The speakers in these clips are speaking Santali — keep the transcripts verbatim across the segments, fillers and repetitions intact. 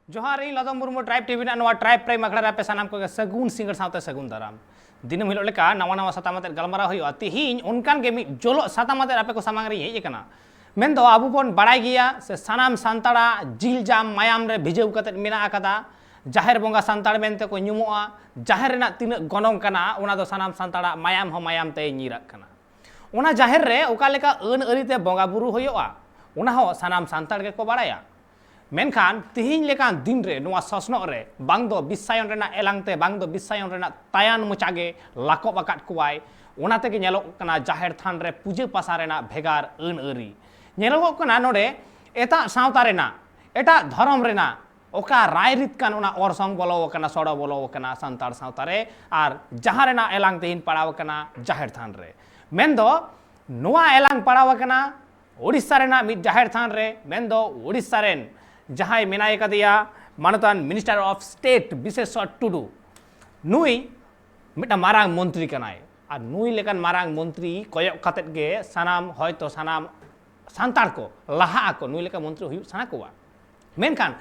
ᱡᱚᱦᱟᱨ, ᱤᱧ ᱞᱟᱫᱚᱢ ᱢᱩᱨᱢᱩ, ᱴᱨᱟᱭᱤᱵᱽ ᱴᱤᱵᱷᱤ ᱨᱮᱱᱟᱜ ᱱᱚᱣᱟ ᱴᱨᱟᱭᱤᱵᱽ ᱯᱨᱟᱭᱤᱢ ᱟᱠᱷᱲᱟ ᱨᱮ ᱟᱯᱮ ᱥᱟᱱᱟᱢ ᱠᱚᱜᱮ ᱥᱟᱹᱜᱩᱱ ᱥᱤᱸᱜᱟᱹᱲ ᱥᱟᱶᱛᱮ ᱥᱟᱹᱜᱩᱱ ᱫᱟᱨᱟᱢ᱾ ᱫᱤᱱᱟᱹᱢ ᱦᱤᱞᱳᱜ ᱞᱮᱠᱟ ᱱᱟᱣᱟ ᱱᱟᱣᱟ ᱥᱟᱛᱟᱢ ᱟᱛᱮᱫ ᱜᱟᱞᱢᱟᱨᱟᱣ ᱦᱩᱭᱩᱜᱼᱟ᱾ ᱛᱤᱦᱤᱧ ᱚᱱᱠᱟᱱ ᱜᱮ ᱢᱤᱫ ᱡᱚᱞᱚᱜ ᱥᱟᱛᱟᱢ ᱟᱛᱮᱫ ᱟᱯᱮ ᱠᱚ ᱥᱟᱢᱟᱝ ᱨᱤᱧ ᱦᱮᱡ ᱟᱠᱟᱱᱟ᱾ ᱢᱮᱱᱫᱚ ᱟᱵᱚ ᱵᱚᱱ ᱵᱟᱲᱟᱭ ᱜᱮᱭᱟ ᱥᱮ ᱥᱟᱱᱟᱢ ᱥᱟᱱᱛᱟᱲᱟᱜ ᱡᱤᱞ ᱡᱟᱝ ᱢᱟᱭᱟᱢ ᱨᱮ ᱵᱷᱤᱡᱟᱹᱣ ᱠᱟᱛᱮᱫ ᱢᱮᱱᱟᱜ ᱟᱠᱟᱫᱟ᱾ ᱡᱟᱦᱮᱨ ᱵᱚᱸᱜᱟ ᱥᱟᱱᱛᱟᱲ ᱢᱮᱱᱛᱮ ᱠᱚ ᱧᱩᱢᱚᱜᱼᱟ᱾ ᱡᱟᱦᱮᱨ ᱨᱮᱱᱟᱜ ᱛᱤᱱᱟᱹᱜ ᱜᱚᱱᱚᱝ ᱠᱟᱱᱟ, ᱚᱱᱟ ᱫᱚ ᱥᱟᱱᱟᱢ ᱥᱟᱱᱛᱟᱲᱟᱜ ᱢᱟᱭᱟᱢ ᱦᱚᱸ ᱢᱟᱭᱟᱢ ᱛᱮ ᱧᱤᱨᱟᱜ ᱠᱟᱱᱟ᱾ ᱚᱱᱟ ᱡᱟᱦᱮᱨ ᱨᱮ ᱚᱠᱟ ᱞᱮᱠᱟ ᱟᱹᱱ ᱟᱹᱨᱤ ᱛᱮ ᱵᱚᱸᱜᱟ ᱵᱩᱨᱩ ᱦᱩᱭᱩᱜᱼᱟ, ᱚᱱᱟ ᱦᱚᱸ ᱥᱟᱱᱟᱢ ᱥᱟᱱᱛᱟᱲ ᱜᱮᱠᱚ ᱵᱟᱲᱟᱭᱟ᱾ ᱢᱮᱱᱠᱷᱟᱱ ᱛᱤᱦᱤᱧ ᱞᱮᱠᱟᱱ ᱫᱤᱱ ᱨᱮ ᱱᱚᱣᱟ ᱥᱚᱥᱱᱚᱜ ᱨᱮ ᱵᱟᱝ ᱫᱚ ᱵᱤᱥᱥᱟᱭᱚᱱ ᱨᱮᱱᱟᱜ ᱮᱞᱟᱝ ᱛᱮ, ᱵᱟᱝ ᱫᱚ ᱵᱤᱥᱥᱟᱭᱚᱱ ᱨᱮᱱᱟᱜ ᱛᱟᱭᱟᱱ ᱢᱚᱪᱟ ᱜᱮ ᱞᱟᱠᱚᱵ ᱟᱠᱟᱫ ᱠᱚᱣᱟᱭ᱾ ᱚᱱᱟ ᱛᱮᱜᱮ ᱧᱮᱞᱚᱜ ᱠᱟᱱᱟ ᱡᱟᱦᱮᱨ ᱛᱷᱟᱱ ᱨᱮ ᱯᱩᱡᱟᱹ ᱯᱟᱥᱟ ᱨᱮᱱᱟᱜ ᱵᱷᱮᱜᱟᱨ ᱟᱹᱱ ᱟᱹᱨᱤ᱾ ᱧᱮᱞᱚᱜᱚᱜ ᱠᱟᱱᱟ ᱱᱚᱰᱮ ᱮᱴᱟᱜ ᱥᱟᱶᱛᱟ ᱨᱮᱱᱟᱜ, ᱮᱴᱟᱜ ᱫᱷᱚᱨᱚᱢ ᱨᱮᱱᱟᱜ ᱚᱠᱟ ᱨᱟᱭᱨᱤᱛ ᱠᱟᱱ, ᱚᱱᱟ ᱚᱨᱥᱚᱝ ᱵᱚᱞᱚ ᱟᱠᱟᱱᱟ, ᱥᱚᱲᱚ ᱵᱚᱞᱚ ᱟᱠᱟᱱᱟ ᱥᱟᱱᱛᱟᱲ ᱥᱟᱶᱛᱟ ᱨᱮ᱾ ᱟᱨ ᱡᱟᱦᱟᱸ ᱨᱮᱱᱟᱜ ᱮᱞᱟᱝ ᱛᱮᱦᱮᱧ ᱯᱟᱲᱟᱣ ᱟᱠᱟᱱᱟ ᱡᱟᱦᱮᱨ ᱛᱷᱟᱱ ᱨᱮ, ᱢᱮᱱᱫᱚ ᱱᱚᱣᱟ ᱮᱞᱟᱝ ᱯᱟᱲᱟᱣ ᱟᱠᱟᱱᱟ ᱳᱰᱤᱥᱟ ᱨᱮᱱᱟᱜ ᱢᱤᱫ ᱡᱟᱦᱮᱨ ᱛᱷᱟᱱ ᱨᱮ, ᱢᱮᱱᱫᱚ ᱳᱰᱤᱥᱟ ᱨᱮᱱ ᱡᱟᱦᱟᱸᱭ ᱢᱮᱱᱟᱭ ᱠᱟᱫᱮᱭᱟ ᱢᱟᱱᱚᱛᱟᱱ Minister of State ᱵᱤᱥᱮᱥᱥᱚᱨ ᱴᱩᱰᱩ, ᱱᱩᱭ ᱢᱤᱫᱴᱟᱝ ᱢᱟᱨᱟᱝ ᱢᱚᱱᱛᱨᱤ ᱠᱟᱱᱟᱭ᱾ ᱟᱨ ᱱᱩᱭ ᱞᱮᱠᱟᱱ ᱢᱟᱨᱟᱝ ᱢᱚᱱᱛᱨᱤ ᱠᱚᱭᱚᱜ ᱠᱟᱛᱮᱫ ᱜᱮ ᱥᱟᱱᱟᱢ, ᱦᱚᱭᱛᱚ ᱥᱟᱱᱟᱢ ᱥᱟᱱᱛᱟᱲ ᱠᱚ ᱞᱟᱦᱟᱜ ᱟᱠᱚ, ᱱᱩᱭ ᱞᱮᱠᱟ ᱢᱚᱱᱛᱨᱤ ᱦᱩᱭᱩᱜ ᱥᱟᱱᱟ ᱠᱚᱣᱟ᱾ ᱢᱮᱱᱠᱷᱟᱱ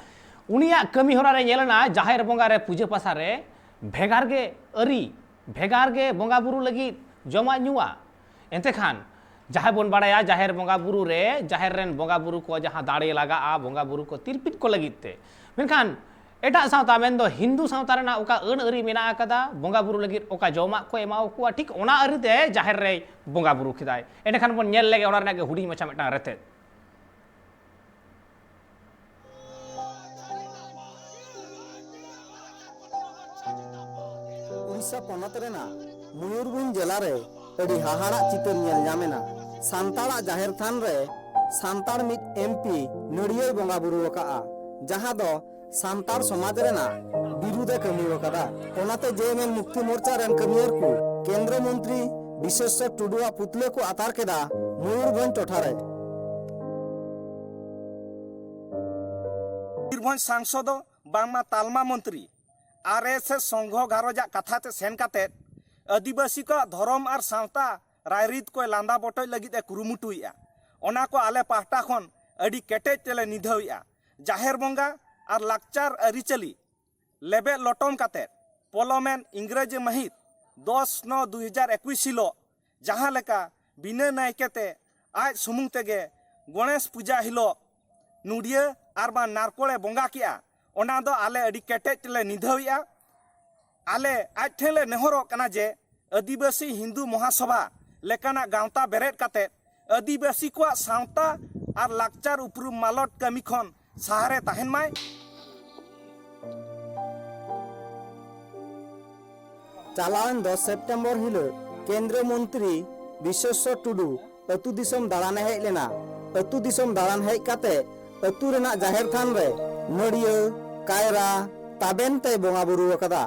ᱩᱱᱤᱭᱟᱜ ᱠᱟᱹᱢᱤ ᱦᱚᱨᱟ ᱨᱮ ᱧᱮᱞ ᱮᱱᱟ ᱡᱟᱦᱮᱨ ᱵᱚᱸᱜᱟ ᱨᱮ ᱯᱩᱡᱟᱹ ᱯᱟᱥᱟ ᱨᱮ ᱵᱷᱮᱜᱟᱨ ᱜᱮ ᱟᱹᱨᱤ, ᱵᱷᱮᱜᱟᱨ ᱜᱮ ᱵᱚᱸᱜᱟ ᱵᱩᱨᱩ ᱞᱟᱹᱜᱤᱫ ᱡᱚᱢᱟᱜ ᱧᱩᱣᱟᱜ᱾ ᱮᱱᱛᱮ ᱠᱷᱟᱱ ᱡᱟᱦᱟᱸᱭ ᱵᱚᱱ ᱵᱟᱲᱟᱭᱟ ᱡᱟᱦᱮᱨ ᱵᱚᱸᱜᱟ ᱵᱩᱨᱩ ᱨᱮ ᱡᱟᱦᱮᱨ ᱨᱮᱱ ᱵᱚᱸᱜᱟ ᱵᱩᱨᱩ ᱠᱚ ᱡᱟᱦᱟᱸ ᱫᱟᱲᱮ ᱞᱟᱜᱟᱜᱼᱟ ᱵᱚᱸᱜᱟ ᱵᱩᱨᱩ ᱠᱚ ᱛᱤᱨᱯᱤᱛ ᱠᱚ ᱞᱟᱹᱜᱤᱫ ᱛᱮ, ᱢᱮᱱᱠᱷᱟᱱ ᱮᱴᱟᱜ ᱥᱟᱶᱛᱟ ᱢᱮᱱᱫᱚ ᱦᱤᱱᱫᱩ ᱥᱟᱶᱛᱟ ᱨᱮᱱᱟᱜ ᱚᱠᱟ ᱟᱹᱱ ᱟᱹᱨᱤ ᱢᱮᱱᱟᱜ ᱟᱠᱟᱫᱟ, ᱵᱚᱸᱜᱟ ᱵᱩᱨᱩ ᱞᱟᱹᱜᱤᱫ ᱚᱠᱟ ᱡᱚᱢᱟᱜ ᱠᱚ ᱮᱢᱟ ᱠᱚᱣᱟ, ᱴᱷᱤᱠ ᱚᱱᱟ ᱟᱹᱨᱤᱛᱮ ᱡᱟᱦᱮᱨ ᱨᱮᱭ ᱵᱚᱸᱜᱟ ᱵᱩᱨᱩ ᱠᱮᱫᱟᱭ᱾ ᱮᱸᱰᱮᱠᱷᱟᱱ ᱵᱚᱱ ᱧᱮᱞ ᱞᱮᱜᱮ ᱚᱱᱟ ᱨᱮᱱᱟᱜ ᱜᱮ ᱦᱩᱰᱤᱧ ᱢᱟᱪᱷᱟ ᱢᱤᱫᱴᱟᱝ ᱨᱮᱛᱮᱫ᱾ ᱩᱲᱤᱥᱥᱟ ᱯᱚᱱᱚᱛ ᱨᱮᱱᱟᱜ ᱢᱚᱭᱩᱨᱵᱷᱚᱸᱡᱽ ᱡᱮᱞᱟ ᱨᱮ ᱟᱹᱰᱤ ᱦᱟᱦᱟᱲᱟᱜ ᱪᱤᱛᱟᱹᱨ ᱧᱮᱞ ᱧᱟᱢ ᱮᱱᱟ᱾ ᱥᱟᱱᱛᱟᱲᱟᱜ ᱡᱟᱦᱮᱨ ᱛᱷᱟᱱ ᱨᱮ ᱥᱟᱱᱛᱟᱲ ᱢᱤᱫ ᱮᱢᱯᱤ ᱱᱟᱹᱲᱤᱭᱟᱹᱭ ᱵᱚᱸᱜᱟ ᱵᱩᱨᱩ ᱟᱠᱟᱫᱼᱟ, ᱡᱟᱦᱟᱸ ᱫᱚ ᱥᱟᱱᱛᱟᱲ ᱥᱚᱢᱟᱡᱽ ᱨᱮᱱᱟᱜ ᱵᱤᱨᱩᱫᱷ ᱮ ᱠᱟᱹᱢᱤ ᱟᱠᱟᱫᱟ᱾ ᱚᱱᱟᱛᱮ ᱡᱮ ᱮᱢ ᱮᱢ ᱢᱩᱠᱛᱤ ᱢᱳᱨᱪᱟ ᱨᱮᱱ ᱠᱟᱹᱢᱤᱭᱟᱹᱨ ᱠᱚ ᱠᱮᱱᱫᱨᱚ ᱢᱚᱱᱛᱨᱤ ᱵᱤᱥᱮᱥᱥᱚᱨ ᱴᱩᱰᱩᱣᱟᱜ ᱯᱩᱛᱞᱟᱹ ᱠᱚ ᱟᱛᱟᱨ ᱠᱮᱫᱟ ᱢᱚᱭᱩᱨᱵᱷᱚᱸᱡᱽ ᱴᱚᱴᱷᱟ ᱨᱮ᱾ ᱢᱚᱭᱩᱨᱵᱷᱚᱸᱡᱽ ᱥᱟᱝᱥᱚᱫ ᱫᱚ ᱵᱟᱝᱢᱟ ᱛᱟᱞᱢᱟ ᱢᱚᱱᱛᱨᱤ ᱟᱨ ᱮᱥ ᱮᱥ ᱥᱚᱝᱜᱷᱚ ᱜᱷᱟᱨᱚᱸᱡᱟᱜ ᱠᱟᱛᱷᱟ ᱛᱮ ᱥᱮᱱ ᱠᱟᱛᱮᱫ ᱟᱹᱫᱤᱵᱟᱹᱥᱤ ᱠᱚᱣᱟᱜ ᱫᱷᱚᱨᱚᱢ ᱟᱨ ᱥᱟᱶᱛᱟ ᱨᱟᱭᱨᱤᱛ ᱠᱚᱭ ᱞᱟᱸᱫᱟ ᱵᱚᱴᱚᱡ ᱞᱟᱹᱜᱤᱫ ᱮ ᱠᱩᱨᱩᱢᱩᱴᱩᱭᱮᱫᱼᱟ᱾ ᱚᱱᱟ ᱠᱚ ᱟᱞᱮ ᱯᱟᱦᱴᱟ ᱠᱷᱚᱱ ᱟᱹᱰᱤ ᱠᱮᱴᱮᱡ ᱛᱮᱞᱮ ᱱᱤᱫᱷᱟᱹᱣᱮᱫᱼᱟ᱾ ᱡᱟᱦᱮᱨ ᱵᱚᱸᱜᱟ ᱟᱨ ᱞᱟᱠᱪᱟᱨ ᱟᱹᱨᱤᱪᱟᱹᱞᱤ ᱞᱮᱵᱮᱫ ᱞᱚᱴᱚᱢ ᱠᱟᱛᱮ ᱯᱚᱞᱚᱢᱮᱱ ᱤᱝᱨᱮᱡᱤ ᱢᱟᱹᱦᱤᱛ ᱫᱚᱥ ᱱᱚ ᱫᱩ ᱦᱟᱡᱟᱨ ᱮᱠᱩᱥ ᱦᱤᱞᱳᱜ ᱡᱟᱦᱟᱸ ᱞᱮᱠᱟ ᱵᱤᱱᱟᱹ ᱱᱟᱭᱠᱮ ᱛᱮ ᱟᱡ ᱥᱩᱢᱩᱝ ᱛᱮᱜᱮ ᱜᱚᱬᱮᱥ ᱯᱩᱡᱟ ᱦᱤᱞᱳᱜ ᱱᱩᱰᱤᱭᱟᱹ ᱟᱨ ᱵᱟᱝ ᱱᱟᱨᱠᱳᱲᱮ ᱵᱚᱸᱜᱟ ᱠᱮᱜᱼᱟ, ᱚᱱᱟ ᱫᱚ ᱟᱞᱮ ᱟᱹᱰᱤ ᱠᱮᱴᱮᱡ ᱞᱮ ᱱᱤᱫᱷᱟᱹᱣᱮᱜᱼᱟ᱾ ᱟᱞᱮ ᱟᱡ ᱴᱷᱮᱱ ᱞᱮ ᱱᱮᱦᱚᱨᱚᱜ ᱠᱟᱱᱟ ᱡᱮ ᱟᱹᱫᱤᱵᱟᱹᱥᱤ ᱦᱤᱱᱫᱩ ᱢᱚᱦᱟᱥᱚᱵᱷᱟ ᱞᱮᱠᱟᱱᱟᱜ ᱜᱟᱶᱛᱟ ᱵᱮᱨᱮᱫ ᱠᱟᱛᱮ ᱟᱹᱫᱤᱵᱟᱹᱥᱤ ᱠᱚᱣᱟᱜ ᱥᱟᱶᱛᱟ ᱟᱨ ᱞᱟᱠᱪᱟᱨ ᱩᱯᱨᱩᱢ ᱢᱟᱞᱚᱴ ᱠᱟᱹᱢᱤ ᱠᱷᱚᱱ ᱥᱟᱦᱟᱨᱮ ᱛᱟᱦᱮᱱ ᱢᱟᱭ᱾ ᱪᱟᱞᱟᱣᱮᱱ ᱫᱚᱥ ᱥᱮᱯᱴᱮᱢᱵᱚᱨ ᱦᱤᱞᱚᱜ ᱠᱮᱱᱫᱨᱤᱭᱚ ᱢᱚᱱᱛᱨᱤ ᱵᱤᱥᱮᱥᱣᱚᱨ ᱴᱩᱰᱩ ᱟᱹᱛᱩ ᱫᱤᱥᱚᱢ ᱫᱟᱬᱟᱱᱮ ᱦᱮᱡ ᱞᱮᱱᱟ᱾ ᱟᱹᱛᱩ ᱫᱤᱥᱚᱢ ᱫᱟᱬᱟᱱ ᱦᱮᱡ ᱠᱟᱛᱮ ᱟᱹᱛᱩ ᱨᱮᱱᱟᱜ ᱡᱟᱦᱮᱨ ᱛᱷᱟᱱ ᱨᱮ ᱱᱟᱹᱲᱤᱭᱟᱹ, ᱠᱟᱭᱨᱟ, ᱛᱟᱵᱮᱱ ᱛᱮᱭ ᱵᱚᱸᱜᱟ ᱵᱩᱨᱩ ᱟᱠᱟᱫᱟ᱾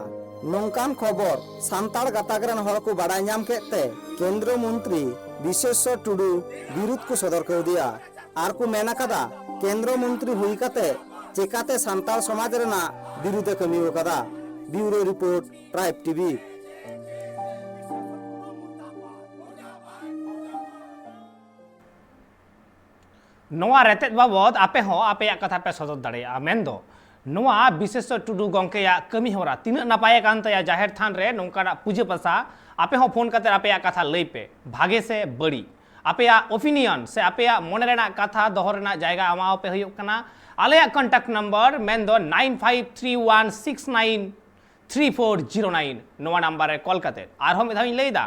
ᱱᱚᱝᱠᱟᱱ ᱠᱷᱚᱵᱚᱨ ᱥᱟᱱᱛᱟᱲ ᱜᱟᱛᱟᱠ ᱨᱮᱱ ᱦᱚᱲ ᱠᱚ ᱵᱟᱰᱟᱭ ᱧᱟᱢ ᱠᱮᱫ ᱛᱮ ᱠᱮᱱᱫᱨᱤᱭᱚ ᱢᱚᱱᱛᱨᱤ ᱵᱤᱥᱮᱥᱣᱚᱨ ᱴᱩᱰᱩ ᱵᱤᱨᱩᱫᱷ ᱠᱚ ᱥᱚᱫᱚᱨ ᱠᱟᱣᱫᱮᱭᱟ᱾ ᱟᱨ ᱠᱚ ᱢᱮᱱ ᱟᱠᱟᱫᱟ, ᱠᱮᱱᱫᱨᱤᱭᱚ ᱢᱚᱱᱛᱨᱤ ᱦᱩᱭ ᱠᱟᱛᱮ ᱪᱮᱠᱟᱛᱮ ᱥᱟᱱᱛᱟᱲ ᱥᱚᱢᱟᱡᱽ ᱨᱮᱱᱟᱜ ᱵᱤᱨᱩᱫᱷ ᱮ ᱠᱟᱹᱢᱤ ᱟᱠᱟᱫᱟ᱾ ᱵᱤᱭᱩᱨᱳ ᱨᱤᱯᱳᱨᱴ, ᱴᱨᱟᱭᱤᱵᱽ ᱴᱤᱵᱷᱤ᱾ ᱱᱚᱣᱟ ᱨᱮᱛᱮᱫ ᱵᱟᱵᱚᱫ ᱟᱯᱮ ᱦᱚᱸ ᱟᱯᱮᱭᱟᱜ ᱠᱟᱛᱷᱟ ᱯᱮ ᱥᱚᱫᱚᱨ ᱫᱟᱲᱮᱭᱟᱜᱼᱟ᱾ ᱢᱮᱱᱫᱚ ᱱᱚᱣᱟ ᱵᱤᱥᱮᱥᱣᱚᱨ ᱴᱩᱰᱩ ᱜᱚᱢᱠᱮᱭᱟᱜ ᱠᱟᱹᱢᱤ ᱦᱚᱨᱟ ᱛᱤᱱᱟᱹᱜ ᱱᱟᱯᱟᱭ ᱟᱠᱟᱱ ᱛᱟᱭᱟ, ᱡᱟᱦᱮᱨ ᱛᱷᱟᱱ ᱨᱮ ᱱᱚᱝᱠᱟᱱᱟᱜ ᱯᱩᱡᱟᱹ ᱯᱟᱥᱟ, ᱟᱯᱮ ᱦᱚᱸ ᱯᱷᱳᱱ ᱠᱟᱛᱮ ᱟᱯᱮᱭᱟᱜ ᱠᱟᱛᱷᱟ ᱞᱟᱹᱭ ᱯᱮ, ᱵᱷᱟᱜᱮ ᱥᱮ ᱵᱟᱹᱲᱤᱡ᱾ ᱟᱯᱮᱭᱟᱜ ᱚᱯᱤᱱᱤᱭᱚᱱ ᱥᱮ ᱟᱯᱮᱭᱟᱜ ᱢᱚᱱᱮ ᱨᱮᱱᱟᱜ ᱠᱟᱛᱷᱟ ᱫᱚᱦᱚ ᱨᱮᱱᱟᱜ ᱡᱟᱭᱜᱟ ᱮᱢᱟᱣᱟᱯᱮ ᱦᱩᱭᱩᱜ ᱠᱟᱱᱟ᱾ ᱟᱞᱮᱭᱟᱜ ᱠᱚᱱᱴᱟᱠᱴ ᱱᱟᱢᱵᱟᱨ ᱢᱮᱱᱫᱚ nine five three one six nine three four zero nine, ᱱᱚᱣᱟ ᱱᱟᱢᱵᱟᱨ ᱨᱮ ᱠᱚᱞ ᱠᱟᱛᱮ᱾ ᱟᱨᱦᱚᱸ ᱢᱤᱫ ᱫᱷᱟᱣ ᱤᱧ ᱞᱟᱹᱭᱫᱟ,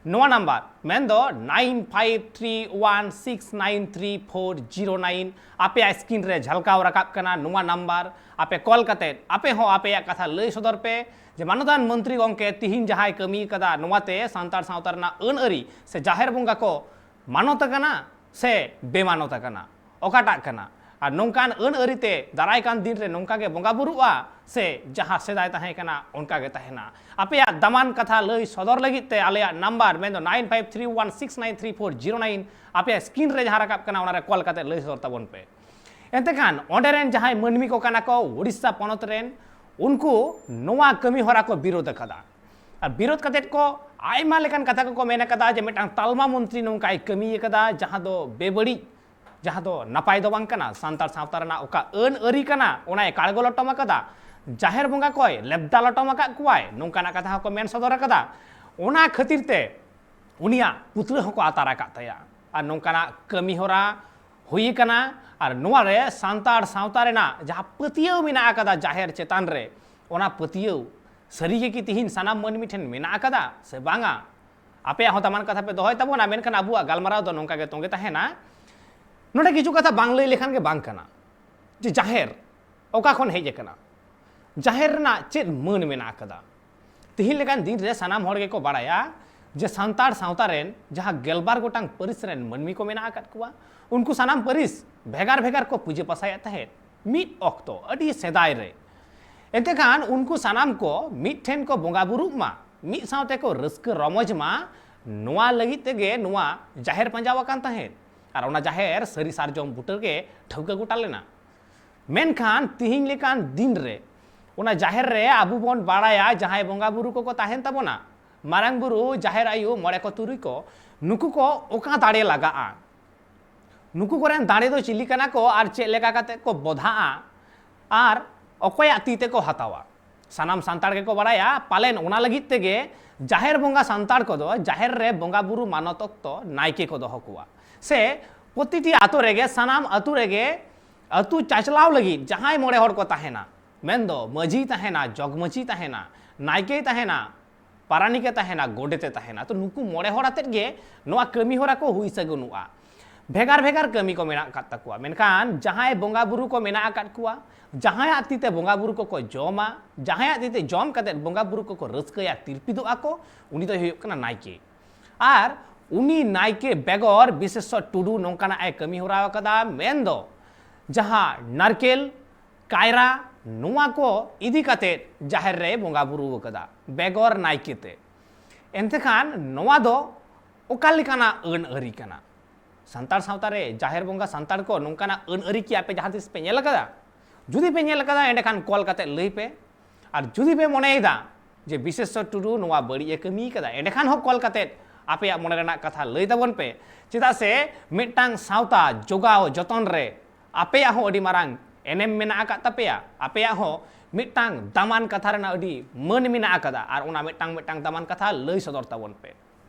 ᱱᱚᱣᱟ ᱱᱟᱢᱵᱟᱨ ᱢᱮᱱᱫᱚ nine five three one six nine three four zero nine, ᱟᱯᱮᱭᱟᱜ ᱥᱠᱨᱤᱱ ᱨᱮ ᱡᱷᱟᱞᱠᱟᱣ ᱨᱟᱠᱟᱵ ᱠᱟᱱᱟ ᱱᱚᱣᱟ ᱱᱟᱢᱵᱟᱨ᱾ ᱟᱯᱮ ᱠᱚᱞ ᱠᱟᱛᱮ ᱟᱯᱮ ᱦᱚᱸ ᱟᱯᱮᱭᱟᱜ ᱠᱟᱛᱷᱟ ᱞᱟᱹᱭ ᱥᱚᱫᱚᱨ ᱯᱮ ᱡᱮ ᱢᱟᱱᱚᱛᱟᱱ ᱢᱚᱱᱛᱨᱤ ᱜᱚᱢᱠᱮ ᱛᱤᱦᱤᱧ ᱡᱟᱦᱟᱸᱭ ᱠᱟᱹᱢᱤ ᱠᱟᱫᱟ, ᱱᱚᱣᱟᱛᱮ ᱥᱟᱱᱛᱟᱲ ᱥᱟᱶᱛᱟ ᱨᱮᱱᱟᱜ ᱟᱹᱱ ᱟᱹᱨᱤ ᱥᱮ ᱡᱟᱦᱮᱨ ᱵᱚᱸᱜᱟ ᱠᱚ ᱢᱟᱱᱚᱛ ᱟᱠᱟᱱᱟ ᱥᱮ ᱵᱮᱢᱟᱱᱚᱛ ᱟᱠᱟᱱᱟ, ᱚᱠᱟᱴᱟᱜ ᱠᱟᱱᱟ? ᱟᱨ ᱱᱚᱝᱠᱟᱱ ᱟᱹᱱ ᱟᱹᱨᱤ ᱛᱮ ᱫᱟᱨᱟᱭ ᱠᱟᱱ ᱫᱤᱱ ᱨᱮ ᱱᱚᱝᱠᱟ ᱜᱮ ᱵᱚᱸᱜᱟ ᱵᱩᱨᱩᱜᱼᱟ ᱥᱮ ᱡᱟᱦᱟᱸ ᱥᱮᱫᱟᱭ ᱛᱟᱦᱮᱸ ᱠᱟᱱᱟ ᱚᱱᱠᱟ ᱜᱮ ᱛᱟᱦᱮᱱᱟ? ᱟᱯᱮᱭᱟᱜ ᱫᱟᱢᱟᱱ ᱠᱟᱛᱷᱟ ᱞᱟᱹᱭ ᱥᱚᱫᱚᱨ ᱞᱟᱹᱜᱤᱫ ᱛᱮ ᱟᱞᱮᱭᱟᱜ ᱱᱟᱢᱵᱟᱨ ᱢᱮᱱᱫᱚ nine five three one six nine three four zero nine, ᱟᱯᱮᱭᱟᱜ ᱥᱠᱨᱤᱱ ᱨᱮ ᱡᱟᱦᱟᱸ ᱨᱟᱠᱟᱵ ᱠᱟᱱᱟ ᱚᱱᱟ ᱨᱮ ᱠᱚᱞ ᱠᱟᱛᱮ ᱞᱟᱹᱭ ᱥᱚᱫᱚᱨ ᱛᱟᱵᱚᱱ ᱯᱮ᱾ ᱮᱱᱛᱮ ᱠᱷᱟᱱ ᱚᱸᱰᱮ ᱨᱮᱱ ᱡᱟᱦᱟᱸᱭ ᱢᱟᱹᱱᱢᱤ ᱠᱚ ᱠᱟᱱᱟ ᱠᱚ ᱩᱲᱤᱥᱥᱟ ᱯᱚᱱᱚᱛ ᱨᱮᱱ, ᱩᱱᱠᱩ ᱱᱚᱣᱟ ᱠᱟᱹᱢᱤ ᱦᱚᱨᱟ ᱠᱚ ᱵᱤᱨᱳᱫ ᱟᱠᱟᱫᱟ᱾ ᱟᱨ ᱵᱤᱨᱳᱫ ᱠᱟᱛᱮᱫ ᱠᱚ ᱟᱭᱢᱟ ᱞᱮᱠᱟᱱ ᱠᱟᱛᱷᱟ ᱠᱚᱠᱚ ᱢᱮᱱ ᱟᱠᱟᱫᱟ ᱡᱮ ᱢᱤᱫᱴᱟᱝ ᱛᱟᱞᱢᱟ ᱢᱚᱱᱛᱨᱤ ᱱᱚᱝᱠᱟᱭ ᱠᱟᱹᱢᱤ ᱟᱠᱟᱫᱟ ᱡᱟᱦᱟᱸ ᱫᱚ ᱵᱮᱵᱟᱹᱲᱤᱡ᱾ ᱡᱟᱦᱟᱸ ᱫᱚ ᱱᱟᱯᱟᱭ ᱫᱚ ᱵᱟᱝ ᱠᱟᱱᱟ᱾ ᱥᱟᱱᱛᱟᱲ ᱥᱟᱶᱛᱟ ᱨᱮᱱᱟᱜ ᱚᱠᱟ ᱟᱹᱱ ᱟᱹᱨᱤ ᱠᱟᱱᱟ, ᱚᱱᱟᱭ ᱠᱟᱲᱜᱚ ᱞᱚᱴᱚᱢ ᱟᱠᱟᱫᱟ, ᱡᱟᱦᱮᱨ ᱵᱚᱸᱜᱟ ᱠᱚᱭ ᱞᱮᱵᱫᱟ ᱞᱚᱴᱚᱢ ᱟᱠᱟᱫ ᱠᱚᱣᱟᱭ, ᱱᱚᱝᱠᱟᱱᱟᱜ ᱠᱟᱛᱷᱟ ᱦᱚᱸᱠᱚ ᱢᱮᱱ ᱥᱚᱫᱚᱨ ᱟᱠᱟᱫᱟ᱾ ᱚᱱᱟ ᱠᱷᱟᱹᱛᱤᱨ ᱛᱮ ᱩᱱᱤᱭᱟᱜ ᱯᱩᱛᱲᱟᱹ ᱦᱚᱸᱠᱚ ᱟᱛᱟᱨ ᱟᱠᱟᱫ ᱛᱟᱭᱟ᱾ ᱟᱨ ᱱᱚᱝᱠᱟᱱᱟᱜ ᱠᱟᱹᱢᱤ ᱦᱚᱨᱟ ᱦᱩᱭ ᱟᱠᱟᱱᱟ᱾ ᱟᱨ ᱱᱚᱣᱟ ᱨᱮ ᱥᱟᱱᱛᱟᱲ ᱥᱟᱶᱛᱟ ᱨᱮᱱᱟᱜ ᱡᱟᱦᱟᱸ ᱯᱟᱹᱛᱭᱟᱹᱣ ᱢᱮᱱᱟᱜ ᱟᱠᱟᱫᱟ ᱡᱟᱦᱮᱨ ᱪᱮᱛᱟᱱ ᱨᱮ, ᱚᱱᱟ ᱯᱟᱹᱛᱭᱟᱹᱣ ᱥᱟᱹᱨᱤ ᱜᱮ ᱠᱤ ᱛᱤᱦᱤᱧ ᱥᱟᱱᱟᱢ ᱢᱟᱹᱱᱢᱤ ᱴᱷᱮᱱ ᱢᱮᱱᱟᱜ ᱟᱠᱟᱫᱟ ᱥᱮ ᱵᱟᱝᱟ? ᱟᱯᱮᱭᱟᱜ ᱦᱚᱸ ᱫᱟᱢᱟᱱ ᱠᱟᱛᱷᱟ ᱯᱮ ᱫᱚᱦᱚᱭ ᱛᱟᱵᱚᱱᱟ, ᱢᱮᱱᱠᱷᱟᱱ ᱟᱵᱚᱣᱟᱜ ᱜᱟᱞᱢᱟᱨᱟᱣ ᱫᱚ ᱱᱚᱝᱠᱟ ᱜᱮ ᱛᱚᱸᱜᱮ ᱛᱟᱦᱮᱱᱟ᱾ ᱱᱚᱰᱮ ᱠᱤᱪᱷᱩ ᱠᱟᱛᱷᱟ ᱵᱟᱝ ᱞᱟᱹᱭ ᱞᱮᱠᱷᱟᱱ ᱜᱮ ᱵᱟᱝ ᱠᱟᱱᱟ ᱡᱮ ᱡᱟᱦᱮᱨ ᱚᱠᱟ ᱠᱷᱚᱱ ᱦᱮᱡ ᱟᱠᱟᱱᱟ, ᱡᱟᱦᱮᱨ ᱨᱮᱱᱟᱜ ᱪᱮᱫ ᱢᱟᱹᱱ ᱢᱮᱱᱟᱜ ᱟᱠᱟᱫᱟ᱾ ᱛᱤᱦᱤᱧ ᱞᱮᱠᱟᱱ ᱫᱤᱱ ᱨᱮ ᱥᱟᱱᱟᱢ ᱦᱚᱲ ᱜᱮᱠᱚ ᱵᱟᱲᱟᱭᱟ ᱡᱮ ᱥᱟᱱᱛᱟᱲ ᱥᱟᱶᱛᱟ ᱨᱮᱱ ᱡᱟᱦᱟᱸ ᱜᱮᱞᱵᱟᱨ ᱜᱚᱴᱟᱝ ᱯᱟᱹᱨᱤᱥ ᱨᱮᱱ ᱢᱟᱹᱱᱢᱤ ᱠᱚ ᱢᱮᱱᱟᱜ ᱟᱠᱟᱫ ᱠᱚᱣᱟ, ᱩᱱᱠᱩ ᱥᱟᱱᱟᱢ ᱯᱟᱹᱨᱤᱥ ᱵᱷᱮᱜᱟᱨ ᱵᱷᱮᱜᱟᱨ ᱠᱚ ᱯᱩᱡᱟᱹ ᱯᱟᱥᱟᱭᱮᱫ ᱛᱟᱦᱮᱸᱫ ᱢᱤᱫ ᱚᱠᱛᱚ ᱟᱹᱰᱤ ᱥᱮᱫᱟᱭ ᱨᱮ᱾ ᱮᱱᱛᱮ ᱠᱷᱟᱱ ᱩᱱᱠᱩ ᱥᱟᱱᱟᱢ ᱠᱚ ᱢᱤᱫ ᱴᱷᱮᱱ ᱠᱚ ᱵᱚᱸᱜᱟ ᱵᱩᱨᱩᱜ ᱢᱟ, ᱢᱤᱫ ᱥᱟᱶᱛᱮ ᱠᱚ ᱨᱟᱹᱥᱠᱟᱹ ᱨᱚᱢᱚᱡᱽ ᱢᱟ, ᱱᱚᱣᱟ ᱞᱟᱹᱜᱤᱫ ᱛᱮᱜᱮ ᱱᱚᱣᱟ ᱡᱟᱦᱮᱨ ᱯᱟᱸᱡᱟᱣ ᱟᱠᱟᱱ ᱛᱟᱦᱮᱸᱫ᱾ ᱟᱨ ᱚᱱᱟ ᱡᱟᱦᱮᱨ ᱥᱟᱹᱨᱤ ᱥᱟᱨᱡᱚᱢ ᱵᱩᱴᱟᱹ ᱜᱮ ᱴᱷᱟᱹᱣᱠᱟᱹ ᱜᱚᱴᱟ ᱞᱮᱱᱟ᱾ ᱢᱮᱱᱠᱷᱟᱱ ᱛᱤᱦᱤᱧ ᱞᱮᱠᱟᱱ ᱫᱤᱱ ᱨᱮ ᱚᱱᱟ ᱡᱟᱦᱮᱨ ᱨᱮ ᱟᱵᱚ ᱵᱚᱱ ᱵᱟᱲᱟᱭᱟ ᱡᱟᱦᱟᱸᱭ ᱵᱚᱸᱜᱟ ᱵᱩᱨᱩ ᱠᱚᱠᱚ ᱛᱟᱦᱮᱱ ᱛᱟᱵᱚᱱᱟ, ᱢᱟᱨᱟᱝ ᱵᱩᱨᱩ, ᱡᱟᱦᱮᱨ ᱟᱭᱳ, ᱢᱚᱬᱮ ᱠᱚ ᱛᱩᱨᱩᱭ ᱠᱚ, ᱱᱩᱠᱩ ᱠᱚ ᱚᱠᱟ ᱫᱟᱲᱮ ᱞᱟᱜᱟᱜᱼᱟ? ᱱᱩᱠᱩ ᱠᱚᱨᱮᱱ ᱫᱟᱲᱮ ᱫᱚ ᱪᱤᱞᱤ ᱠᱟᱱᱟ ᱠᱚ ᱟᱨ ᱪᱮᱫ ᱞᱮᱠᱟ ᱠᱟᱛᱮ ᱠᱚ ᱵᱚᱫᱷᱟᱜᱼᱟ ᱟᱨ ᱚᱠᱚᱭᱟᱜ ᱛᱤ ᱛᱮᱠᱚ ᱦᱟᱛᱟᱣᱟ? ᱥᱟᱱᱟᱢ ᱥᱟᱱᱛᱟᱲ ᱜᱮᱠᱚ ᱵᱟᱲᱟᱭᱟ, ᱯᱟᱞᱮᱱ ᱚᱱᱟ ᱞᱟᱹᱜᱤᱫ ᱛᱮᱜᱮ ᱡᱟᱦᱮᱨ ᱵᱚᱸᱜᱟ ᱥᱟᱱᱛᱟᱲ ᱠᱚᱫᱚ ᱡᱟᱦᱮᱨ ᱨᱮ ᱵᱚᱸᱜᱟ ᱵᱩᱨᱩ ᱢᱟᱱᱚᱛ ᱚᱠᱛᱚ ᱱᱟᱭᱠᱮ ᱠᱚ ᱫᱚᱦᱚ ᱠᱚᱣᱟ, ᱥᱮ ᱯᱨᱚᱛᱤᱴᱤ ᱟᱛᱳ ᱨᱮᱜᱮ, ᱥᱟᱱᱟᱢ ᱟᱛᱳ ᱨᱮᱜᱮ ᱟᱛᱳ ᱪᱟᱪᱞᱟᱣ ᱞᱟᱹᱜᱤᱫ ᱡᱟᱦᱟᱸᱭ ᱢᱚᱬᱮ ᱦᱚᱲ ᱠᱚ ᱛᱟᱦᱮᱱᱟ, ᱢᱮᱱᱫᱚ ᱢᱟᱹᱡᱷᱤᱭ ᱛᱟᱦᱮᱱᱟ, ᱡᱚᱜᱽ ᱢᱟᱹᱡᱷᱤᱭ ᱛᱟᱦᱮᱱᱟ, ᱱᱟᱭᱠᱮᱭ ᱛᱟᱦᱮᱱᱟ, ᱯᱟᱨᱟᱱᱤᱠᱮ ᱛᱟᱦᱮᱱᱟ, ᱜᱚᱰᱮᱛᱮ ᱛᱟᱦᱮᱱᱟ᱾ ᱛᱚ, ᱱᱩᱠᱩ ᱢᱚᱬᱮ ᱦᱚᱲ ᱟᱛᱮᱫ ᱜᱮ ᱱᱚᱣᱟ ᱠᱟᱹᱢᱤ ᱦᱚᱨᱟ ᱠᱚ ᱦᱩᱭ ᱥᱟᱹᱜᱩᱱᱚᱜᱼᱟ᱾ ᱵᱷᱮᱜᱟᱨ ᱵᱷᱮᱜᱟᱨ ᱠᱟᱹᱢᱤ ᱠᱚ ᱢᱮᱱᱟᱜ ᱟᱠᱟᱫ ᱛᱟᱠᱚᱣᱟ, ᱢᱮᱱᱠᱷᱟᱱ ᱡᱟᱦᱟᱸᱭ ᱵᱚᱸᱜᱟ ᱵᱩᱨᱩ ᱠᱚ ᱢᱮᱱᱟᱜ ᱟᱠᱟᱫ ᱠᱚᱣᱟ, ᱡᱟᱦᱟᱸᱭᱟᱜ ᱛᱤ ᱛᱮ ᱵᱚᱸᱜᱟ ᱵᱩᱨᱩ ᱠᱚᱠᱚ ᱡᱚᱢᱟ, ᱡᱟᱦᱟᱸᱭᱟᱜ ᱛᱤ ᱛᱮ ᱡᱚᱢ ᱠᱟᱛᱮᱫ ᱵᱚᱸᱜᱟ ᱵᱩᱨᱩ ᱠᱚᱠᱚ ᱨᱟᱹᱥᱠᱟᱹᱭᱟ, ᱛᱤᱨᱯᱤᱫᱚᱜᱼᱟ ᱠᱚ, ᱩᱱᱤ ᱫᱚᱭ ᱦᱩᱭᱩᱜ ᱠᱟᱱᱟ ᱱᱟᱭᱠᱮ᱾ ᱟᱨ ᱩᱱᱤ ᱱᱟᱭᱠᱮ ᱵᱮᱜᱚᱨ ᱵᱤᱥᱮᱥᱥᱚᱨ ᱴᱩᱰᱩ ᱱᱚᱝᱠᱟᱱᱟᱜ ᱮ ᱠᱟᱹᱢᱤ ᱦᱚᱨᱟ ᱟᱠᱟᱫᱟ, ᱢᱮᱱᱫᱚ ᱡᱟᱦᱟᱸ ᱱᱟᱨᱠᱮᱞ, ᱠᱟᱭᱨᱟ, ᱱᱚᱣᱟ ᱠᱚ ᱤᱫᱤ ᱠᱟᱛᱮᱫ ᱡᱟᱦᱮᱨ ᱨᱮᱭ ᱵᱚᱸᱜᱟ ᱵᱩᱨᱩ ᱟᱠᱟᱫᱟ ᱵᱮᱜᱚᱨ ᱱᱟᱭᱠᱮ ᱛᱮ᱾ ᱮᱱᱛᱮ ᱠᱷᱟᱱ ᱱᱚᱣᱟ ᱫᱚ ᱚᱠᱟ ᱞᱮᱠᱟᱱᱟᱜ ᱟᱹᱱ ᱟᱹᱨᱤ ᱠᱟᱱᱟ? ᱥᱟᱱᱛᱟᱲ ᱥᱟᱶᱛᱟ ᱨᱮ ᱡᱟᱦᱮᱨ ᱵᱚᱸᱜᱟ ᱥᱟᱱᱛᱟᱲ ᱠᱚ ᱱᱚᱝᱠᱟᱱᱟᱜ ᱟᱹᱱ ᱟᱹᱨᱤ ᱠᱤ ᱟᱯᱮ ᱡᱟᱦᱟᱸ ᱛᱤᱥ ᱯᱮ ᱧᱮᱞ ᱟᱠᱟᱫᱟ? ᱡᱩᱫᱤ ᱯᱮ ᱧᱮᱞ ᱟᱠᱟᱫᱟ, ᱮᱸᱰᱮᱠᱷᱟᱱ ᱠᱚᱞ ᱠᱟᱛᱮᱫ ᱞᱟᱹᱭ ᱯᱮ᱾ ᱟᱨ ᱡᱩᱫᱤ ᱯᱮ ᱢᱚᱱᱮᱭᱮᱫᱟ ᱡᱮ ᱵᱤᱥᱮᱥᱥᱚᱨ ᱴᱩᱰᱩ ᱱᱚᱣᱟ ᱵᱟᱹᱲᱤᱡ ᱮ ᱠᱟᱹᱢᱤ ᱠᱟᱫᱟ, ᱮᱸᱰᱮᱠᱷᱟᱱ ᱦᱚᱸ ᱠᱚᱞ ᱠᱟᱛᱮᱫ ᱟᱯᱮᱭᱟᱜ ᱢᱚᱱᱮ ᱨᱮᱱᱟᱜ ᱠᱟᱛᱷᱟ ᱞᱟᱹᱭ ᱛᱟᱵᱚᱱ ᱯᱮ᱾ ᱪᱮᱫᱟᱜ ᱥᱮ ᱢᱤᱫᱴᱟᱝ ᱥᱟᱶᱛᱟ ᱡᱚᱜᱟᱣ ᱡᱚᱛᱚᱱ ᱨᱮ ᱟᱯᱮᱭᱟᱜ ᱦᱚᱸ ᱟᱹᱰᱤ ᱢᱟᱨᱟᱝ ᱮᱱᱮᱢ ᱢᱮᱱᱟᱜ ᱟᱠᱟᱫ ᱛᱟᱯᱮᱭᱟ, ᱟᱯᱮᱭᱟᱜ ᱦᱚᱸ ᱢᱤᱫᱴᱟᱝ ᱫᱟᱢᱟᱱ ᱠᱟᱛᱷᱟ ᱨᱮᱱᱟᱜ ᱟᱹᱰᱤ ᱢᱟᱹᱱ ᱢᱮᱱᱟᱜ ᱟᱠᱟᱫᱟ, ᱟᱨ ᱚᱱᱟ ᱢᱤᱫᱴᱟᱝ ᱢᱤᱫᱴᱟᱝ ᱫᱟᱢᱟᱱ ᱠᱟᱛᱷᱟ ᱞᱟᱹᱭ ᱥᱚᱫᱚᱨ ᱛᱟᱵᱚᱱ ᱯᱮ᱾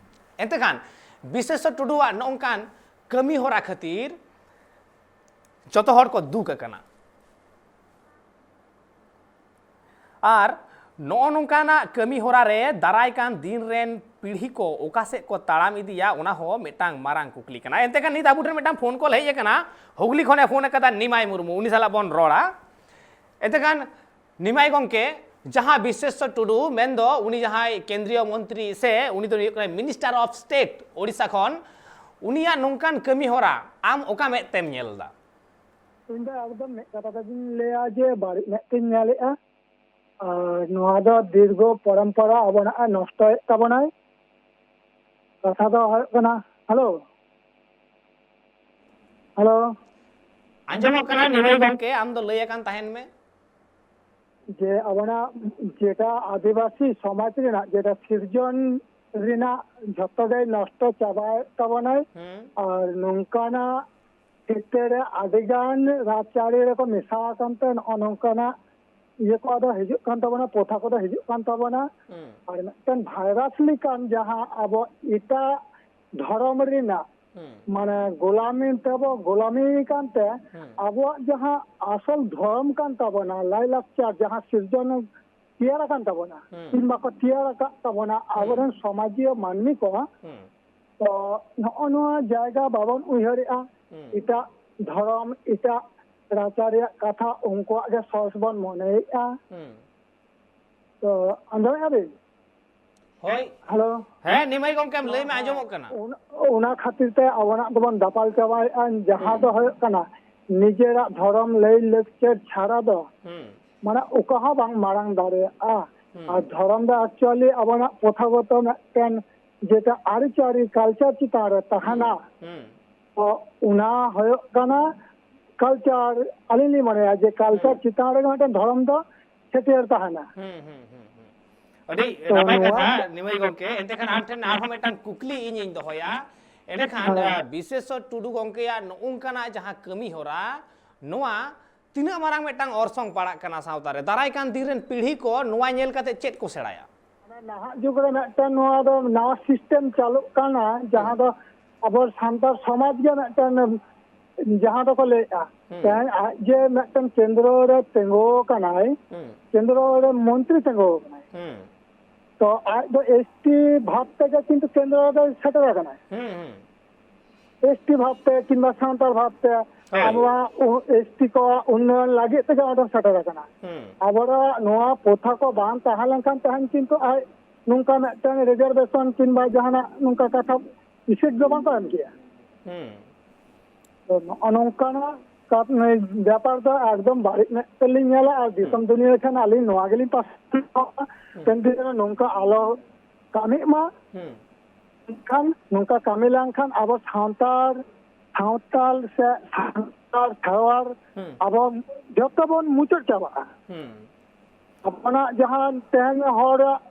ᱮᱱᱛᱮ ᱠᱷᱟᱱ ᱵᱤᱥᱮᱥᱥᱚ ᱴᱩᱰᱩᱣᱟᱜ ᱱᱚᱜᱼᱚ ᱱᱚᱝᱠᱟᱱ ᱠᱟᱹᱢᱤ ᱦᱚᱨᱟ ᱠᱷᱟᱹᱛᱤᱨ ᱡᱚᱛᱚ ᱦᱚᱲ ᱠᱚ ᱫᱩᱠ ᱟᱠᱟᱱᱟ᱾ ᱟᱨ ᱱᱚᱜᱼᱚ ᱱᱚᱝᱠᱟᱱᱟᱜ ᱠᱟᱹᱢᱤ ᱦᱚᱨᱟ ᱨᱮ ᱫᱟᱨᱟᱭ ᱠᱟᱱ ᱫᱤᱱ ᱨᱮᱱ ᱯᱤᱲᱦᱤ ᱠᱚ ᱚᱠᱟ ᱥᱮᱫ ᱠᱚ ᱛᱟᱲᱟᱢ ᱤᱫᱤᱭᱟ, ᱚᱱᱟ ᱦᱚᱸ ᱢᱤᱫᱴᱟᱝ ᱢᱟᱨᱟᱝ ᱠᱩᱠᱞᱤ ᱠᱟᱱᱟ᱾ ᱮᱱᱛᱮ ᱠᱷᱟᱱ ᱱᱤᱛ ᱟᱵᱚ ᱴᱷᱮᱱ ᱢᱤᱫᱴᱟᱝ ᱯᱷᱳᱱ ᱠᱚᱞ ᱦᱮᱡ ᱟᱠᱟᱱᱟ, ᱦᱩᱜᱽᱞᱤ ᱠᱷᱚᱱᱮ ᱯᱷᱳᱱ ᱟᱠᱟᱫᱟ ᱱᱤᱢᱟᱭ ᱢᱩᱨᱢᱩ, ᱩᱱᱤ ᱥᱟᱞᱟᱜ ᱵᱚᱱ ᱨᱚᱲᱟ᱾ ᱮᱱᱛᱮ ᱠᱷᱟᱱ ᱱᱤᱢᱟᱭ ᱜᱚᱢᱠᱮ, ᱡᱟᱦᱟᱸ ᱵᱤᱥᱮᱥᱥᱚ ᱴᱩᱰᱩ ᱢᱮᱱᱫᱚ ᱩᱱᱤ ᱡᱟᱦᱟᱸᱭ ᱠᱮᱱᱫᱨᱤᱭᱚ ᱢᱚᱱᱛᱨᱤ ᱥᱮ ᱩᱱᱤ ᱫᱚ ᱦᱩᱭᱩᱜ ᱠᱟᱱᱟ ᱢᱤᱱᱤᱥᱴᱟᱨ ᱚᱯᱷ ᱥᱴᱮᱴ ᱳᱰᱤᱥᱟ ᱠᱷᱚᱱ, ᱩᱱᱤᱭᱟᱜ ᱱᱚᱝᱠᱟᱱ ᱠᱟᱹᱢᱤ ᱦᱚᱨᱟ ᱟᱢ ᱚᱠᱟ ᱢᱮᱫ ᱛᱮᱢ ᱧᱮᱞ ᱮᱫᱟ? ᱤᱧ ᱫᱚ ᱮᱠᱫᱚᱢ ᱢᱤᱫ ᱠᱟᱛᱷᱟ ᱛᱮᱜᱤᱧ ᱞᱟᱹᱭᱟ ᱡᱮ ᱵᱟᱹᱲᱤᱡ ᱢᱮᱫ ᱛᱤᱧ ᱧᱮᱞᱮᱫᱼᱟ᱾ ᱟᱨ ᱱᱚᱣᱟ ᱫᱚ ᱫᱤᱨᱜᱷᱚ ᱯᱚᱨᱚᱢᱯᱚᱨᱟ ᱟᱵᱚᱱᱟᱜ ᱮ ᱱᱚᱥᱴᱚᱭᱮᱫ ᱛᱟᱵᱚᱱᱟᱭ᱾ ᱠᱟᱛᱷᱟ ᱫᱚ ᱦᱩᱭᱩᱜ ᱠᱟᱱᱟ, ᱦᱮᱞᱳ, ᱦᱮᱞᱳ᱾ ᱟᱸᱡᱚᱢᱚᱜ ᱠᱟᱱᱟ ᱱᱤᱢᱟᱭ ᱜᱚᱢᱠᱮ, ᱟᱢ ᱫᱚ ᱞᱟᱹᱭ ᱟᱠᱟᱱ ᱛᱟᱦᱮᱱ ᱢᱮ᱾ ᱡᱮ ᱟᱵᱚᱱᱟᱜ ᱡᱮᱴᱟ ᱟᱹᱫᱤᱵᱟᱹᱥᱤ ᱥᱚᱢᱟᱡᱽ ᱨᱮᱱᱟᱜ ᱡᱮᱴᱟ ᱥᱤᱨᱡᱚᱱ ᱨᱮᱱᱟᱜ ᱡᱷᱚᱛᱚ ᱜᱮ ᱱᱚᱥᱴᱚ ᱪᱟᱵᱟᱭᱮᱫ ᱛᱟᱵᱚᱱᱟᱭ᱾ ᱦᱩᱸ᱾ ᱟᱨ ᱱᱚᱝᱠᱟᱱᱟᱜ ᱠᱷᱮᱛᱨᱮ ᱨᱮ ᱟᱹᱰᱤᱜᱟᱱ ᱨᱟᱡᱽᱟᱹᱨᱤ ᱨᱮᱠᱚ ᱢᱮᱥᱟ ᱟᱠᱟᱱ ᱛᱮ ᱱᱚᱜᱼᱚ ᱱᱚᱝᱠᱟᱱᱟᱜ ᱤᱭᱟᱹ ᱠᱚ ᱟᱫᱚ ᱦᱤᱡᱩᱜ ᱠᱟᱱ ᱛᱟᱵᱚᱱᱟ, ᱯᱨᱚᱛᱷᱟ ᱠᱚᱫᱚ ᱦᱤᱡᱩᱜ ᱠᱟᱱ ᱛᱟᱵᱚᱱᱟ᱾ ᱦᱩᱸ᱾ ᱟᱨ ᱢᱤᱫᱴᱮᱱ ᱵᱷᱟᱭᱨᱟᱥ ᱞᱮᱠᱟᱱ ᱡᱟᱦᱟᱸ ᱟᱵᱚ ᱮᱴᱟᱜ ᱫᱷᱚᱨᱚᱢ ᱨᱮᱱᱟᱜ ᱦᱩᱸ᱾ ᱢᱟᱱᱮ ᱜᱳᱞᱟᱢᱤ ᱛᱮᱵᱚ ᱜᱳᱞᱟᱢᱤ ᱠᱟᱱᱛᱮ ᱦᱩᱸ᱾ ᱟᱵᱚᱣᱟᱜ ᱡᱟᱦᱟᱸ ᱟᱥᱚᱞ ᱫᱷᱚᱨᱚᱢ ᱠᱟᱱ ᱛᱟᱵᱚᱱᱟ, ᱞᱟᱭᱞᱟᱠᱪᱟᱨ ᱡᱟᱦᱟᱸ ᱥᱤᱨᱡᱚᱱ ᱛᱮᱭᱟᱨ ᱟᱠᱟᱱ ᱛᱟᱵᱚᱱᱟ, ᱦᱩᱸ᱾ ᱠᱤᱝᱵᱟ ᱠᱚ ᱛᱮᱭᱟᱨ ᱟᱠᱟᱫ ᱛᱟᱵᱚᱱᱟ ᱦᱩᱸ᱾ ᱟᱵᱚᱨᱮᱱ ᱥᱚᱢᱟᱡᱤᱭᱟᱹ ᱢᱟᱹᱱᱢᱤ ᱠᱚ, ᱦᱩᱸ᱾ ᱛᱚ ᱱᱚᱜᱼᱚ ᱱᱚᱣᱟ ᱡᱟᱭᱜᱟ ᱵᱟᱵᱚᱱ ᱩᱭᱦᱟᱹᱨᱮᱜᱼᱟ᱾ ᱦᱩᱸ᱾ ᱮᱴᱟᱜ ᱫᱷᱚᱨᱚᱢ, ᱮᱴᱟᱜ ᱨᱟᱪᱟ ᱨᱮᱭᱟᱜ ᱠᱟᱛᱷᱟ ᱩᱱᱠᱩᱣᱟᱜ ᱜᱮ ᱥᱚᱦᱚᱡ ᱵᱚᱱ ᱢᱚᱱᱮᱭᱮᱫᱼᱟ᱾ ᱦᱩᱸ᱾ ᱛᱚ ᱟᱸᱡᱚᱢᱮᱫᱼᱟ ᱵᱤᱱ? ᱦᱳᱭ᱾ ᱦᱮᱞᱳ᱾ ᱦᱮᱸ, ᱱᱤᱢᱟᱹᱭ ᱜᱚᱢᱠᱮᱢ ᱞᱟᱹᱭ ᱢᱮ, ᱟᱸᱡᱚᱢᱚᱜ ᱠᱟᱱᱟ᱾ ᱚᱱᱟ, ᱚᱱᱟ ᱠᱷᱟᱹᱛᱤᱨ ᱛᱮ ᱟᱵᱚᱱᱟᱜ ᱫᱚᱵᱚᱱ ᱫᱟᱯᱟᱞ ᱪᱟᱵᱟᱭᱮᱫᱼᱟ, ᱡᱟᱦᱟᱸ ᱦᱩᱸ᱾ ᱫᱚ ᱦᱩᱭᱩᱜ ᱠᱟᱱᱟ ᱱᱤᱡᱮᱨᱟᱜ ᱫᱷᱚᱨᱚᱢ ᱞᱟᱹᱭ ᱞᱟᱠᱪᱟᱨ ᱪᱷᱟᱲᱟ ᱫᱚ ᱦᱩᱸ᱾ ᱢᱟᱱᱮ ᱚᱠᱟ ᱦᱚᱸ ᱵᱟᱝ ᱢᱟᱲᱟᱝ ᱫᱟᱲᱮᱭᱟᱜᱼᱟ᱾ ᱦᱩᱸ᱾ ᱟᱨ ᱫᱷᱚᱨᱚᱢ ᱫᱚ actually ᱟᱵᱚᱱᱟᱜ ᱯᱨᱚᱛᱷᱟᱜᱚᱛᱚ ᱢᱤᱫᱴᱮᱱ ᱡᱮᱴᱟ ᱟᱹᱨᱤᱪᱟᱹᱞᱤ culture ᱪᱮᱛᱟᱱ ᱨᱮ ᱛᱟᱦᱮᱱᱟ, ᱦᱩᱸ᱾ ᱛᱚ ᱚᱱᱟ ᱦᱩᱭᱩᱜ ᱠᱟᱱᱟ culture᱾ ᱟᱹᱞᱤᱧ ᱞᱤᱧ ᱢᱚᱱᱮᱭᱟ ᱡᱮ culture ᱦᱩᱸ᱾ ᱪᱮᱛᱟᱱ ᱨᱮᱜᱮ ᱢᱤᱫᱴᱮᱱ ᱫᱷᱚᱨᱚᱢ ᱫᱚ ᱪᱷᱟᱹᱴᱭᱟᱹᱨ ᱛᱟᱦᱮᱱᱟ᱾ ᱦᱩᱸ, ᱦᱩᱸ, ᱦᱩᱸ, ᱦᱩᱸ᱾ ᱟᱹᱰᱤ ᱛᱚ ᱱᱟᱯᱟᱭ ᱱᱚᱣᱟ ᱠᱟᱛᱷᱟ ᱱᱤᱢᱟᱹᱭ ᱜᱚᱢᱠᱮ᱾ ᱮᱱᱛᱮ ᱠᱷᱟᱱ ᱟᱢ ᱴᱷᱮᱱ ᱟᱨᱦᱚᱸ ᱢᱤᱫᱴᱟᱝ ᱠᱩᱠᱞᱤ ᱤᱧᱤᱧ ᱫᱚᱦᱚᱭᱟ᱾ ᱮᱸᱰᱮᱠᱷᱟᱱ, ᱦᱮᱸ᱾ ᱟᱸ, ᱵᱤᱥᱮᱥᱚᱨ ᱴᱩᱰᱩ ᱜᱚᱢᱠᱮᱭᱟᱜ ᱱᱚᱜᱼᱚ ᱱᱚᱝᱠᱟᱱᱟᱜ ᱡᱟᱦᱟᱸ ᱠᱟᱹᱢᱤ ᱦᱚᱨᱟ, ᱱᱚᱣᱟ ᱛᱤᱱᱟᱹᱜ ᱢᱟᱨᱟᱝ ᱢᱤᱫᱴᱟᱝ ᱚᱨᱥᱚᱝ ᱯᱟᱲᱟᱜ ᱠᱟᱱᱟ ᱥᱟᱶᱛᱟ ᱨᱮ? ᱫᱟᱨᱟᱭ ᱠᱟᱱ ᱫᱤᱱ ᱨᱮᱱ ᱯᱤᱲᱦᱤ ᱠᱚ ᱱᱚᱣᱟ ᱧᱮᱞ ᱠᱟᱛᱮ ᱪᱮᱫ ᱠᱚ ᱥᱮᱬᱟᱭᱟ? ᱢᱟᱱᱮ ᱱᱟᱦᱟᱜ ᱡᱩᱜᱽ ᱨᱮ ᱢᱤᱫᱴᱟᱝ ᱱᱚᱣᱟ ᱫᱚ ᱱᱟᱣᱟ system ᱪᱟᱹᱞᱩᱜ ᱠᱟᱱᱟ, ᱡᱟᱦᱟᱸ ᱦᱩᱸ᱾ ᱫᱚ ᱟᱵᱚ ᱥᱟᱱᱛᱟᱲ ᱥᱚᱢᱟᱡᱽ ᱜᱮ ᱢᱤᱫᱴᱟᱝ, ᱡᱟᱦᱟᱸ ᱫᱚᱠᱚ ᱞᱟᱹᱭᱮᱫᱼᱟ, ᱦᱩᱸ᱾ ᱛᱮᱦᱮᱧ ᱟᱡ ᱡᱮ ᱢᱤᱫᱴᱟᱝ ᱠᱮᱱᱫᱨᱚ ᱨᱮ ᱛᱤᱸᱜᱩ ᱟᱠᱟᱱᱟᱭ, ᱦᱩᱸ᱾ ᱠᱮᱱᱫᱨᱚ ᱨᱮ ᱢᱚᱱᱛᱨᱤ ᱛᱤᱸᱜᱩ ᱟᱠᱟᱱᱟᱭ, ᱦᱩᱸ᱾ ᱛᱚ ᱟᱡ ᱫᱚ ST ᱵᱷᱟᱵᱽ ᱛᱮᱜᱮ ᱠᱤᱱᱛᱩ ᱠᱮᱱᱫᱨᱚ ᱨᱮ ᱥᱮᱴᱮᱨ ᱟᱠᱟᱱᱟᱭ᱾ ᱦᱩᱸ, ᱦᱩᱸ᱾ ST ᱵᱷᱟᱵᱽ ᱛᱮ ᱠᱤᱝᱵᱟ ᱥᱟᱱᱛᱟᱲ ᱵᱷᱟᱵᱽ ᱛᱮ ᱦᱳᱭ᱾ ᱟᱵᱚᱣᱟᱜ ᱩ-, ST ᱠᱚᱣᱟᱜ ᱩᱱᱱᱚᱭᱚᱱ ᱞᱟᱹᱜᱤᱫ ᱛᱮᱜᱮ ᱚᱸᱰᱮ ᱥᱮᱴᱮᱨ ᱟᱠᱟᱱᱟ᱾ ᱦᱩᱸ᱾ ᱟᱵᱚᱣᱟᱜ ᱱᱚᱣᱟ ᱯᱨᱚᱛᱷᱟ ᱠᱚ ᱵᱟᱝ ᱛᱟᱦᱮᱸ ᱞᱮᱱᱠᱷᱟᱱ ᱛᱮᱦᱮᱧ ᱠᱤᱱᱛᱩ ᱟᱡ ᱱᱚᱝᱠᱟ ᱢᱤᱫᱴᱟᱝ reservation ᱠᱤᱝᱵᱟ ᱡᱟᱦᱟᱱᱟᱜ ᱱᱚᱝᱠᱟ ᱠᱟᱛᱷᱟ ᱵᱤᱥᱮᱥ ᱫᱚ ᱵᱟᱝ ᱠᱚ ᱮᱢ ᱠᱮᱭᱟ᱾ ᱦᱩᱸ᱾ ᱛᱚ ᱱᱚᱜᱼᱚ ᱱᱚᱝᱠᱟᱱᱟᱜ ᱠᱟᱛ-, ᱵᱮᱯᱟᱨ ᱫᱚ ᱮᱠᱫᱚᱢ ᱵᱟᱹᱲᱤᱡ ᱢᱮᱫ ᱛᱮᱞᱤᱧ ᱧᱮᱞᱟ, ᱟᱨ ᱦᱩᱸ᱾ ᱫᱤᱥᱚᱢ ᱫᱩᱱᱤᱭᱟᱹ ᱴᱷᱮᱱ ᱟᱹᱞᱤᱧ ᱱᱚᱣᱟ ᱜᱮᱞᱤᱧ ᱯᱟᱥᱱᱟᱣᱟ, ᱦᱩᱸ᱾ ᱦᱟᱯᱮᱱ ᱫᱤᱱ ᱨᱮ ᱱᱚᱝᱠᱟ ᱟᱞᱚ ᱠᱟᱹᱢᱤᱜ ᱢᱟ᱾ ᱦᱩᱸ᱾ ᱢᱮᱱᱠᱷᱟᱱ ᱱᱚᱝᱠᱟ ᱠᱟᱹᱢᱤ ᱞᱮᱱᱠᱷᱟᱱ ᱟᱵᱚ ᱥᱟᱱᱛᱟᱲ, ᱥᱟᱶᱛᱟᱞ ᱥᱮ ᱥᱟᱱᱛᱟᱲ ᱠᱷᱮᱨᱣᱟᱲ ᱦᱩᱸ᱾ ᱟᱵᱚ ᱡᱚᱛᱚ ᱵᱚᱱ ᱢᱩᱪᱟᱹᱫ ᱪᱟᱵᱟᱜᱼᱟ᱾ ᱦᱩᱸ᱾ ᱟᱵᱚᱱᱟᱜ ᱡᱟᱦᱟᱸ ᱛᱮᱦᱮᱧ ᱦᱚᱲᱟᱜ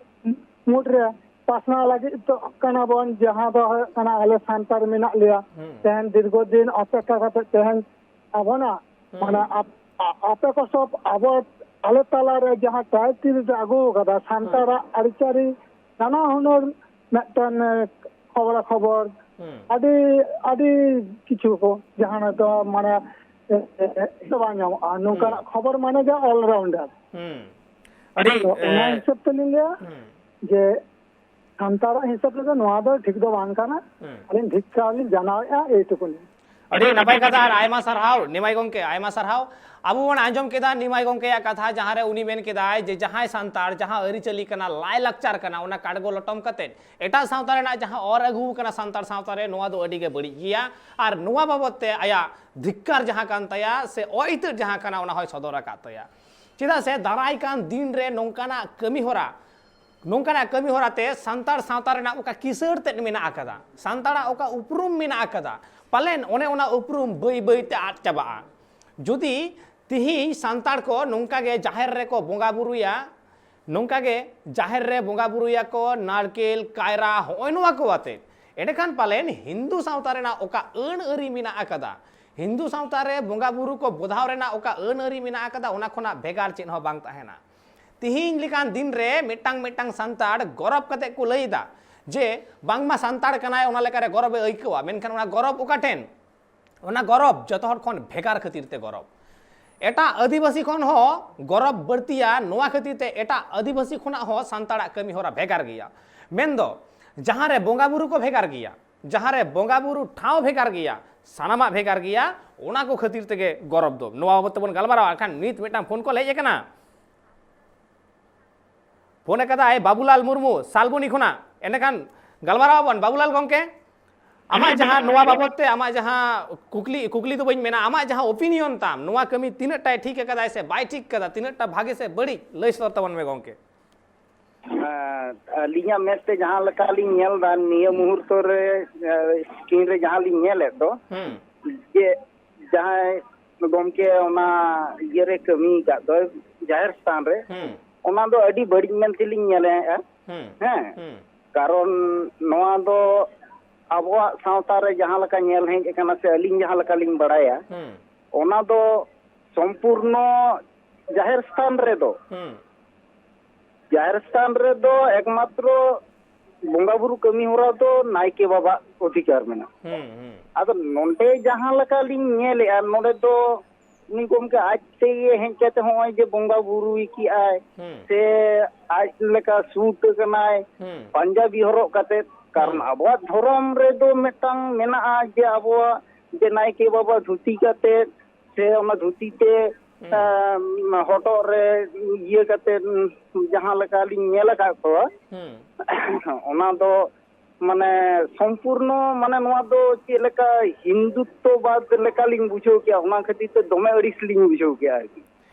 ᱢᱩᱫᱽ ᱨᱮ ᱯᱟᱥᱱᱟᱣ ᱞᱟᱹᱜᱤᱫ ᱛᱚ ᱠᱟᱱᱟ ᱵᱚᱱ, ᱡᱟᱦᱟᱸ ᱫᱚ ᱦᱩᱭᱩᱜ ᱠᱟᱱᱟ ᱟᱞᱮ ᱥᱟᱱᱛᱟᱲ ᱢᱮᱱᱟᱜ ᱞᱮᱭᱟ᱾ ᱦᱩᱸ᱾ ᱛᱮᱦᱮᱧ ᱫᱤᱨᱜᱷᱚ ᱫᱤᱱ ᱚᱯᱮᱠᱷᱟ ᱠᱟᱛᱮ ᱛᱮᱦᱮᱧ ᱟᱵᱚᱱᱟᱜ ᱦᱩᱸ᱾ ᱢᱟᱱᱮ ᱟᱯ-, ᱟ-, ᱟᱯᱮ ᱠᱚ ᱥᱚᱵ ᱟᱵᱚ ᱟᱞᱮ ᱛᱟᱞᱟᱨᱮ ᱡᱟᱦᱟᱸ ᱴᱨᱟᱭᱤᱵᱽ ᱴᱤᱵᱷᱤ ᱯᱮ ᱟᱹᱜᱩ ᱟᱠᱟᱫᱟ, ᱥᱟᱱᱛᱟᱲᱟᱜ ᱟᱹᱨᱤᱪᱟᱹᱞᱤ ᱱᱟᱱᱟ ᱦᱩᱱᱟᱹᱨ ᱢᱤᱫᱴᱮᱱ, ᱮ, ᱠᱷᱚᱵᱚᱨᱟ ᱠᱷᱚᱵᱚᱨ, ᱦᱩᱸ᱾ ᱟᱹᱰᱤ, ᱟᱹᱰᱤ ᱠᱤᱪᱷᱩ ᱠᱚ ᱡᱟᱦᱟᱸ ᱫᱚ ᱢᱟᱱᱮ, ᱮ, ᱮ, ᱮ, ᱫᱚ ᱵᱟᱝ ᱧᱟᱢᱚᱜᱼᱟ᱾ ᱱᱚᱝᱠᱟᱱᱟᱜ ᱦᱩᱸ᱾ ᱠᱷᱚᱵᱚᱨ ᱢᱟᱱᱮ ᱜᱮ all rounder᱾ ᱦᱩᱸ᱾ ᱟᱹᱰᱤ, ᱛᱚ ᱚᱱᱟ ᱮ, ᱦᱤᱥᱟᱹᱵ ᱛᱮᱞᱤᱧ ᱞᱟᱹᱭᱟ ᱦᱩᱸ᱾ ᱡᱮ ᱥᱟᱱᱛᱟᱲᱟᱜ ᱦᱤᱥᱟᱹᱵ ᱛᱮᱫᱚ ᱱᱚᱣᱟ ᱫᱚ ᱴᱷᱤᱠ ᱫᱚ ᱵᱟᱝ ᱠᱟᱱᱟ᱾ ᱦᱩᱸ᱾ ᱟᱹᱞᱤᱧ ᱫᱷᱤᱠᱠᱟᱨ ᱞᱤᱧ ᱡᱟᱱᱟᱣᱮᱫᱼᱟ ᱮᱭᱴᱩᱠᱩ ᱞᱤᱧ᱾ ᱟᱹᱰᱤ ᱱᱟᱯᱟᱭ ᱠᱟᱛᱷᱟ ᱟᱨ ᱟᱭᱢᱟ ᱥᱟᱨᱦᱟᱣ ᱱᱤᱢᱟᱭ ᱜᱚᱢᱠᱮ, ᱟᱭᱢᱟ ᱥᱟᱨᱦᱟᱣ᱾ ᱟᱵᱚ ᱵᱚᱱ ᱟᱸᱡᱚᱢ ᱠᱮᱫᱟ ᱱᱤᱢᱟᱭ ᱜᱚᱢᱠᱮᱭᱟᱜ ᱠᱟᱛᱷᱟ, ᱡᱟᱦᱟᱸ ᱨᱮ ᱩᱱᱤ ᱢᱮᱱ ᱠᱮᱫᱟᱭ ᱡᱮ ᱡᱟᱦᱟᱸᱭ ᱥᱟᱱᱛᱟᱲ ᱡᱟᱦᱟᱸ ᱟᱹᱨᱤᱪᱟᱹᱞᱤ ᱠᱟᱱᱟ, ᱞᱟᱭ ᱞᱟᱠᱪᱟᱨ ᱠᱟᱱᱟ, ᱚᱱᱟ ᱠᱟᱰᱜᱚ ᱞᱚᱴᱚᱢ ᱠᱟᱛᱮᱫ ᱮᱴᱟᱜ ᱥᱟᱶᱛᱟ ᱨᱮᱱᱟᱜ ᱡᱟᱦᱟᱸ ᱚᱨ ᱟᱹᱜᱩ ᱠᱟᱱᱟ ᱥᱟᱱᱛᱟᱲ ᱥᱟᱶᱛᱟ ᱨᱮ, ᱱᱚᱣᱟ ᱫᱚ ᱟᱹᱰᱤ ᱜᱮ ᱵᱟᱹᱲᱤᱡ ᱜᱮᱭᱟ᱾ ᱟᱨ ᱱᱚᱣᱟ ᱵᱟᱵᱚᱛ ᱛᱮ ᱟᱭᱟᱜ ᱫᱷᱤᱠᱠᱟᱨ ᱡᱟᱦᱟᱸ ᱠᱟᱱ ᱛᱟᱭᱟ ᱥᱮ ᱚᱭᱤᱛᱟᱹᱫ ᱡᱟᱦᱟᱸ ᱠᱟᱱᱟ, ᱚᱱᱟ ᱦᱚᱸᱭ ᱥᱚᱫᱚᱨ ᱟᱠᱟᱫ ᱛᱟᱭᱟ᱾ ᱪᱮᱫᱟᱜ ᱥᱮ ᱫᱟᱨᱟᱭ ᱠᱟᱱ ᱫᱤᱱ ᱨᱮ ᱱᱚᱝᱠᱟᱱᱟᱜ ᱠᱟᱹᱢᱤ ᱦᱚᱨᱟ ᱱᱚᱝᱠᱟᱱᱟᱜ ᱠᱟᱹᱢᱤ ᱦᱚᱨᱟ ᱛᱮ ᱥᱟᱱᱛᱟᱲ ᱥᱟᱶᱛᱟ ᱨᱮᱱᱟᱜ ᱚᱠᱟ ᱠᱤᱥᱟᱹᱬ ᱛᱮᱫ ᱢᱮᱱᱟᱜ ᱟᱠᱟᱫᱟ, ᱥᱟᱱᱛᱟᱲᱟᱜ ᱚᱠᱟ ᱩᱯᱨᱩᱢ ᱢᱮᱱᱟᱜ ᱟᱠᱟᱫᱟ, ᱯᱟᱞᱮᱱ ᱚᱱᱮ ᱚᱱᱟ ᱩᱯᱨᱩᱢ ᱵᱟᱹᱭ ᱵᱟᱹᱭ ᱛᱮ ᱟᱫ ᱪᱟᱵᱟᱜᱼᱟ᱾ ᱡᱩᱫᱤ ᱛᱤᱦᱤᱧ ᱥᱟᱱᱛᱟᱲ ᱠᱚ ᱱᱚᱝᱠᱟ ᱜᱮ ᱡᱟᱦᱮᱨ ᱨᱮᱠᱚ ᱵᱚᱸᱜᱟ ᱵᱩᱨᱩᱭᱟ, ᱱᱚᱝᱠᱟ ᱜᱮ ᱡᱟᱦᱮᱨ ᱨᱮ ᱵᱚᱸᱜᱟ ᱵᱩᱨᱩᱭᱟᱠᱚ ᱱᱟᱲᱠᱮᱞ, ᱠᱟᱭᱨᱟ, ᱦᱚᱸᱜᱼᱚᱭ ᱱᱚᱣᱟ ᱠᱚ ᱟᱛᱮ᱾ ᱮᱸᱰᱮᱠᱷᱟᱱ ᱯᱟᱞᱮᱱ ᱦᱤᱱᱫᱩ ᱥᱟᱶᱛᱟ ᱨᱮᱱᱟᱜ ᱚᱠᱟ ᱟᱹᱱ ᱟᱹᱨᱤ ᱢᱮᱱᱟᱜ ᱟᱠᱟᱫᱟ, ᱦᱤᱱᱫᱩ ᱥᱟᱶᱛᱟ ᱨᱮ ᱵᱚᱸᱜᱟ ᱵᱩᱨᱩ ᱠᱚ ᱵᱚᱫᱷᱟᱣ ᱨᱮᱱᱟᱜ ᱚᱠᱟ ᱟᱹᱱ ᱟᱹᱨᱤ ᱢᱮᱱᱟᱜ ᱟᱠᱟᱫᱟ, ᱚᱱᱟ ᱠᱷᱚᱱᱟᱜ ᱵᱷᱮᱜᱟᱨ ᱪᱮᱫ ᱦᱚᱸ ᱵᱟᱝ ᱛᱟᱦᱮᱱᱟ᱾ ᱛᱤᱦᱤᱧ ᱞᱮᱠᱟᱱ ᱫᱤᱱ ᱨᱮ ᱢᱤᱫᱴᱟᱝ ᱢᱤᱫᱴᱟᱝ ᱥᱟᱱᱛᱟᱲ ᱜᱚᱨᱚᱵ ᱠᱟᱛᱮ ᱠᱚ ᱞᱟᱹᱭ ᱮᱫᱟ ᱡᱮ ᱵᱟᱝᱢᱟ ᱥᱟᱱᱛᱟᱲ ᱠᱟᱱᱟᱭ, ᱚᱱᱟ ᱞᱮᱠᱟᱨᱮ ᱜᱚᱨᱚᱵ ᱮ ᱟᱹᱭᱠᱟᱹᱣᱟ᱾ ᱢᱮᱱᱠᱷᱟᱱ ᱚᱱᱟ ᱜᱚᱨᱚᱵ ᱚᱠᱟ ᱴᱷᱮᱱ? ᱚᱱᱟ ᱜᱚᱨᱚᱵ ᱡᱚᱛᱚ ᱦᱚᱲ ᱠᱷᱚᱱ ᱵᱷᱮᱜᱟᱨ ᱠᱷᱟᱹᱛᱤᱨ ᱛᱮ ᱜᱚᱨᱚᱵ᱾ ᱮᱴᱟᱜ ᱟᱹᱫᱤᱵᱟᱹᱥᱤ ᱠᱷᱚᱱ ᱦᱚᱸ ᱜᱚᱨᱚᱵ ᱵᱟᱹᱲᱛᱤᱭᱟ᱾ ᱱᱚᱣᱟ ᱠᱷᱟᱹᱛᱤᱨ ᱛᱮ ᱮᱴᱟᱜ ᱟᱹᱫᱤᱵᱟᱹᱥᱤ ᱠᱷᱚᱱᱟᱜ ᱦᱚᱸ ᱥᱟᱱᱛᱟᱲᱟᱜ ᱠᱟᱹᱢᱤ ᱦᱚᱨᱟ ᱵᱷᱮᱜᱟᱨ ᱜᱮᱭᱟ᱾ ᱢᱮᱱᱫᱚ ᱡᱟᱦᱟᱸ ᱨᱮ ᱵᱚᱸᱜᱟ ᱵᱩᱨᱩ ᱠᱚ ᱵᱷᱮᱜᱟᱨ ᱜᱮᱭᱟ, ᱡᱟᱦᱟᱸ ᱨᱮ ᱵᱚᱸᱜᱟ ᱵᱩᱨᱩ ᱴᱷᱟᱶ ᱵᱷᱮᱜᱟᱨ ᱜᱮᱭᱟ, ᱥᱟᱱᱟᱢᱟᱜ ᱵᱷᱮᱜᱟᱨ ᱜᱮᱭᱟ, ᱚᱱᱟ ᱠᱚ ᱠᱷᱟᱹᱛᱤᱨ ᱛᱮᱜᱮ ᱜᱚᱨᱚᱵ ᱫᱚ᱾ ᱱᱚᱣᱟ ᱵᱟᱵᱚᱫ ᱛᱮᱵᱚᱱ ᱜᱟᱞᱢᱟᱨᱟᱣᱟ᱾ ᱮᱱᱠᱷᱟᱱ ᱱᱤᱛ ᱢᱤᱫᱴᱟᱝ ᱯᱷᱳᱱ ᱠᱚᱞ ᱦᱮᱡ ᱟᱠᱟᱱᱟ, ᱯᱷᱳᱱ ᱟᱠᱟᱫᱟᱭ ᱵᱟᱵᱩᱞᱟᱞ ᱢᱩᱨᱢᱩ ᱥᱟᱞᱵᱚᱱᱤ ᱠᱷᱚᱱᱟᱜ᱾ ᱮᱸᱰᱮᱠᱷᱟᱱ ᱜᱟᱞᱢᱟᱨᱟᱣ ᱟᱵᱚᱱ ᱵᱟᱵᱩᱞᱟᱞ ᱜᱚᱢᱠᱮ, ᱟᱢᱟᱜ ᱡᱟᱦᱟᱸ ᱱᱚᱣᱟ ᱵᱟᱵᱚᱫ ᱛᱮ ᱟᱢᱟᱜ ᱡᱟᱦᱟᱸ ᱠᱩᱠᱞᱤ, ᱠᱩᱠᱞᱤ ᱫᱚ ᱵᱟᱹᱧ ᱢᱮᱱᱟ, ᱟᱢᱟᱜ ᱡᱟᱦᱟᱸ ᱚᱯᱤᱱᱤᱭᱚᱱ ᱛᱟᱢ, ᱱᱚᱣᱟ ᱠᱟᱹᱢᱤ ᱛᱤᱱᱟᱹᱜ ᱴᱟᱭ ᱴᱷᱤᱠ ᱟᱠᱟᱫᱟᱭ ᱥᱮ ᱵᱟᱭ ᱴᱷᱤᱠ ᱟᱠᱟᱫᱟ, ᱛᱤᱱᱟᱹᱜ ᱴᱟ ᱵᱷᱟᱜᱮ ᱥᱮ ᱵᱟᱹᱲᱤᱡ, ᱞᱟᱹᱭ ᱥᱚᱫᱚᱨ ᱛᱟᱵᱚᱱ ᱢᱮ ᱜᱚᱢᱠᱮ᱾ ᱦᱮᱸ, ᱟᱹᱞᱤᱧᱟᱜ ᱢᱮᱫ ᱛᱮ ᱡᱟᱦᱟᱸ ᱞᱮᱠᱟ ᱞᱤᱧ ᱧᱮᱞ ᱮᱫᱟ ᱱᱤᱭᱟᱹ ᱢᱩᱦᱩᱨᱛᱚ ᱨᱮ, ᱥᱠᱨᱤᱱ ᱨᱮ ᱡᱟᱦᱟᱸ ᱞᱤᱧ ᱧᱮᱞᱮᱫ ᱫᱚ, ᱦᱩᱸ ᱡᱮ ᱡᱟᱦᱟᱸᱭ ᱜᱚᱢᱠᱮ ᱚᱱᱟ ᱤᱭᱟᱹᱨᱮ ᱠᱟᱹᱢᱤ ᱟᱠᱟᱫ ᱫᱚᱭ ᱡᱟᱦᱮᱨ ᱥᱛᱷᱟᱱ ᱨᱮ, ᱦᱩᱸ ᱚᱱᱟ ᱫᱚ ᱟᱹᱰᱤ ᱵᱟᱹᱲᱤᱡ ᱢᱮᱱ ᱛᱮᱞᱤᱧ ᱧᱮᱞᱮᱫᱼᱟ᱾ ᱦᱩᱸ ᱦᱮᱸ, ᱦᱩᱸ ᱠᱟᱨᱚᱱ ᱱᱚᱣᱟ ᱫᱚ ᱟᱵᱚᱣᱟᱜ ᱥᱟᱶᱛᱟ ᱨᱮ ᱡᱟᱦᱟᱸ ᱞᱮᱠᱟ ᱧᱮᱞ ᱦᱮᱡ ᱟᱠᱟᱱᱟ ᱥᱮ ᱟᱹᱞᱤᱧ ᱡᱟᱦᱟᱸ ᱞᱮᱠᱟ ᱞᱤᱧ ᱵᱟᱲᱟᱭᱟ, ᱦᱩᱸ ᱚᱱᱟ ᱫᱚ ᱥᱚᱢᱯᱩᱨᱱᱚ ᱡᱟᱦᱮᱨ ᱥᱛᱷᱟᱱ ᱨᱮᱫᱚ ᱦᱩᱸ ᱡᱟᱦᱮᱨ ᱥᱛᱷᱟᱱ ᱨᱮᱫᱚ ᱮᱠᱢᱟᱛᱨᱚ ᱵᱚᱸᱜᱟ ᱵᱩᱨᱩ ᱠᱟᱹᱢᱤ ᱦᱚᱨᱟ ᱫᱚ ᱱᱟᱭᱠᱮ ᱵᱟᱵᱟᱜ ᱚᱫᱷᱤᱠᱟᱨ ᱢᱮᱱᱟᱜᱼᱟ᱾ ᱦᱩᱸ ᱦᱩᱸ ᱟᱫᱚ ᱱᱚᱰᱮ ᱡᱟᱦᱟᱸ ᱞᱮᱠᱟ ᱞᱤᱧ ᱧᱮᱞᱮᱜᱼᱟ, ᱱᱚᱰᱮ ᱫᱚ ᱩᱱᱤ ᱜᱚᱢᱠᱮ ᱟᱡ ᱛᱮᱜᱮ ᱦᱮᱡ ᱠᱟᱛᱮ ᱦᱚᱸᱜᱼᱚᱭ ᱡᱮ ᱵᱚᱸᱜᱟ ᱵᱩᱨᱩᱭ ᱠᱮᱜᱼᱟᱭ ᱦᱩᱸ ᱥᱮ ᱟᱡ ᱞᱮᱠᱟ ᱥᱩᱴ ᱟᱠᱟᱱᱟᱭ ᱦᱩᱸ ᱯᱟᱧᱡᱟᱵᱤ ᱦᱚᱨᱚᱜ ᱠᱟᱛᱮ, ᱠᱟᱨᱚᱱ ᱦᱩᱸ᱾ ᱟᱵᱚᱣᱟᱜ ᱫᱷᱚᱨᱚᱢ ᱨᱮᱫᱚ ᱢᱤᱫᱴᱟᱝ ᱢᱮᱱᱟᱜᱼᱟ ᱡᱮ ᱟᱵᱚᱣᱟᱜ ᱡᱮ ᱱᱟᱭᱠᱮ ᱵᱟᱵᱟ ᱫᱷᱩᱛᱤ ᱠᱟᱛᱮ ᱥᱮ ᱚᱱᱟ ᱫᱷᱩᱛᱤ ᱛᱮ ᱦᱩᱸ᱾ ᱮᱸ, ᱦᱚᱴᱚᱜ ᱨᱮ ᱤᱭᱟᱹ ᱠᱟᱛᱮ ᱡᱟᱦᱟᱸ ᱞᱮᱠᱟ ᱞᱤᱧ ᱧᱮᱞ ᱟᱠᱟᱫ ᱠᱚᱣᱟ, ᱦᱩᱸ ᱚᱱᱟ ᱫᱚ ᱢᱟᱱᱮ ᱥᱚᱢᱯᱩᱨᱱᱚ ᱢᱟᱱᱮ ᱱᱚᱣᱟ ᱫᱚ ᱪᱮᱫ ᱞᱮᱠᱟ ᱦᱤᱱᱫᱩᱛᱛᱚᱵᱟᱫ ᱞᱮᱠᱟᱞᱤᱧ ᱵᱩᱡᱷᱟᱹᱣ ᱠᱮᱜᱼᱟ, ᱚᱱᱟ ᱠᱷᱟᱹᱛᱤᱨ ᱛᱮ ᱫᱚᱢᱮ ᱟᱹᱲᱤᱥ ᱞᱤᱧ ᱵᱩᱡᱷᱟᱹᱣ ᱠᱮᱜᱼᱟ ᱟᱨᱠᱤ᱾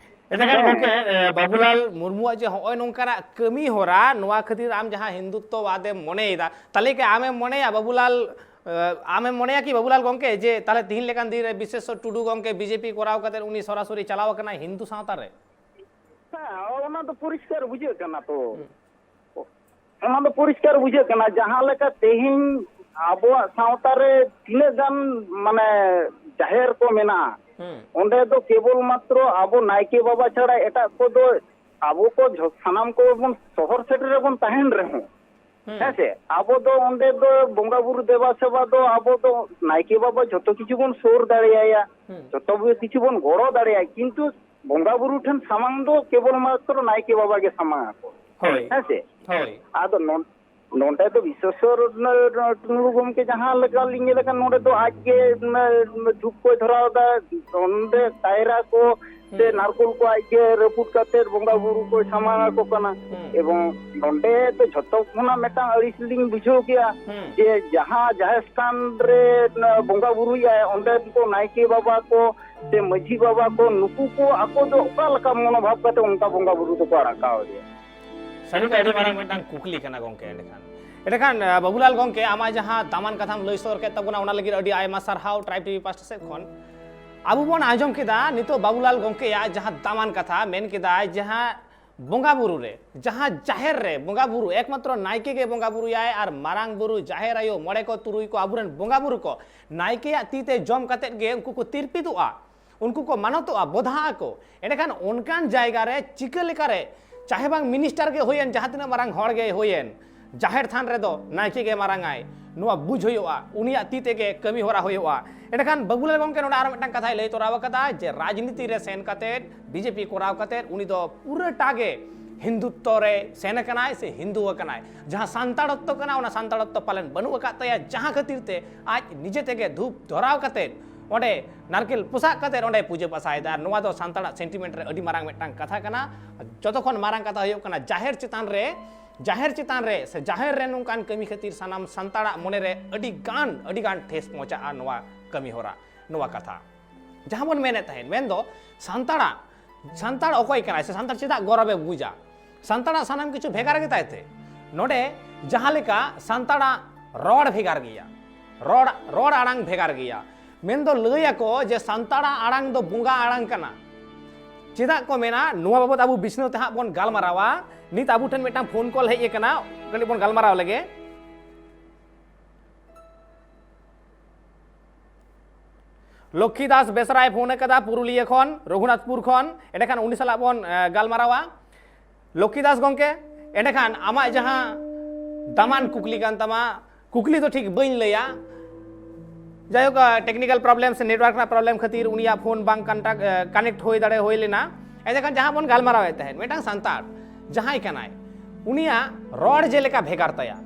ᱮᱱᱠᱷᱟᱱ ᱜᱚᱢᱠᱮ, ᱮ, ᱵᱟᱵᱩᱞᱟᱞ ᱢᱩᱨᱢᱩᱣᱟᱜ ᱡᱮ ᱦᱚᱸᱜᱼᱚᱭ ᱱᱚᱝᱠᱟᱱᱟᱜ ᱠᱟᱹᱢᱤ ᱦᱚᱨᱟ, ᱱᱚᱣᱟ ᱠᱷᱟᱹᱛᱤᱨ ᱟᱢ ᱡᱟᱦᱟᱸ ᱦᱤᱱᱫᱩᱛᱛᱚᱵᱟᱫ ᱮᱢ ᱢᱚᱱᱮᱭᱮᱫᱟ, ᱛᱟᱦᱞᱮ ᱠᱤ ᱟᱢᱮᱢ ᱢᱚᱱᱮᱭᱟ ᱵᱟᱵᱩᱞᱟᱞ, ᱮ, ᱟᱢᱮᱢ ᱢᱚᱱᱮᱭᱟ ᱠᱤ ᱵᱟᱵᱩᱞᱟᱞ ᱜᱚᱢᱠᱮ ᱡᱮ ᱛᱟᱦᱞᱮ ᱛᱤᱦᱤᱧ ᱞᱮᱠᱟᱱ ᱫᱤᱱ ᱨᱮ ᱵᱤᱥᱮᱥᱥᱚᱨ ᱴᱩᱰᱩ ᱜᱚᱢᱠᱮ ᱵᱤᱡᱮᱯᱤ ᱠᱚᱨᱟᱣ ᱠᱟᱛᱮ ᱩᱱᱤ ᱥᱚᱨᱟᱥᱚᱨᱤ ᱪᱟᱞᱟᱣ ᱟᱠᱟᱱᱟᱭ ᱦᱤᱱᱫᱩ ᱥᱟᱶᱛᱟ ᱨᱮ? ᱦᱮᱸ, ᱚᱱᱟ ᱫᱚ ᱯᱚᱨᱤᱥᱠᱟᱨ ᱵᱩᱡᱷᱟᱹᱜ ᱠᱟᱱᱟ ᱛᱚ᱾ ᱚᱱᱟ ᱫᱚ ᱯᱚᱨᱤᱥᱠᱟᱨ ᱵᱩᱡᱷᱟᱹᱜ ᱠᱟᱱᱟ, ᱡᱟᱦᱟᱸ ᱞᱮᱠᱟ ᱛᱮᱦᱮᱧ ᱟᱵᱚᱣᱟᱜ ᱥᱟᱶᱛᱟ ᱨᱮ ᱛᱤᱱᱟᱹᱜ ᱜᱟᱱ, ᱢᱟᱱᱮ, ᱡᱟᱦᱮᱨ ᱠᱚ ᱢᱮᱱᱟᱜᱼᱟ, ᱦᱩᱸ᱾ ᱚᱸᱰᱮ ᱫᱚ ᱠᱮᱵᱚᱞ ᱢᱟᱛᱨᱚ ᱟᱵᱚ ᱱᱟᱭᱠᱮ ᱵᱟᱵᱟ ᱪᱷᱟᱲᱟ ᱮᱴᱟᱜ ᱠᱚᱫᱚ, ᱟᱵᱚ ᱠᱚ ᱡᱷᱚ-, ᱥᱟᱱᱟᱢ ᱠᱚᱵᱚᱱ ᱥᱚᱦᱚᱨ ᱥᱮᱴᱮᱨ ᱨᱮᱵᱚᱱ ᱛᱟᱦᱮᱱ ᱨᱮᱦᱚᱸ, ᱦᱩᱸ᱾ ᱦᱮᱸ ᱥᱮ, ᱟᱵᱚ ᱫᱚ ᱚᱸᱰᱮ ᱫᱚ ᱵᱚᱸᱜᱟ ᱵᱩᱨᱩ ᱫᱮᱵᱟ ᱥᱮᱵᱟ ᱫᱚ ᱟᱵᱚ ᱫᱚ ᱱᱟᱭᱠᱮ ᱵᱟᱵᱟ ᱡᱷᱚᱛᱚ ᱠᱤᱪᱷᱩ ᱵᱚᱱ ᱥᱩᱨ ᱫᱟᱲᱮᱭᱟᱭᱟ, ᱦᱩᱸ᱾ ᱡᱷᱚᱛᱚ ᱠᱤᱪᱷᱩ ᱵᱚᱱ ᱜᱚᱲᱚ ᱫᱟᱲᱮᱭᱟᱭᱟ, ᱠᱤᱱᱛᱩ ᱵᱚᱸᱜᱟ ᱵᱩᱨᱩ ᱴᱷᱮᱱ ᱥᱟᱢᱟᱝ ᱫᱚ ᱠᱮᱵᱚᱞ ᱢᱟᱛᱨᱚ ᱱᱟᱭᱠᱮ ᱵᱟᱵᱟ ᱜᱮ ᱥᱟᱢᱟᱝ ᱟᱠᱚ᱾ ᱦᱳᱭ᱾ ᱦᱮᱸ ᱥᱮ? ᱦᱳᱭ᱾ ᱟᱫᱚ ᱱᱚ-, ᱱᱚᱰᱮ ᱫᱚ ᱵᱤᱥᱥᱮᱥᱚᱨ ᱴᱩᱰᱩ ᱜᱚᱢᱠᱮ ᱡᱟᱦᱟᱸ ᱞᱮᱠᱟ ᱞᱤᱧ ᱧᱮᱞ ᱟᱠᱟᱫ, ᱱᱚᱰᱮ ᱫᱚ ᱟᱡ ᱜᱮ, ᱢ, ᱫᱷᱩᱯ ᱠᱚᱭ ᱫᱷᱚᱨᱟᱣ ᱮᱫᱟ, ᱱᱚᱰᱮ ᱠᱟᱭᱨᱟ ᱠᱚ ᱥᱮ ᱦᱩᱸ᱾ ᱱᱟᱨᱠᱳᱞ ᱠᱚ ᱟᱡ ᱜᱮ ᱨᱟᱹᱯᱩᱫ ᱠᱟᱛᱮ ᱵᱚᱸᱜᱟ ᱵᱩᱨᱩ ᱠᱚᱭ ᱥᱟᱢᱟᱝ ᱟᱠᱚ ᱠᱟᱱᱟ᱾ ᱦᱩᱸ᱾ ᱮᱵᱚᱝ ᱱᱚᱰᱮ ᱫᱚ ᱡᱷᱚᱛᱚ ᱠᱷᱚᱱᱟᱜ ᱢᱤᱫᱴᱟᱝ ᱟᱹᱲᱤᱥ ᱞᱤᱧ ᱵᱩᱡᱷᱟᱹᱣ ᱠᱮᱜᱼᱟ ᱦᱩᱸ᱾ ᱡᱮ ᱡᱟᱦᱟᱸ ᱡᱟᱦᱮᱨ ᱛᱷᱟᱱ ᱨᱮ ᱵᱚᱸᱜᱟ ᱵᱩᱨᱩᱭᱟᱭ, ᱚᱸᱰᱮ ᱠᱚ ᱱᱟᱭᱠᱮ ᱵᱟᱵᱟ ᱠᱚ ᱥᱮ ᱢᱟᱹᱡᱷᱤ ᱵᱟᱵᱟ ᱠᱚ, ᱱᱩᱠᱩ ᱠᱚ ᱟᱠᱚ ᱫᱚ ᱚᱠᱟ ᱞᱮᱠᱟ ᱢᱚᱱᱳᱵᱷᱟᱵ ᱠᱟᱛᱮ ᱚᱱᱠᱟ ᱵᱚᱸᱜᱟ ᱵᱩᱨᱩ ᱫᱚᱠᱚ ᱟᱲᱟᱜ ᱠᱟᱣᱫᱮᱭᱟ? ᱥᱟᱹᱨᱤᱜᱮ ᱟᱹᱰᱤ ᱢᱟᱨᱟᱝ ᱢᱤᱫᱴᱟᱝ ᱠᱩᱠᱞᱤ ᱠᱟᱱᱟ ᱜᱚᱢᱠᱮ᱾ ᱮᱸᱰᱮᱠᱷᱟᱱ, ᱮᱸᱰᱮᱠᱷᱟᱱ, ᱟᱸ, ᱵᱟᱵᱩᱞᱟᱞ ᱜᱚᱢᱠᱮ, ᱟᱢᱟᱜ ᱡᱟᱦᱟᱸ ᱫᱟᱢᱟᱱ ᱠᱟᱛᱷᱟᱢ ᱞᱟᱹᱭ ᱥᱚᱫᱚᱨ ᱠᱮᱫ ᱛᱟᱵᱚᱱᱟ, ᱚᱱᱟ ᱞᱟᱹᱜᱤᱫ ᱟᱹᱰᱤ ᱟᱭᱢᱟ ᱥᱟᱨᱦᱟᱣ Tribe T V ᱯᱟᱥᱴᱟ ᱥᱮᱫ ᱠᱷᱚᱱ᱾ ᱟᱵᱚ ᱵᱚᱱ ᱟᱸᱡᱚᱢ ᱠᱮᱫᱟ ᱱᱤᱛᱚᱜ ᱵᱟᱵᱩᱞᱟᱞ ᱜᱚᱢᱠᱮᱭᱟᱜ ᱡᱟᱦᱟᱸ ᱫᱟᱢᱟᱱ ᱠᱟᱛᱷᱟ ᱢᱮᱱ ᱠᱮᱫᱟᱭ, ᱡᱟᱦᱟᱸ ᱵᱚᱸᱜᱟ ᱵᱩᱨᱩ ᱨᱮ, ᱡᱟᱦᱟᱸ ᱡᱟᱦᱮᱨ ᱨᱮ ᱵᱚᱸᱜᱟ ᱵᱩᱨᱩ ᱮᱠᱢᱟᱛᱨᱚ ᱱᱟᱭᱠᱮ ᱜᱮ ᱵᱚᱸᱜᱟ ᱵᱩᱨᱩᱭᱟᱭ ᱟᱨ ᱢᱟᱨᱟᱝ ᱵᱩᱨᱩ, ᱡᱟᱦᱮᱨ ᱟᱭᱳ, ᱢᱚᱬᱮ ᱠᱚ, ᱛᱩᱨᱩᱭ ᱠᱚ, ᱟᱵᱚᱨᱮᱱ ᱵᱚᱸᱜᱟ ᱵᱩᱨᱩ ᱠᱚ ᱱᱟᱭᱠᱮᱭᱟᱜ ᱛᱤ ᱛᱮ ᱡᱚᱢ ᱠᱟᱛᱮᱫ ᱜᱮ ᱩᱱᱠᱩ ᱠᱚ ᱛᱤᱨᱯᱤᱫᱚᱜᱼᱟ, ᱩᱱᱠᱩ ᱠᱚ ᱢᱟᱱᱚᱛᱚᱜᱼᱟ, ᱵᱚᱫᱷᱟᱜ ᱟᱠᱚ᱾ ᱮᱸᱰᱮᱠᱷᱟᱱ ᱚᱱᱠᱟᱱ ᱡᱟᱭᱜᱟ ᱨᱮ ᱪᱤᱠᱟᱹ ᱞᱮᱠᱟᱨᱮ, ᱪᱟᱦᱮ ᱵᱟᱝ ᱢᱤᱱᱤᱥᱴᱟᱨ ᱜᱮ ᱦᱩᱭᱮᱱ, ᱡᱟᱦᱟᱸ ᱛᱤᱱᱟᱹᱜ ᱢᱟᱨᱟᱝ ᱦᱚᱲ ᱜᱮ ᱦᱩᱭᱮᱱ, ᱡᱟᱦᱮᱨ ᱛᱷᱟᱱ ᱨᱮᱫᱚ ᱱᱟᱭᱠᱮ ᱜᱮ ᱢᱟᱨᱟᱝ ᱟᱭ, ᱱᱚᱣᱟ ᱵᱩᱡᱽ ᱦᱩᱭᱩᱜᱼᱟ, ᱩᱱᱤᱭᱟᱜ ᱛᱤ ᱛᱮᱜᱮ ᱠᱟᱹᱢᱤ ᱦᱚᱨᱟ ᱦᱩᱭᱩᱜᱼᱟ᱾ ᱮᱸᱰᱮᱠᱷᱟᱱ ᱵᱟᱹᱵᱩᱞᱟᱞ ᱜᱚᱢᱠᱮ ᱱᱚᱰᱮ ᱟᱨᱚ ᱢᱤᱫᱴᱟᱝ ᱠᱟᱛᱷᱟᱭ ᱞᱟᱹᱭ ᱛᱚᱨᱟᱣ ᱟᱠᱟᱫᱟ ᱡᱮ ᱨᱟᱡᱽᱱᱤᱛᱤ ᱨᱮ ᱥᱮᱱ ᱠᱟᱛᱮᱫ, ᱵᱤᱡᱮᱯᱤ ᱠᱚᱨᱟᱣ ᱠᱟᱛᱮᱫ ᱩᱱᱤ ᱫᱚ ᱯᱩᱨᱟᱹᱴᱟ ᱜᱮ ᱦᱤᱱᱫᱩᱛᱛᱚ ᱨᱮ ᱥᱮᱱ ᱟᱠᱟᱱᱟᱭ ᱥᱮ ᱦᱤᱱᱫᱩ ᱟᱠᱟᱱᱟᱭ᱾ ᱡᱟᱦᱟᱸ ᱥᱟᱱᱛᱟᱲᱚᱛᱛᱚ ᱠᱟᱱᱟ, ᱚᱱᱟ ᱥᱟᱱᱛᱟᱲᱚᱛᱛᱚ ᱯᱟᱞᱮᱱ ᱵᱟᱹᱱᱩᱜ ᱟᱠᱟᱫ ᱛᱟᱭᱟ, ᱡᱟᱦᱟᱸ ᱠᱷᱟᱹᱛᱤᱨ ᱛᱮ ᱟᱡ ᱱᱤᱡᱮ ᱛᱮᱜᱮ ᱫᱷᱩᱯ ᱫᱷᱚᱨᱟᱣ ᱠᱟᱛᱮᱫ ᱚᱸᱰᱮ ᱱᱟᱨᱠᱮᱞ ᱯᱚᱥᱟᱜ ᱠᱟᱛᱮᱫ ᱚᱸᱰᱮ ᱯᱩᱡᱟᱹ ᱯᱟᱥᱟᱭᱮᱫᱟ᱾ ᱟᱨ ᱱᱚᱣᱟ ᱫᱚ ᱥᱟᱱᱛᱟᱲᱟᱜ sentiment ᱨᱮ ᱟᱹᱰᱤ ᱢᱟᱨᱟᱝ ᱢᱤᱫᱴᱟᱝ ᱠᱟᱛᱷᱟ ᱠᱟᱱᱟ᱾ ᱡᱚᱛᱚ ᱠᱷᱚᱱ ᱢᱟᱨᱟᱝ ᱠᱟᱛᱷᱟ ᱦᱩᱭᱩᱜ ᱠᱟᱱᱟ, ᱡᱟᱦᱮᱨ ᱪᱮᱛᱟᱱ ᱨᱮ, ᱡᱟᱦᱮᱨ ᱪᱮᱛᱟᱱ ᱨᱮ ᱥᱮ ᱡᱟᱦᱮᱨ ᱨᱮ ᱱᱚᱝᱠᱟᱱ ᱠᱟᱹᱢᱤ ᱠᱷᱟᱹᱛᱤᱨ ᱥᱟᱱᱟᱢ ᱥᱟᱱᱛᱟᱲᱟᱜ ᱢᱚᱱᱮ ᱨᱮ ᱟᱹᱰᱤ ᱜᱟᱱ, ᱟᱹᱰᱤ ᱜᱟᱱ ᱴᱷᱮᱥ ᱯᱚᱦᱚᱸᱪᱟᱜᱼᱟ ᱱᱚᱣᱟ ᱠᱟᱹᱢᱤ ᱦᱚᱨᱟ, ᱱᱚᱣᱟ ᱠᱟᱛᱷᱟ᱾ ᱡᱟᱦᱟᱸ ᱵᱚᱱ ᱢᱮᱱᱮᱫ ᱛᱟᱦᱮᱸᱫ, ᱢᱮᱱᱫᱚ ᱥᱟᱱᱛᱟᱲᱟᱜ, ᱥᱟᱱᱛᱟᱲ ᱚᱠᱚᱭ ᱠᱟᱱᱟᱭ ᱥᱮ ᱥᱟᱱᱛᱟᱲ ᱪᱮᱫᱟᱜ ᱜᱚᱨᱚᱵᱮ ᱵᱩᱡᱟ? ᱥᱟᱱᱛᱟᱲᱟᱜ ᱥᱟᱱᱟᱢ ᱠᱤᱪᱷᱩ ᱵᱷᱮᱜᱟᱨ ᱜᱮ ᱛᱟᱭ ᱛᱮ᱾ ᱱᱚᱰᱮ ᱡᱟᱦᱟᱸ ᱞᱮᱠᱟ ᱥᱟᱱᱛᱟᱲᱟᱜ ᱨᱚᱲ ᱵᱷᱮᱜᱟᱨ ᱜᱮᱭᱟ, ᱨᱚᱲ, ᱨᱚᱲ ᱟᱲᱟᱝ ᱵᱷᱮᱜᱟᱨ ᱜᱮᱭᱟ, ᱢᱮᱱᱫᱚ ᱞᱟᱹᱭ ᱟᱠᱚ ᱡᱮ ᱥᱟᱱᱛᱟᱲᱟᱜ ᱟᱲᱟᱝ ᱫᱚ ᱵᱚᱸᱜᱟ ᱟᱲᱟᱝ ᱠᱟᱱᱟ᱾ ᱪᱮᱫᱟᱜ ᱠᱚ ᱢᱮᱱᱟ, ᱱᱚᱣᱟ ᱵᱟᱵᱚᱛ ᱟᱵᱚ ᱵᱤᱪᱷᱱᱟᱹᱣ ᱛᱮ ᱦᱟᱸᱜ ᱵᱚᱱ ᱜᱟᱞᱢᱟᱨᱟᱣᱟ᱾ ᱱᱤᱛ ᱟᱵᱚ ᱴᱷᱮᱱ ᱢᱤᱫᱴᱟᱝ ᱯᱷᱳᱱ ᱠᱚᱞ ᱦᱮᱡ ᱟᱠᱟᱱᱟ, ᱠᱟᱹᱴᱤᱡ ᱵᱚᱱ ᱜᱟᱞᱢᱟᱨᱟᱣ ᱞᱮᱜᱮ᱾ ᱞᱚᱠᱠᱷᱤ ᱫᱟᱥ ᱵᱮᱥᱨᱟᱭ ᱯᱷᱳᱱ ᱟᱠᱟᱫᱟ ᱯᱩᱨᱩᱞᱤᱭᱟᱹ ᱠᱷᱚᱱ, ᱨᱚᱜᱷᱩᱱᱟᱛᱷᱯᱩᱨ ᱠᱷᱚᱱ᱾ ᱮᱸᱰᱮᱠᱷᱟᱱ ᱩᱱᱤ ᱥᱟᱞᱟᱜ ᱵᱚᱱ, ᱮ, ᱜᱟᱞᱢᱟᱨᱟᱣᱟ᱾ ᱞᱚᱠᱠᱷᱤ ᱫᱟᱥ ᱜᱚᱢᱠᱮ, ᱮᱸᱰᱮᱠᱷᱟᱱ ᱟᱢᱟᱜ ᱡᱟᱦᱟᱸ ᱫᱟᱢᱟᱱ ᱠᱩᱠᱞᱤ ᱠᱟᱱ ᱛᱟᱢᱟ, ᱠᱩᱠᱞᱤ ᱫᱚ ᱴᱷᱤᱠ ᱵᱟᱹᱧ ᱞᱟᱹᱭᱟ, ᱡᱟᱭᱦᱳᱠ, ᱟ, technical problem ᱥᱮ network ᱨᱮᱱᱟᱜ problem ᱠᱷᱟᱹᱛᱤᱨ ᱩᱱᱤᱭᱟᱜ ᱯᱷᱳᱱ ᱵᱟᱝ contact, ᱮ, connect ᱦᱩᱭ ᱫᱟᱲᱮ ᱦᱩᱭ ᱞᱮᱱᱟ᱾ ᱮᱸᱰᱮᱠᱷᱟᱱ ᱡᱟᱦᱟᱸ ᱵᱚᱱ ᱜᱟᱞᱢᱟᱨᱟᱣᱮᱫ ᱛᱟᱦᱮᱸᱫ, ᱢᱤᱫᱴᱟᱝ ᱥᱟᱱᱛᱟᱲ ᱡᱟᱦᱟᱸᱭ ᱠᱟᱱᱟᱭ, ᱩᱱᱤᱭᱟᱜ ᱨᱚᱲ ᱡᱮᱞᱮᱠᱟ ᱵᱷᱮᱜᱟᱨ ᱛᱟᱭᱟ,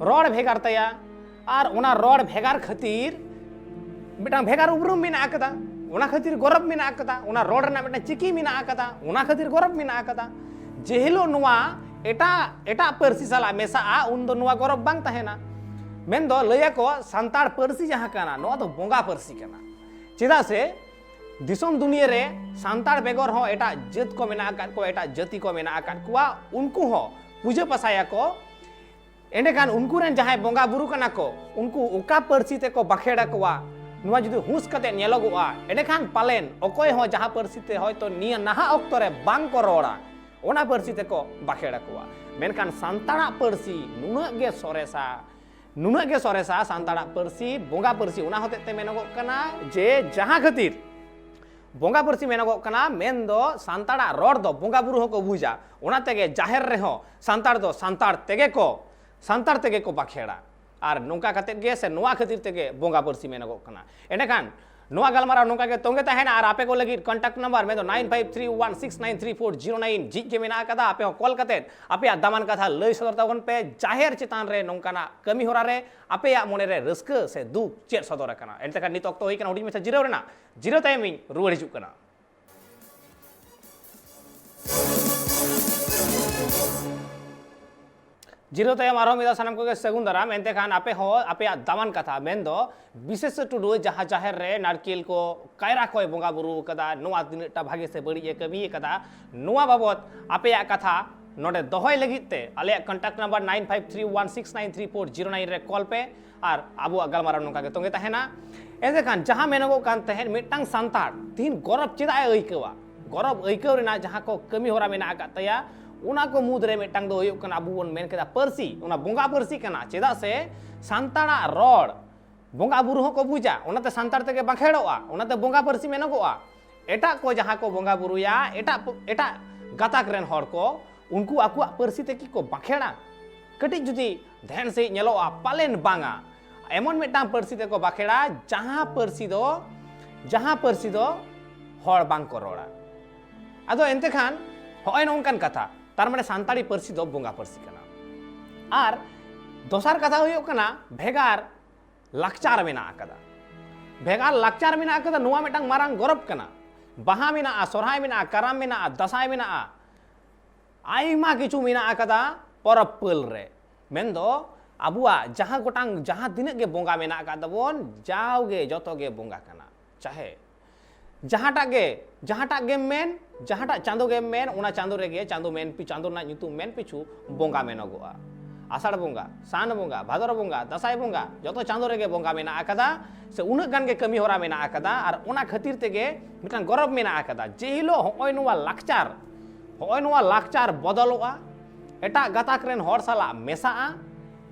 ᱨᱚᱲ ᱵᱷᱮᱜᱟᱨ ᱛᱟᱭᱟ, ᱟᱨ ᱚᱱᱟ ᱨᱚᱲ ᱵᱷᱮᱜᱟᱨ ᱠᱷᱟᱹᱛᱤᱨ ᱢᱤᱫᱴᱟᱝ ᱵᱷᱮᱜᱟᱨ ᱩᱯᱨᱩᱢ ᱢᱮᱱᱟᱜ ᱟᱠᱟᱫᱟ, ᱚᱱᱟ ᱠᱷᱟᱹᱛᱤᱨ ᱜᱚᱨᱚᱵᱽ ᱢᱮᱱᱟᱜ ᱟᱠᱟᱫᱟ, ᱚᱱᱟ ᱨᱚᱲ ᱨᱮᱱᱟᱜ ᱢᱤᱫᱴᱟᱝ ᱪᱤᱠᱤ ᱢᱮᱱᱟᱜ ᱟᱠᱟᱫᱟ, ᱚᱱᱟ ᱠᱷᱟᱹᱛᱤᱨ ᱜᱚᱨᱚᱵᱽ ᱢᱮᱱᱟᱜ ᱟᱠᱟᱫᱟ᱾ ᱡᱮ ᱦᱤᱞᱳᱜ ᱱᱚᱣᱟ ᱮᱴᱟᱜ, ᱮᱴᱟᱜ ᱯᱟᱹᱨᱥᱤ ᱥᱟᱞᱟᱜ ᱢᱮᱥᱟᱜᱼᱟ, ᱩᱱᱫᱚ ᱱᱚᱣᱟ ᱜᱚᱨᱚᱵᱽ ᱵᱟᱝ ᱛᱟᱦᱮᱱᱟ᱾ ᱢᱮᱱᱫᱚ ᱞᱟᱹᱭᱟᱠᱚ ᱥᱟᱱᱛᱟᱲ ᱯᱟᱹᱨᱥᱤ ᱡᱟᱦᱟᱸ ᱠᱟᱱᱟ, ᱱᱚᱣᱟ ᱫᱚ ᱵᱚᱸᱜᱟ ᱯᱟᱹᱨᱥᱤ ᱠᱟᱱᱟ᱾ ᱪᱮᱫᱟᱜ ᱥᱮ ᱫᱤᱥᱚᱢ ᱫᱩᱱᱤᱭᱟᱹ ᱨᱮ ᱥᱟᱱᱛᱟᱲ ᱵᱮᱜᱚᱨ ᱦᱚᱸ ᱮᱴᱟᱜ ᱡᱟᱹᱛ ᱠᱚ ᱢᱮᱱᱟᱜ ᱟᱠᱟᱫ ᱠᱚᱣᱟ, ᱮᱴᱟᱜ ᱡᱟᱹᱛᱤ ᱠᱚ ᱢᱮᱱᱟᱜ ᱟᱠᱟᱫ ᱠᱚᱣᱟ, ᱩᱱᱠᱩ ᱦᱚᱸ ᱯᱩᱡᱟᱹ ᱯᱟᱥᱟᱭᱟᱠᱚ᱾ ᱮᱸᱰᱮᱠᱷᱟᱱ ᱩᱱᱠᱩ ᱨᱮᱱ ᱡᱟᱦᱟᱸᱭ ᱵᱚᱸᱜᱟ ᱵᱩᱨᱩ ᱠᱟᱱᱟ ᱠᱚ, ᱩᱱᱠᱩ ᱚᱠᱟ ᱯᱟᱹᱨᱥᱤ ᱛᱮᱠᱚ ᱵᱟᱠᱷᱮᱲ ᱟᱠᱚᱣᱟ, ᱱᱚᱣᱟ ᱡᱩᱫᱤ ᱦᱩᱸᱥ ᱠᱟᱛᱮ ᱧᱮᱞᱚᱜᱚᱜᱼᱟ, ᱮᱸᱰᱮᱠᱷᱟᱱ ᱯᱟᱞᱮᱱ ᱚᱠᱚᱭ ᱦᱚᱸ ᱡᱟᱦᱟᱸ ᱯᱟᱹᱨᱥᱤ ᱛᱮ ᱦᱚᱭᱛᱳ ᱱᱤᱭᱟᱹ ᱱᱟᱦᱟᱜ ᱚᱠᱛᱚ ᱨᱮ ᱵᱟᱝ ᱠᱚ ᱨᱚᱲᱟ, ᱚᱱᱟ ᱯᱟᱹᱨᱥᱤ ᱛᱮᱠᱚ ᱵᱟᱠᱷᱮᱲ ᱟᱠᱚᱣᱟ᱾ ᱢᱮᱱᱠᱷᱟᱱ ᱥᱟᱱᱛᱟᱲᱟᱜ ᱯᱟᱹᱨᱥᱤ ᱱᱩᱱᱟᱹᱜ ᱜᱮ ᱥᱚᱨᱮᱥᱟ, ᱱᱩᱱᱟᱹᱜ ᱜᱮ ᱥᱚᱨᱮᱥᱟ ᱥᱟᱱᱛᱟᱲᱟᱜ ᱯᱟᱹᱨᱥᱤ, ᱵᱚᱸᱜᱟ ᱯᱟᱹᱨᱥᱤ᱾ ᱚᱱᱟ ᱦᱚᱛᱮᱡ ᱛᱮ ᱢᱮᱱᱚᱜᱚᱜ ᱠᱟᱱᱟ ᱡᱮ ᱡᱟᱦᱟᱸ ᱠᱷᱟᱹᱛᱤᱨ ᱵᱚᱸᱜᱟ ᱯᱟᱹᱨᱥᱤ ᱢᱮᱱᱚᱜᱚᱜ ᱠᱟᱱᱟ, ᱢᱮᱱᱫᱚ ᱥᱟᱱᱛᱟᱲᱟᱜ ᱨᱚᱲ ᱫᱚ ᱵᱚᱸᱜᱟ ᱵᱩᱨᱩ ᱦᱚᱸᱠᱚ ᱵᱩᱡᱟ᱾ ᱚᱱᱟ ᱛᱮᱜᱮ ᱡᱟᱦᱮᱨ ᱨᱮᱦᱚᱸ ᱥᱟᱱᱛᱟᱲ ᱫᱚ ᱥᱟᱱᱛᱟᱲ ᱛᱮᱜᱮ ᱠᱚ, ᱥᱟᱱᱛᱟᱲ ᱛᱮᱜᱮ ᱠᱚ ᱵᱟᱠᱷᱮᱲᱟ᱾ ᱟᱨ ᱱᱚᱝᱠᱟ ᱠᱟᱛᱮᱫ ᱜᱮ ᱥᱮ ᱱᱚᱣᱟ ᱠᱷᱟᱹᱛᱤᱨ ᱛᱮᱜᱮ ᱵᱚᱸᱜᱟ ᱯᱟᱹᱨᱥᱤ ᱢᱮᱱᱚᱜᱚᱜ ᱠᱟᱱᱟ᱾ ᱮᱸᱰᱮᱠᱷᱟᱱ ᱱᱚᱣᱟ ᱜᱟᱞᱢᱟᱨᱟᱣ ᱱᱚᱝᱠᱟ ᱜᱮ ᱛᱚᱸᱜᱮ ᱛᱟᱦᱮᱱᱟ ᱟᱨ ᱟᱯᱮ ᱠᱚ ᱞᱟᱹᱜᱤᱫ contact number ᱢᱮᱱᱫᱚ nine five three one six nine three four zero nine ᱡᱷᱤᱡ ᱜᱮ ᱢᱮᱱᱟᱜ ᱟᱠᱟᱫᱟ᱾ ᱟᱯᱮ ᱦᱚᱸ call ᱠᱟᱛᱮᱫ ᱟᱯᱮᱭᱟᱜ ᱫᱟᱢᱟᱱ ᱠᱟᱛᱷᱟ ᱞᱟᱹᱭ ᱥᱚᱫᱚᱨ ᱛᱟᱵᱚᱱ ᱯᱮ᱾ ᱡᱟᱦᱮᱨ ᱪᱮᱛᱟᱱ ᱨᱮ ᱱᱚᱝᱠᱟᱱᱟᱜ ᱠᱟᱹᱢᱤ ᱦᱚᱨᱟ ᱨᱮ ᱟᱯᱮᱭᱟᱜ ᱢᱚᱱᱮ ᱨᱮ ᱨᱟᱹᱥᱠᱟᱹ ᱥᱮ ᱫᱩᱠ ᱪᱮᱫ ᱥᱚᱫᱚᱨ ᱟᱠᱟᱱᱟ? ᱮᱱᱛᱮ ᱠᱷᱟᱱ ᱱᱤᱛ ᱚᱠᱛᱚ ᱦᱩᱭ ᱠᱟᱱᱟ ᱦᱩᱰᱤᱧ ᱢᱟᱪᱷᱟ ᱡᱤᱨᱟᱹᱣ ᱨᱮᱱᱟᱜ᱾ ᱡᱤᱨᱟᱹᱣ ᱛᱟᱭᱚᱢ ᱤᱧ ᱨᱩᱣᱟᱹᱲ ᱦᱤᱡᱩᱜ ᱠᱟᱱᱟ᱾ ᱡᱤᱨᱟᱹᱣ ᱛᱟᱭᱚᱢ ᱟᱨᱦᱚᱸ ᱢᱤᱫ ᱫᱷᱟᱣ ᱥᱟᱱᱟᱢ ᱠᱚᱜᱮ ᱥᱟᱹᱜᱩᱱ ᱫᱟᱨᱟᱢ᱾ ᱮᱱᱛᱮ ᱠᱷᱟᱱ ᱟᱯᱮ ᱦᱚᱸ ᱟᱯᱮᱭᱟᱜ ᱫᱟᱢᱟᱱ ᱠᱟᱛᱷᱟ, ᱢᱮᱱᱫᱚ ᱵᱤᱥᱮᱥ ᱴᱩᱰᱩ ᱡᱟᱦᱟᱸ ᱡᱟᱦᱮᱨ ᱨᱮ ᱱᱟᱨᱠᱮᱞ ᱠᱚ ᱠᱟᱭᱨᱟ ᱠᱚᱭ ᱵᱚᱸᱜᱟ ᱵᱩᱨᱩ ᱟᱠᱟᱫᱟ, ᱱᱚᱣᱟ ᱛᱤᱱᱟᱹᱜ ᱴᱟ ᱵᱷᱟᱜᱮ ᱥᱮ ᱵᱟᱹᱲᱤᱡ ᱮ ᱠᱟᱹᱢᱤ ᱟᱠᱟᱫᱟ, ᱱᱚᱣᱟ ᱵᱟᱵᱚᱛ ᱟᱯᱮᱭᱟᱜ ᱠᱟᱛᱷᱟ ᱱᱚᱰᱮ ᱫᱚᱦᱚᱭ ᱞᱟᱹᱜᱤᱫ ᱛᱮ ᱟᱞᱮᱭᱟᱜ contact number nine five three one six nine three four zero nine ᱨᱮ call ᱯᱮ ᱟᱨ ᱟᱵᱚᱣᱟᱜ ᱜᱟᱞᱢᱟᱨᱟᱣ ᱱᱚᱝᱠᱟ ᱜᱮ ᱛᱚᱸᱜᱮ ᱛᱟᱦᱮᱱᱟ᱾ ᱮᱱᱛᱮ ᱠᱷᱟᱱ ᱡᱟᱦᱟᱸ ᱢᱮᱱᱚᱜᱚᱜ ᱠᱟᱱ ᱛᱟᱦᱮᱸᱫ, ᱢᱤᱫᱴᱟᱝ ᱥᱟᱱᱛᱟᱲ ᱛᱤᱦᱤᱧ ᱜᱚᱨᱚᱵᱽ ᱪᱮᱫᱟᱜ ᱮ ᱟᱹᱭᱠᱟᱹᱣᱟ? ᱜᱚᱨᱚᱵᱽ ᱟᱹᱭᱠᱟᱹᱣ ᱨᱮᱱᱟᱜ ᱡᱟᱦᱟᱸ ᱠᱚ ᱠᱟᱹᱢᱤ ᱦᱚᱨᱟ ᱢᱮᱱᱟᱜ ᱟᱠᱟᱫ ᱛᱟᱭᱟ, ᱚᱱᱟ ᱠᱚ ᱢᱩᱫᱽᱨᱮ ᱢᱤᱫᱴᱟᱝ ᱫᱚ ᱦᱩᱭᱩᱜ ᱠᱟᱱᱟ ᱟᱵᱚ ᱵᱚᱱ ᱢᱮᱱ ᱠᱮᱫᱟ ᱯᱟᱹᱨᱥᱤ, ᱚᱱᱟ ᱵᱚᱸᱜᱟ ᱯᱟᱹᱨᱥᱤ ᱠᱟᱱᱟ᱾ ᱪᱮᱫᱟᱜ ᱥᱮ ᱥᱟᱱᱛᱟᱲᱟᱜ ᱨᱚᱲ ᱵᱚᱸᱜᱟ ᱵᱩᱨᱩ ᱦᱚᱸᱠᱚ ᱵᱩᱡᱟ, ᱚᱱᱟᱛᱮ ᱥᱟᱱᱛᱟᱲ ᱛᱮᱜᱮ ᱵᱟᱸᱠᱷᱮᱲᱚᱜᱼᱟ, ᱚᱱᱟᱛᱮ ᱵᱚᱸᱜᱟ ᱯᱟᱹᱨᱥᱤ ᱢᱮᱱᱚᱜᱚᱜᱼᱟ᱾ ᱮᱴᱟᱜ ᱠᱚ ᱡᱟᱦᱟᱸ ᱠᱚ ᱵᱚᱸᱜᱟ ᱵᱩᱨᱩᱭᱟ, ᱮᱴᱟᱜ ᱮᱴᱟᱜ ᱜᱟᱛᱟᱠ ᱨᱮᱱ ᱦᱚᱲ ᱠᱚ, ᱩᱱᱠᱩ ᱟᱠᱚᱣᱟᱜ ᱯᱟᱹᱨᱥᱤ ᱛᱮᱠᱤ ᱠᱚ ᱵᱟᱸᱠᱷᱮᱲᱟ? ᱠᱟᱹᱴᱤᱡ ᱡᱩᱫᱤ ᱫᱷᱮᱱ ᱥᱟᱺᱦᱤᱡ ᱧᱮᱞᱚᱜᱼᱟ, ᱯᱟᱞᱮᱱ ᱵᱟᱝᱟ᱾ ᱮᱢᱚᱱ ᱢᱤᱫᱴᱟᱝ ᱯᱟᱹᱨᱥᱤ ᱛᱮᱠᱚ ᱵᱟᱸᱠᱷᱮᱲᱟ, ᱡᱟᱦᱟᱸ ᱯᱟᱹᱨᱥᱤ ᱫᱚ ᱡᱟᱦᱟᱸ ᱯᱟᱹᱨᱥᱤ ᱫᱚ ᱦᱚᱲ ᱵᱟᱝ ᱠᱚ ᱨᱚᱲᱟ᱾ ᱟᱫᱚ ᱮᱱᱛᱮ ᱠᱷᱟᱱ ᱦᱚᱸᱜᱼᱚᱭ ᱱᱚᱝᱠᱟᱱ ᱠᱟᱛᱷᱟ, ᱛᱟᱨ ᱢᱟᱱᱮ ᱥᱟᱱᱛᱟᱲᱤ ᱯᱟᱹᱨᱥᱤ ᱫᱚ ᱵᱚᱸᱜᱟ ᱯᱟᱹᱨᱥᱤ ᱠᱟᱱᱟ᱾ ᱟᱨ ᱫᱚᱥᱟᱨ ᱠᱟᱛᱷᱟ ᱦᱩᱭᱩᱜ ᱠᱟᱱᱟ ᱵᱷᱮᱜᱟᱨ ᱞᱟᱠᱪᱟᱨ ᱢᱮᱱᱟᱜ ᱟᱠᱟᱫᱟ᱾ ᱵᱷᱮᱜᱟᱨ ᱞᱟᱠᱪᱟᱨ ᱢᱮᱱᱟᱜ ᱟᱠᱟᱫᱟ, ᱱᱚᱣᱟ ᱢᱤᱫᱴᱟᱝ ᱢᱟᱨᱟᱝ ᱜᱚᱨᱚᱵᱽ ᱠᱟᱱᱟ᱾ ᱵᱟᱦᱟ ᱢᱮᱱᱟᱜᱼᱟ, ᱥᱚᱨᱦᱟᱭ ᱢᱮᱱᱟᱜᱼᱟ, ᱠᱟᱨᱟᱢ ᱢᱮᱱᱟᱜᱼᱟ, ᱫᱟᱸᱥᱟᱭ ᱢᱮᱱᱟᱜᱼᱟ, ᱟᱭᱢᱟ ᱠᱤᱪᱷᱩ ᱢᱮᱱᱟᱜ ᱟᱠᱟᱫᱟ ᱯᱚᱨᱚᱵᱽ ᱯᱟᱹᱞ ᱨᱮ᱾ ᱢᱮᱱᱫᱚ ᱟᱵᱚᱣᱟᱜ ᱡᱟᱦᱟᱸ ᱜᱚᱴᱟᱝ, ᱡᱟᱦᱟᱸ ᱛᱤᱱᱟᱹᱜ ᱜᱮ ᱵᱚᱸᱜᱟ ᱢᱮᱱᱟᱜ ᱟᱠᱟᱫ ᱛᱟᱵᱚᱱ, ᱡᱟᱣᱜᱮ ᱡᱚᱛᱚ ᱜᱮ ᱵᱚᱸᱜᱟ ᱠᱟᱱᱟ᱾ ᱪᱟᱦᱮ ᱡᱟᱦᱟᱸᱴᱟᱜ ᱜᱮ, ᱡᱟᱦᱟᱸᱴᱟᱜ ᱜᱮᱢ ᱢᱮᱱ, ᱡᱟᱦᱟᱸᱴᱟᱜ ᱪᱟᱸᱫᱚ ᱜᱮᱢ ᱢᱮᱱ, ᱚᱱᱟ ᱪᱟᱸᱫᱚ ᱨᱮᱜᱮ, ᱪᱟᱸᱫᱚ ᱢᱮᱱ ᱯᱤ-, ᱪᱟᱸᱫᱚ ᱨᱮᱱᱟᱜ ᱧᱩᱛᱩᱢ ᱢᱮᱱ ᱯᱤᱪᱷᱩ ᱵᱚᱸᱜᱟ ᱢᱮᱱᱚᱜᱚᱜᱼᱟ᱾ ᱟᱥᱟᱲ ᱵᱚᱸᱜᱟ, ᱥᱟᱱ ᱵᱚᱸᱜᱟ, ᱵᱷᱟᱫᱚᱨ ᱵᱚᱸᱜᱟ, ᱫᱟᱸᱥᱟᱭ ᱵᱚᱸᱜᱟ, ᱡᱚᱛᱚ ᱪᱟᱸᱫᱚ ᱨᱮᱜᱮ ᱵᱚᱸᱜᱟ ᱢᱮᱱᱟᱜ ᱟᱠᱟᱫᱟ, ᱥᱮ ᱩᱱᱟᱹᱜ ᱜᱟᱱ ᱜᱮ ᱠᱟᱹᱢᱤ ᱦᱚᱨᱟ ᱢᱮᱱᱟᱜ ᱟᱠᱟᱫᱟ᱾ ᱟᱨ ᱚᱱᱟ ᱠᱷᱟᱹᱛᱤᱨ ᱛᱮᱜᱮ ᱢᱤᱫᱴᱟᱝ ᱜᱚᱨᱚᱵᱽ ᱢᱮᱱᱟᱜ ᱟᱠᱟᱫᱟ᱾ ᱡᱮ ᱦᱤᱞᱳᱜ ᱦᱚᱸᱜᱼᱚᱭ ᱱᱚᱣᱟ ᱞᱟᱠᱪᱟᱨ, ᱦᱚᱸᱜᱼᱚᱭ ᱱᱚᱣᱟ ᱞᱟᱠᱪᱟᱨ ᱵᱚᱫᱚᱞᱚᱜᱼᱟ, ᱮᱴᱟᱜ ᱜᱟᱛᱟᱠ ᱨᱮᱱ ᱦᱚᱲ ᱥᱟᱞᱟᱜ ᱢᱮᱥᱟᱜᱼᱟ,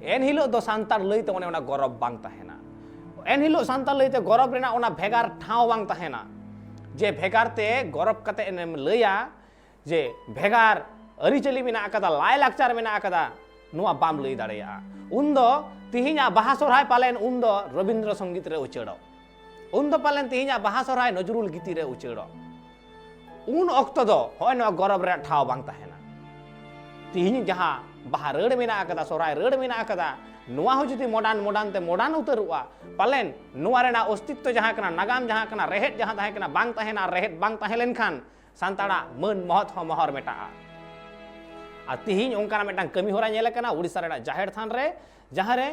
ᱮᱱ ᱦᱤᱞᱳᱜ ᱫᱚ ᱥᱟᱱᱛᱟᱲ ᱞᱟᱹᱭᱛᱮ ᱚᱱᱮ ᱚᱱᱟ ᱜᱚᱨᱚᱵᱽ ᱵᱟᱝ ᱛᱟᱦᱮᱱᱟ᱾ ᱮᱱ ᱦᱤᱞᱳᱜ ᱥᱟᱱᱛᱟᱲ ᱞᱟᱹᱭᱛᱮ ᱜᱚᱨᱚᱵᱽ ᱨᱮᱱᱟᱜ ᱚᱱᱟ ᱵᱷᱮᱜᱟᱨ ᱴᱷᱟᱶ ᱵᱟᱝ ᱛᱟᱦᱮᱱᱟ, ᱡᱮ ᱵᱷᱮᱜᱟᱨ ᱛᱮ ᱜᱚᱨᱚᱵᱽ ᱠᱟᱛᱮ ᱮᱢ ᱞᱟᱹᱭᱟ ᱡᱮ ᱵᱷᱮᱜᱟᱨ ᱟᱹᱨᱤᱪᱟᱹᱞᱤ ᱢᱮᱱᱟᱜ ᱟᱠᱟᱫᱟ, ᱞᱟᱭᱼᱞᱟᱠᱪᱟᱨ ᱢᱮᱱᱟᱜ ᱟᱠᱟᱫᱟ, ᱱᱚᱣᱟ ᱵᱟᱢ ᱞᱟᱹᱭ ᱫᱟᱲᱮᱭᱟᱜᱼᱟ᱾ ᱩᱱᱫᱚ ᱛᱤᱦᱤᱧᱟᱜ ᱵᱟᱦᱟ ᱥᱚᱨᱦᱟᱭ ᱯᱟᱞᱮᱱ ᱩᱱᱫᱚ ᱨᱚᱵᱤᱱᱫᱨᱚ ᱥᱚᱝᱜᱤᱛ ᱨᱮ ᱩᱪᱟᱹᱲᱚᱜ, ᱩᱱᱫᱚ ᱯᱟᱞᱮᱱ ᱛᱤᱦᱤᱧᱟᱜ ᱵᱟᱦᱟ ᱥᱚᱨᱦᱟᱭ ᱱᱚᱡᱽᱨᱩᱞ ᱜᱤᱛᱤ ᱨᱮ ᱩᱪᱟᱹᱲᱚᱜ᱾ ᱩᱱ ᱚᱠᱛᱚ ᱫᱚ ᱦᱚᱸᱜᱼᱚᱭ ᱱᱚᱣᱟ ᱜᱚᱨᱚᱵᱽ ᱨᱮᱭᱟᱜ ᱴᱷᱟᱶ ᱵᱟᱝ ᱛᱟᱦᱮᱱᱟ᱾ ᱛᱤᱦᱤᱧ ᱡᱟᱦᱟᱸ ᱵᱟᱦᱟ ᱨᱟᱹᱲ ᱢᱮᱱᱟᱜ ᱟᱠᱟᱫᱟ, ᱥᱚᱨᱦᱟᱭ ᱨᱟᱹᱲ ᱢᱮᱱᱟᱜ ᱟᱠᱟᱫᱟ, ᱱᱚᱣᱟ ᱦᱚᱸ ᱡᱩᱫᱤ modern modern ᱛᱮ modern ᱩᱛᱟᱹᱨᱚᱜᱼᱟ, ᱯᱟᱞᱮᱱ ᱱᱚᱣᱟ ᱨᱮᱱᱟᱜ ᱚᱥᱛᱤᱛᱛᱚ ᱡᱟᱦᱟᱸ ᱠᱟᱱᱟ, ᱱᱟᱜᱟᱢ ᱡᱟᱦᱟᱸ ᱠᱟᱱᱟ, ᱨᱮᱦᱮᱫ ᱡᱟᱦᱟᱸ ᱛᱟᱦᱮᱸ ᱠᱟᱱᱟ, ᱵᱟᱝ ᱛᱟᱦᱮᱸ ᱞᱮᱱᱠᱷᱟᱱ ᱥᱟᱱᱛᱟᱲᱟᱜ ᱢᱟᱹᱱ ᱢᱚᱦᱚᱛ ᱦᱚᱸ ᱢᱚᱦᱚᱨ ᱢᱮᱴᱟᱜᱼᱟ᱾ ᱟᱨ ᱛᱤᱦᱤᱧ ᱚᱱᱠᱟᱱᱟᱜ ᱢᱤᱫᱴᱟᱝ ᱠᱟᱹᱢᱤ ᱦᱚᱨᱟ ᱧᱮᱞ ᱟᱠᱟᱱᱟ ᱩᱲᱤᱥᱥᱟ ᱨᱮᱱᱟᱜ ᱡᱟᱦᱮᱨ ᱛᱷᱟᱱ ᱨᱮ, ᱡᱟᱦᱟᱸ ᱨᱮ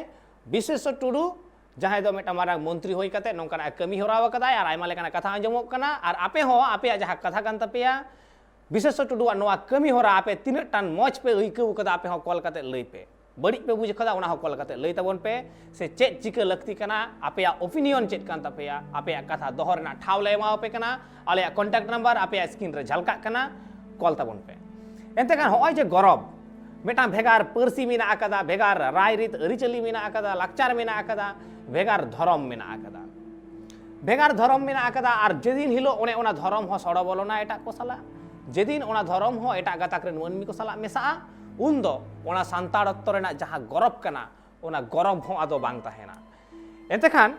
ᱵᱤᱥᱮᱥᱥᱚ ᱴᱩᱰᱩ, ᱡᱟᱦᱟᱸᱭ ᱫᱚ ᱢᱤᱫᱴᱟᱝ ᱢᱟᱨᱟᱝ ᱢᱚᱱᱛᱨᱤ ᱦᱩᱭ ᱠᱟᱛᱮ ᱱᱚᱝᱠᱟᱱᱟᱜ ᱮ ᱠᱟᱹᱢᱤ ᱦᱚᱨᱟ ᱟᱠᱟᱫᱟᱭ ᱟᱨ ᱟᱭᱢᱟ ᱞᱮᱠᱟᱱᱟᱜ ᱠᱟᱛᱷᱟ ᱟᱸᱡᱚᱢᱚᱜ ᱠᱟᱱᱟ᱾ ᱟᱨ ᱟᱯᱮ ᱦᱚᱸ ᱟᱯᱮᱭᱟᱜ ᱡᱟᱦᱟᱸ ᱠᱟᱛᱷᱟ ᱠᱟᱱ ᱛᱟᱯᱮᱭᱟ, ᱵᱤᱥᱮᱥᱥᱚ ᱴᱩᱰᱩᱣᱟᱜ ᱱᱚᱣᱟ ᱠᱟᱹᱢᱤ ᱦᱚᱨᱟ ᱟᱯᱮ ᱛᱤᱱᱟᱹᱜ ᱴᱟᱱ ᱢᱚᱡᱽ ᱯᱮ ᱟᱹᱭᱠᱟᱹᱣ ᱠᱟᱫᱟ, ᱟᱯᱮ ᱦᱚᱸ ᱠᱚᱞ ᱠᱟᱛᱮ ᱞᱟᱹᱭ ᱯᱮ᱾ ᱵᱟᱹᱲᱤᱡ ᱯᱮ ᱵᱩᱡᱽ ᱠᱟᱫᱟ, ᱚᱱᱟ ᱦᱚᱸ ᱠᱚᱞ ᱠᱟᱛᱮ ᱞᱟᱹᱭ ᱛᱟᱵᱚᱱ ᱯᱮ, ᱥᱮ ᱪᱮᱫ ᱪᱤᱠᱟᱹ ᱞᱟᱹᱠᱛᱤ ᱠᱟᱱᱟ, ᱟᱯᱮᱭᱟᱜ ᱚᱯᱤᱱᱤᱭᱚᱱ ᱪᱮᱫ ᱠᱟᱱ ᱛᱟᱯᱮᱭᱟ, ᱟᱯᱮᱭᱟᱜ ᱠᱟᱛᱷᱟ ᱫᱚᱦᱚ ᱨᱮᱱᱟᱜ ᱴᱷᱟᱶ ᱞᱮ ᱮᱢᱟᱣᱟᱯᱮ ᱠᱟᱱᱟ᱾ ᱟᱞᱮᱭᱟᱜ ᱠᱚᱱᱴᱟᱠᱴ ᱱᱟᱢᱵᱟᱨ ᱟᱯᱮᱭᱟᱜ ᱥᱠᱨᱤᱱ ᱨᱮ ᱡᱷᱟᱞᱠᱟᱜ ᱠᱟᱱᱟ, ᱠᱚᱞ ᱛᱟᱵᱚᱱ ᱯᱮ᱾ ᱮᱱᱛᱮ ᱠᱷᱟᱱ ᱦᱚᱸᱜᱼᱚᱭ ᱡᱮ ᱜᱚᱨᱚᱵᱽ, ᱢᱤᱫᱴᱟᱝ ᱵᱷᱮᱜᱟᱨ ᱯᱟᱹᱨᱥᱤ ᱢᱮᱱᱟᱜ ᱟᱠᱟᱫᱟ, ᱵᱷᱮᱜᱟᱨ ᱨᱟᱭᱨᱤᱛ ᱟᱹᱨᱤᱪᱟᱹᱞᱤ ᱢᱮᱱᱟᱜ ᱟᱠᱟᱫᱟ, ᱞᱟᱠᱪᱟᱨ ᱢᱮᱱᱟᱜ ᱟᱠᱟᱫᱟ, ᱵᱷᱮᱜᱟᱨ ᱫᱷᱚᱨᱚᱢ ᱢᱮᱱᱟᱜ ᱟᱠᱟᱫᱟ, ᱵᱷᱮᱜᱟᱨ ᱫᱷᱚᱨᱚᱢ ᱢᱮᱱᱟᱜ ᱟᱠᱟᱫᱟ, ᱟᱨ ᱡᱮᱫᱤᱱ ᱦᱤᱞᱳᱜ ᱚᱱᱮ ᱚᱱᱟ ᱫᱷᱚᱨᱚᱢ ᱦᱚᱸ ᱥᱚᱲᱚ ᱵᱚᱞᱚᱱᱟ ᱮᱴᱟᱜ ᱠᱚ ᱥᱟᱞᱟᱜ, ᱡᱮᱫᱤᱱ ᱚᱱᱟ ᱫᱷᱚᱨᱚᱢ ᱦᱚᱸ ᱮᱴᱟᱜ ᱜᱟᱛᱟᱠ ᱨᱮᱱ ᱢᱟᱹᱱᱢᱤ ᱠᱚ ᱥᱟᱞᱟᱜ ᱢᱮᱥᱟᱜᱼᱟ, ᱩᱱᱫᱚ ᱚᱱᱟ ᱥᱟᱱᱛᱟᱲᱚᱛᱛᱚ ᱨᱮᱱᱟᱜ ᱡᱟᱦᱟᱸ ᱜᱚᱨᱚᱵᱽ ᱠᱟᱱᱟ, ᱚᱱᱟ ᱜᱚᱨᱚᱵᱽ ᱦᱚᱸ ᱟᱫᱚ ᱵᱟᱝ ᱛᱟᱦᱮᱱᱟ᱾ ᱮᱱᱛᱮ ᱠᱷᱟᱱ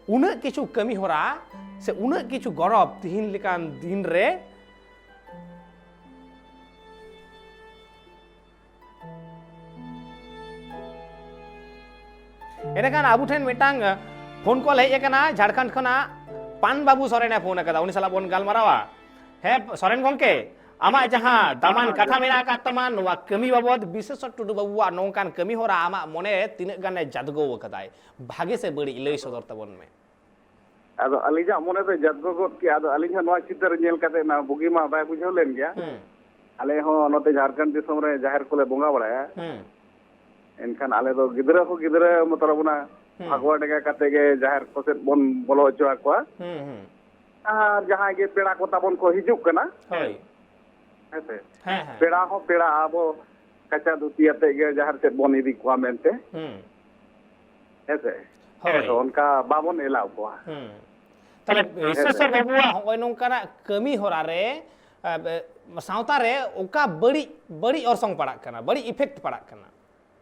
ᱩᱱᱟᱹᱜ ᱠᱤᱪᱷᱩ ᱠᱟᱹᱢᱤ ᱦᱚᱨᱟ ᱥᱮ ᱩᱱᱟᱹᱜ ᱠᱤᱪᱷᱩ ᱜᱚᱨᱚᱵᱽ ᱛᱤᱦᱤᱧ ᱞᱮᱠᱟᱱ ᱫᱤᱱ ᱨᱮ ᱮᱸᱰᱮᱠᱷᱟᱱ ᱟᱵᱚ ᱴᱷᱮᱱ ᱢᱤᱫᱴᱟᱝ, ᱟᱸ, ᱯᱷᱳᱱ ᱠᱚᱞ ᱦᱮᱡ ᱟᱠᱟᱱᱟ ᱡᱷᱟᱲᱠᱷᱚᱸᱰ ᱠᱷᱚᱱᱟᱜ᱾ ᱯᱟᱱ ᱵᱟᱹᱵᱩ ᱥᱚᱨᱮᱱᱮ ᱯᱷᱳᱱ ᱟᱠᱟᱫᱟ, ᱩᱱᱤ ᱥᱟᱞᱟᱜ ᱵᱚᱱ ᱜᱟᱞᱢᱟᱨᱟᱣᱟ᱾ ᱦᱮᱸ, ᱥᱚᱨᱮᱱ ᱜᱚᱢᱠᱮ, ᱟᱢᱟᱜ ᱡᱟᱦᱟᱸ ᱫᱟᱢᱟᱱ ᱠᱟᱛᱷᱟ ᱢᱮᱱᱟᱜ ᱟᱠᱟᱫ ᱛᱟᱢᱟ ᱱᱚᱣᱟ ᱠᱟᱹᱢᱤ ᱵᱟᱵᱚᱫ, ᱵᱤᱥᱮᱥᱚᱨ ᱴᱩᱰᱩ ᱵᱟᱹᱵᱩᱣᱟᱜ ᱱᱚᱝᱠᱟᱱ ᱠᱟᱹᱢᱤ ᱦᱚᱨᱟ ᱟᱢᱟᱜ ᱢᱚᱱᱮ ᱨᱮ ᱛᱤᱱᱟᱹᱜ ᱜᱟᱱᱮ ᱡᱟᱫᱽᱜᱚᱣ ᱟᱠᱟᱫᱟᱭ, ᱵᱷᱟᱜᱮ ᱥᱮ ᱵᱟᱹᱲᱤᱡ, ᱞᱟᱹᱭ ᱥᱚᱫᱚᱨ ᱛᱟᱵᱚᱱ ᱢᱮ᱾ ᱟᱫᱚ ᱟᱹᱞᱤᱧᱟᱜ ᱢᱚᱱᱮ ᱫᱚ ᱡᱟᱫᱽᱜᱚ ᱜᱚᱫ ᱠᱮᱜᱼᱟ᱾ ᱟᱫᱚ ᱟᱹᱞᱤᱧ ᱦᱚᱸ ᱱᱚᱣᱟ ᱪᱤᱛᱟᱹᱨ ᱧᱮᱞ ᱠᱟᱛᱮ ᱱᱟ ᱵᱩᱜᱤ ᱢᱟ ᱵᱟᱭ ᱵᱩᱡᱷᱟᱹᱣ ᱞᱮᱱ ᱜᱮᱭᱟ᱾ ᱦᱩᱸ᱾ ᱟᱞᱮ ᱦᱚᱸ ᱱᱚᱛᱮ ᱡᱷᱟᱲᱠᱷᱚᱸᱰ ᱫᱤᱥᱚᱢ ᱨᱮ ᱡᱟᱦᱮᱨ ᱠᱚᱞᱮ ᱵᱚᱸᱜᱟ ᱵᱟᱲᱟᱭᱟ᱾ ᱦᱩᱸ᱾ ᱮᱱᱠᱷᱟᱱ ᱟᱞᱮ ᱫᱚ ᱜᱤᱫᱽᱨᱟᱹ ᱦᱚᱸ ᱜᱤᱫᱽᱨᱟᱹ ᱢᱚᱛᱞᱚᱵ ᱚᱱᱟ ᱦᱩᱸ᱾ ᱯᱷᱟᱹᱜᱩᱣᱟ ᱰᱮᱸᱜᱟ ᱠᱟᱛᱮ ᱜᱮ ᱡᱟᱦᱮᱨ ᱠᱚ ᱥᱮᱫ ᱵᱚᱱ ᱵᱚᱞᱚ ᱦᱚᱪᱚ ᱟᱠᱚᱣᱟ᱾ ᱦᱩᱸ, ᱦᱩᱸ᱾ ᱟᱨ ᱡᱟᱦᱟᱸᱭ ᱜᱮ ᱯᱮᱲᱟ ᱠᱚ ᱛᱟᱵᱚᱱ ᱠᱚ ᱦᱤᱡᱩᱜ ᱠᱟᱱᱟ, ᱦᱳᱭ᱾ ᱦᱮᱸ ᱥᱮ? ᱦᱮᱸ, ᱦᱮᱸ᱾ ᱯᱮᱲᱟ ᱦᱚᱸ ᱯᱮᱲᱟ, ᱟᱵᱚ ᱠᱟᱪᱟ ᱫᱷᱩᱛᱤ ᱟᱛᱮ ᱜᱮ ᱡᱟᱦᱮᱨ ᱥᱮᱫ ᱵᱚᱱ ᱤᱫᱤ ᱠᱚᱣᱟ ᱢᱮᱱᱛᱮ᱾ ᱦᱩᱸ᱾ ᱦᱮᱸ ᱥᱮ? ᱦᱳᱭ᱾ ᱦᱮᱸ ᱥᱮ? ᱚᱱᱠᱟ ᱵᱟᱵᱚᱱ ᱮᱞᱟᱣ ᱠᱚᱣᱟ᱾ ᱦᱩᱸ᱾ ᱛᱟᱦᱞᱮ ᱦᱮᱸ ᱥᱮ? ᱵᱤᱥᱮᱥᱚᱨ ᱵᱟᱹᱵᱩᱣᱟᱜ ᱦᱚᱸᱜᱼᱚᱭ ᱱᱚᱝᱠᱟᱱᱟᱜ ᱠᱟᱹᱢᱤ ᱦᱚᱨᱟ ᱨᱮ, ᱮ, ᱵᱮ-, ᱥᱟᱶᱛᱟ ᱨᱮ ᱚᱠᱟ ᱵᱟᱹᱲᱤᱡ, ᱵᱟᱹᱲᱤᱡ ᱚᱨᱥᱚᱝ ᱯᱟᱲᱟᱜ ᱠᱟᱱᱟ, ᱵᱟᱹᱲᱤᱡ effect ᱯᱟᱲᱟᱜ ᱠᱟᱱᱟ?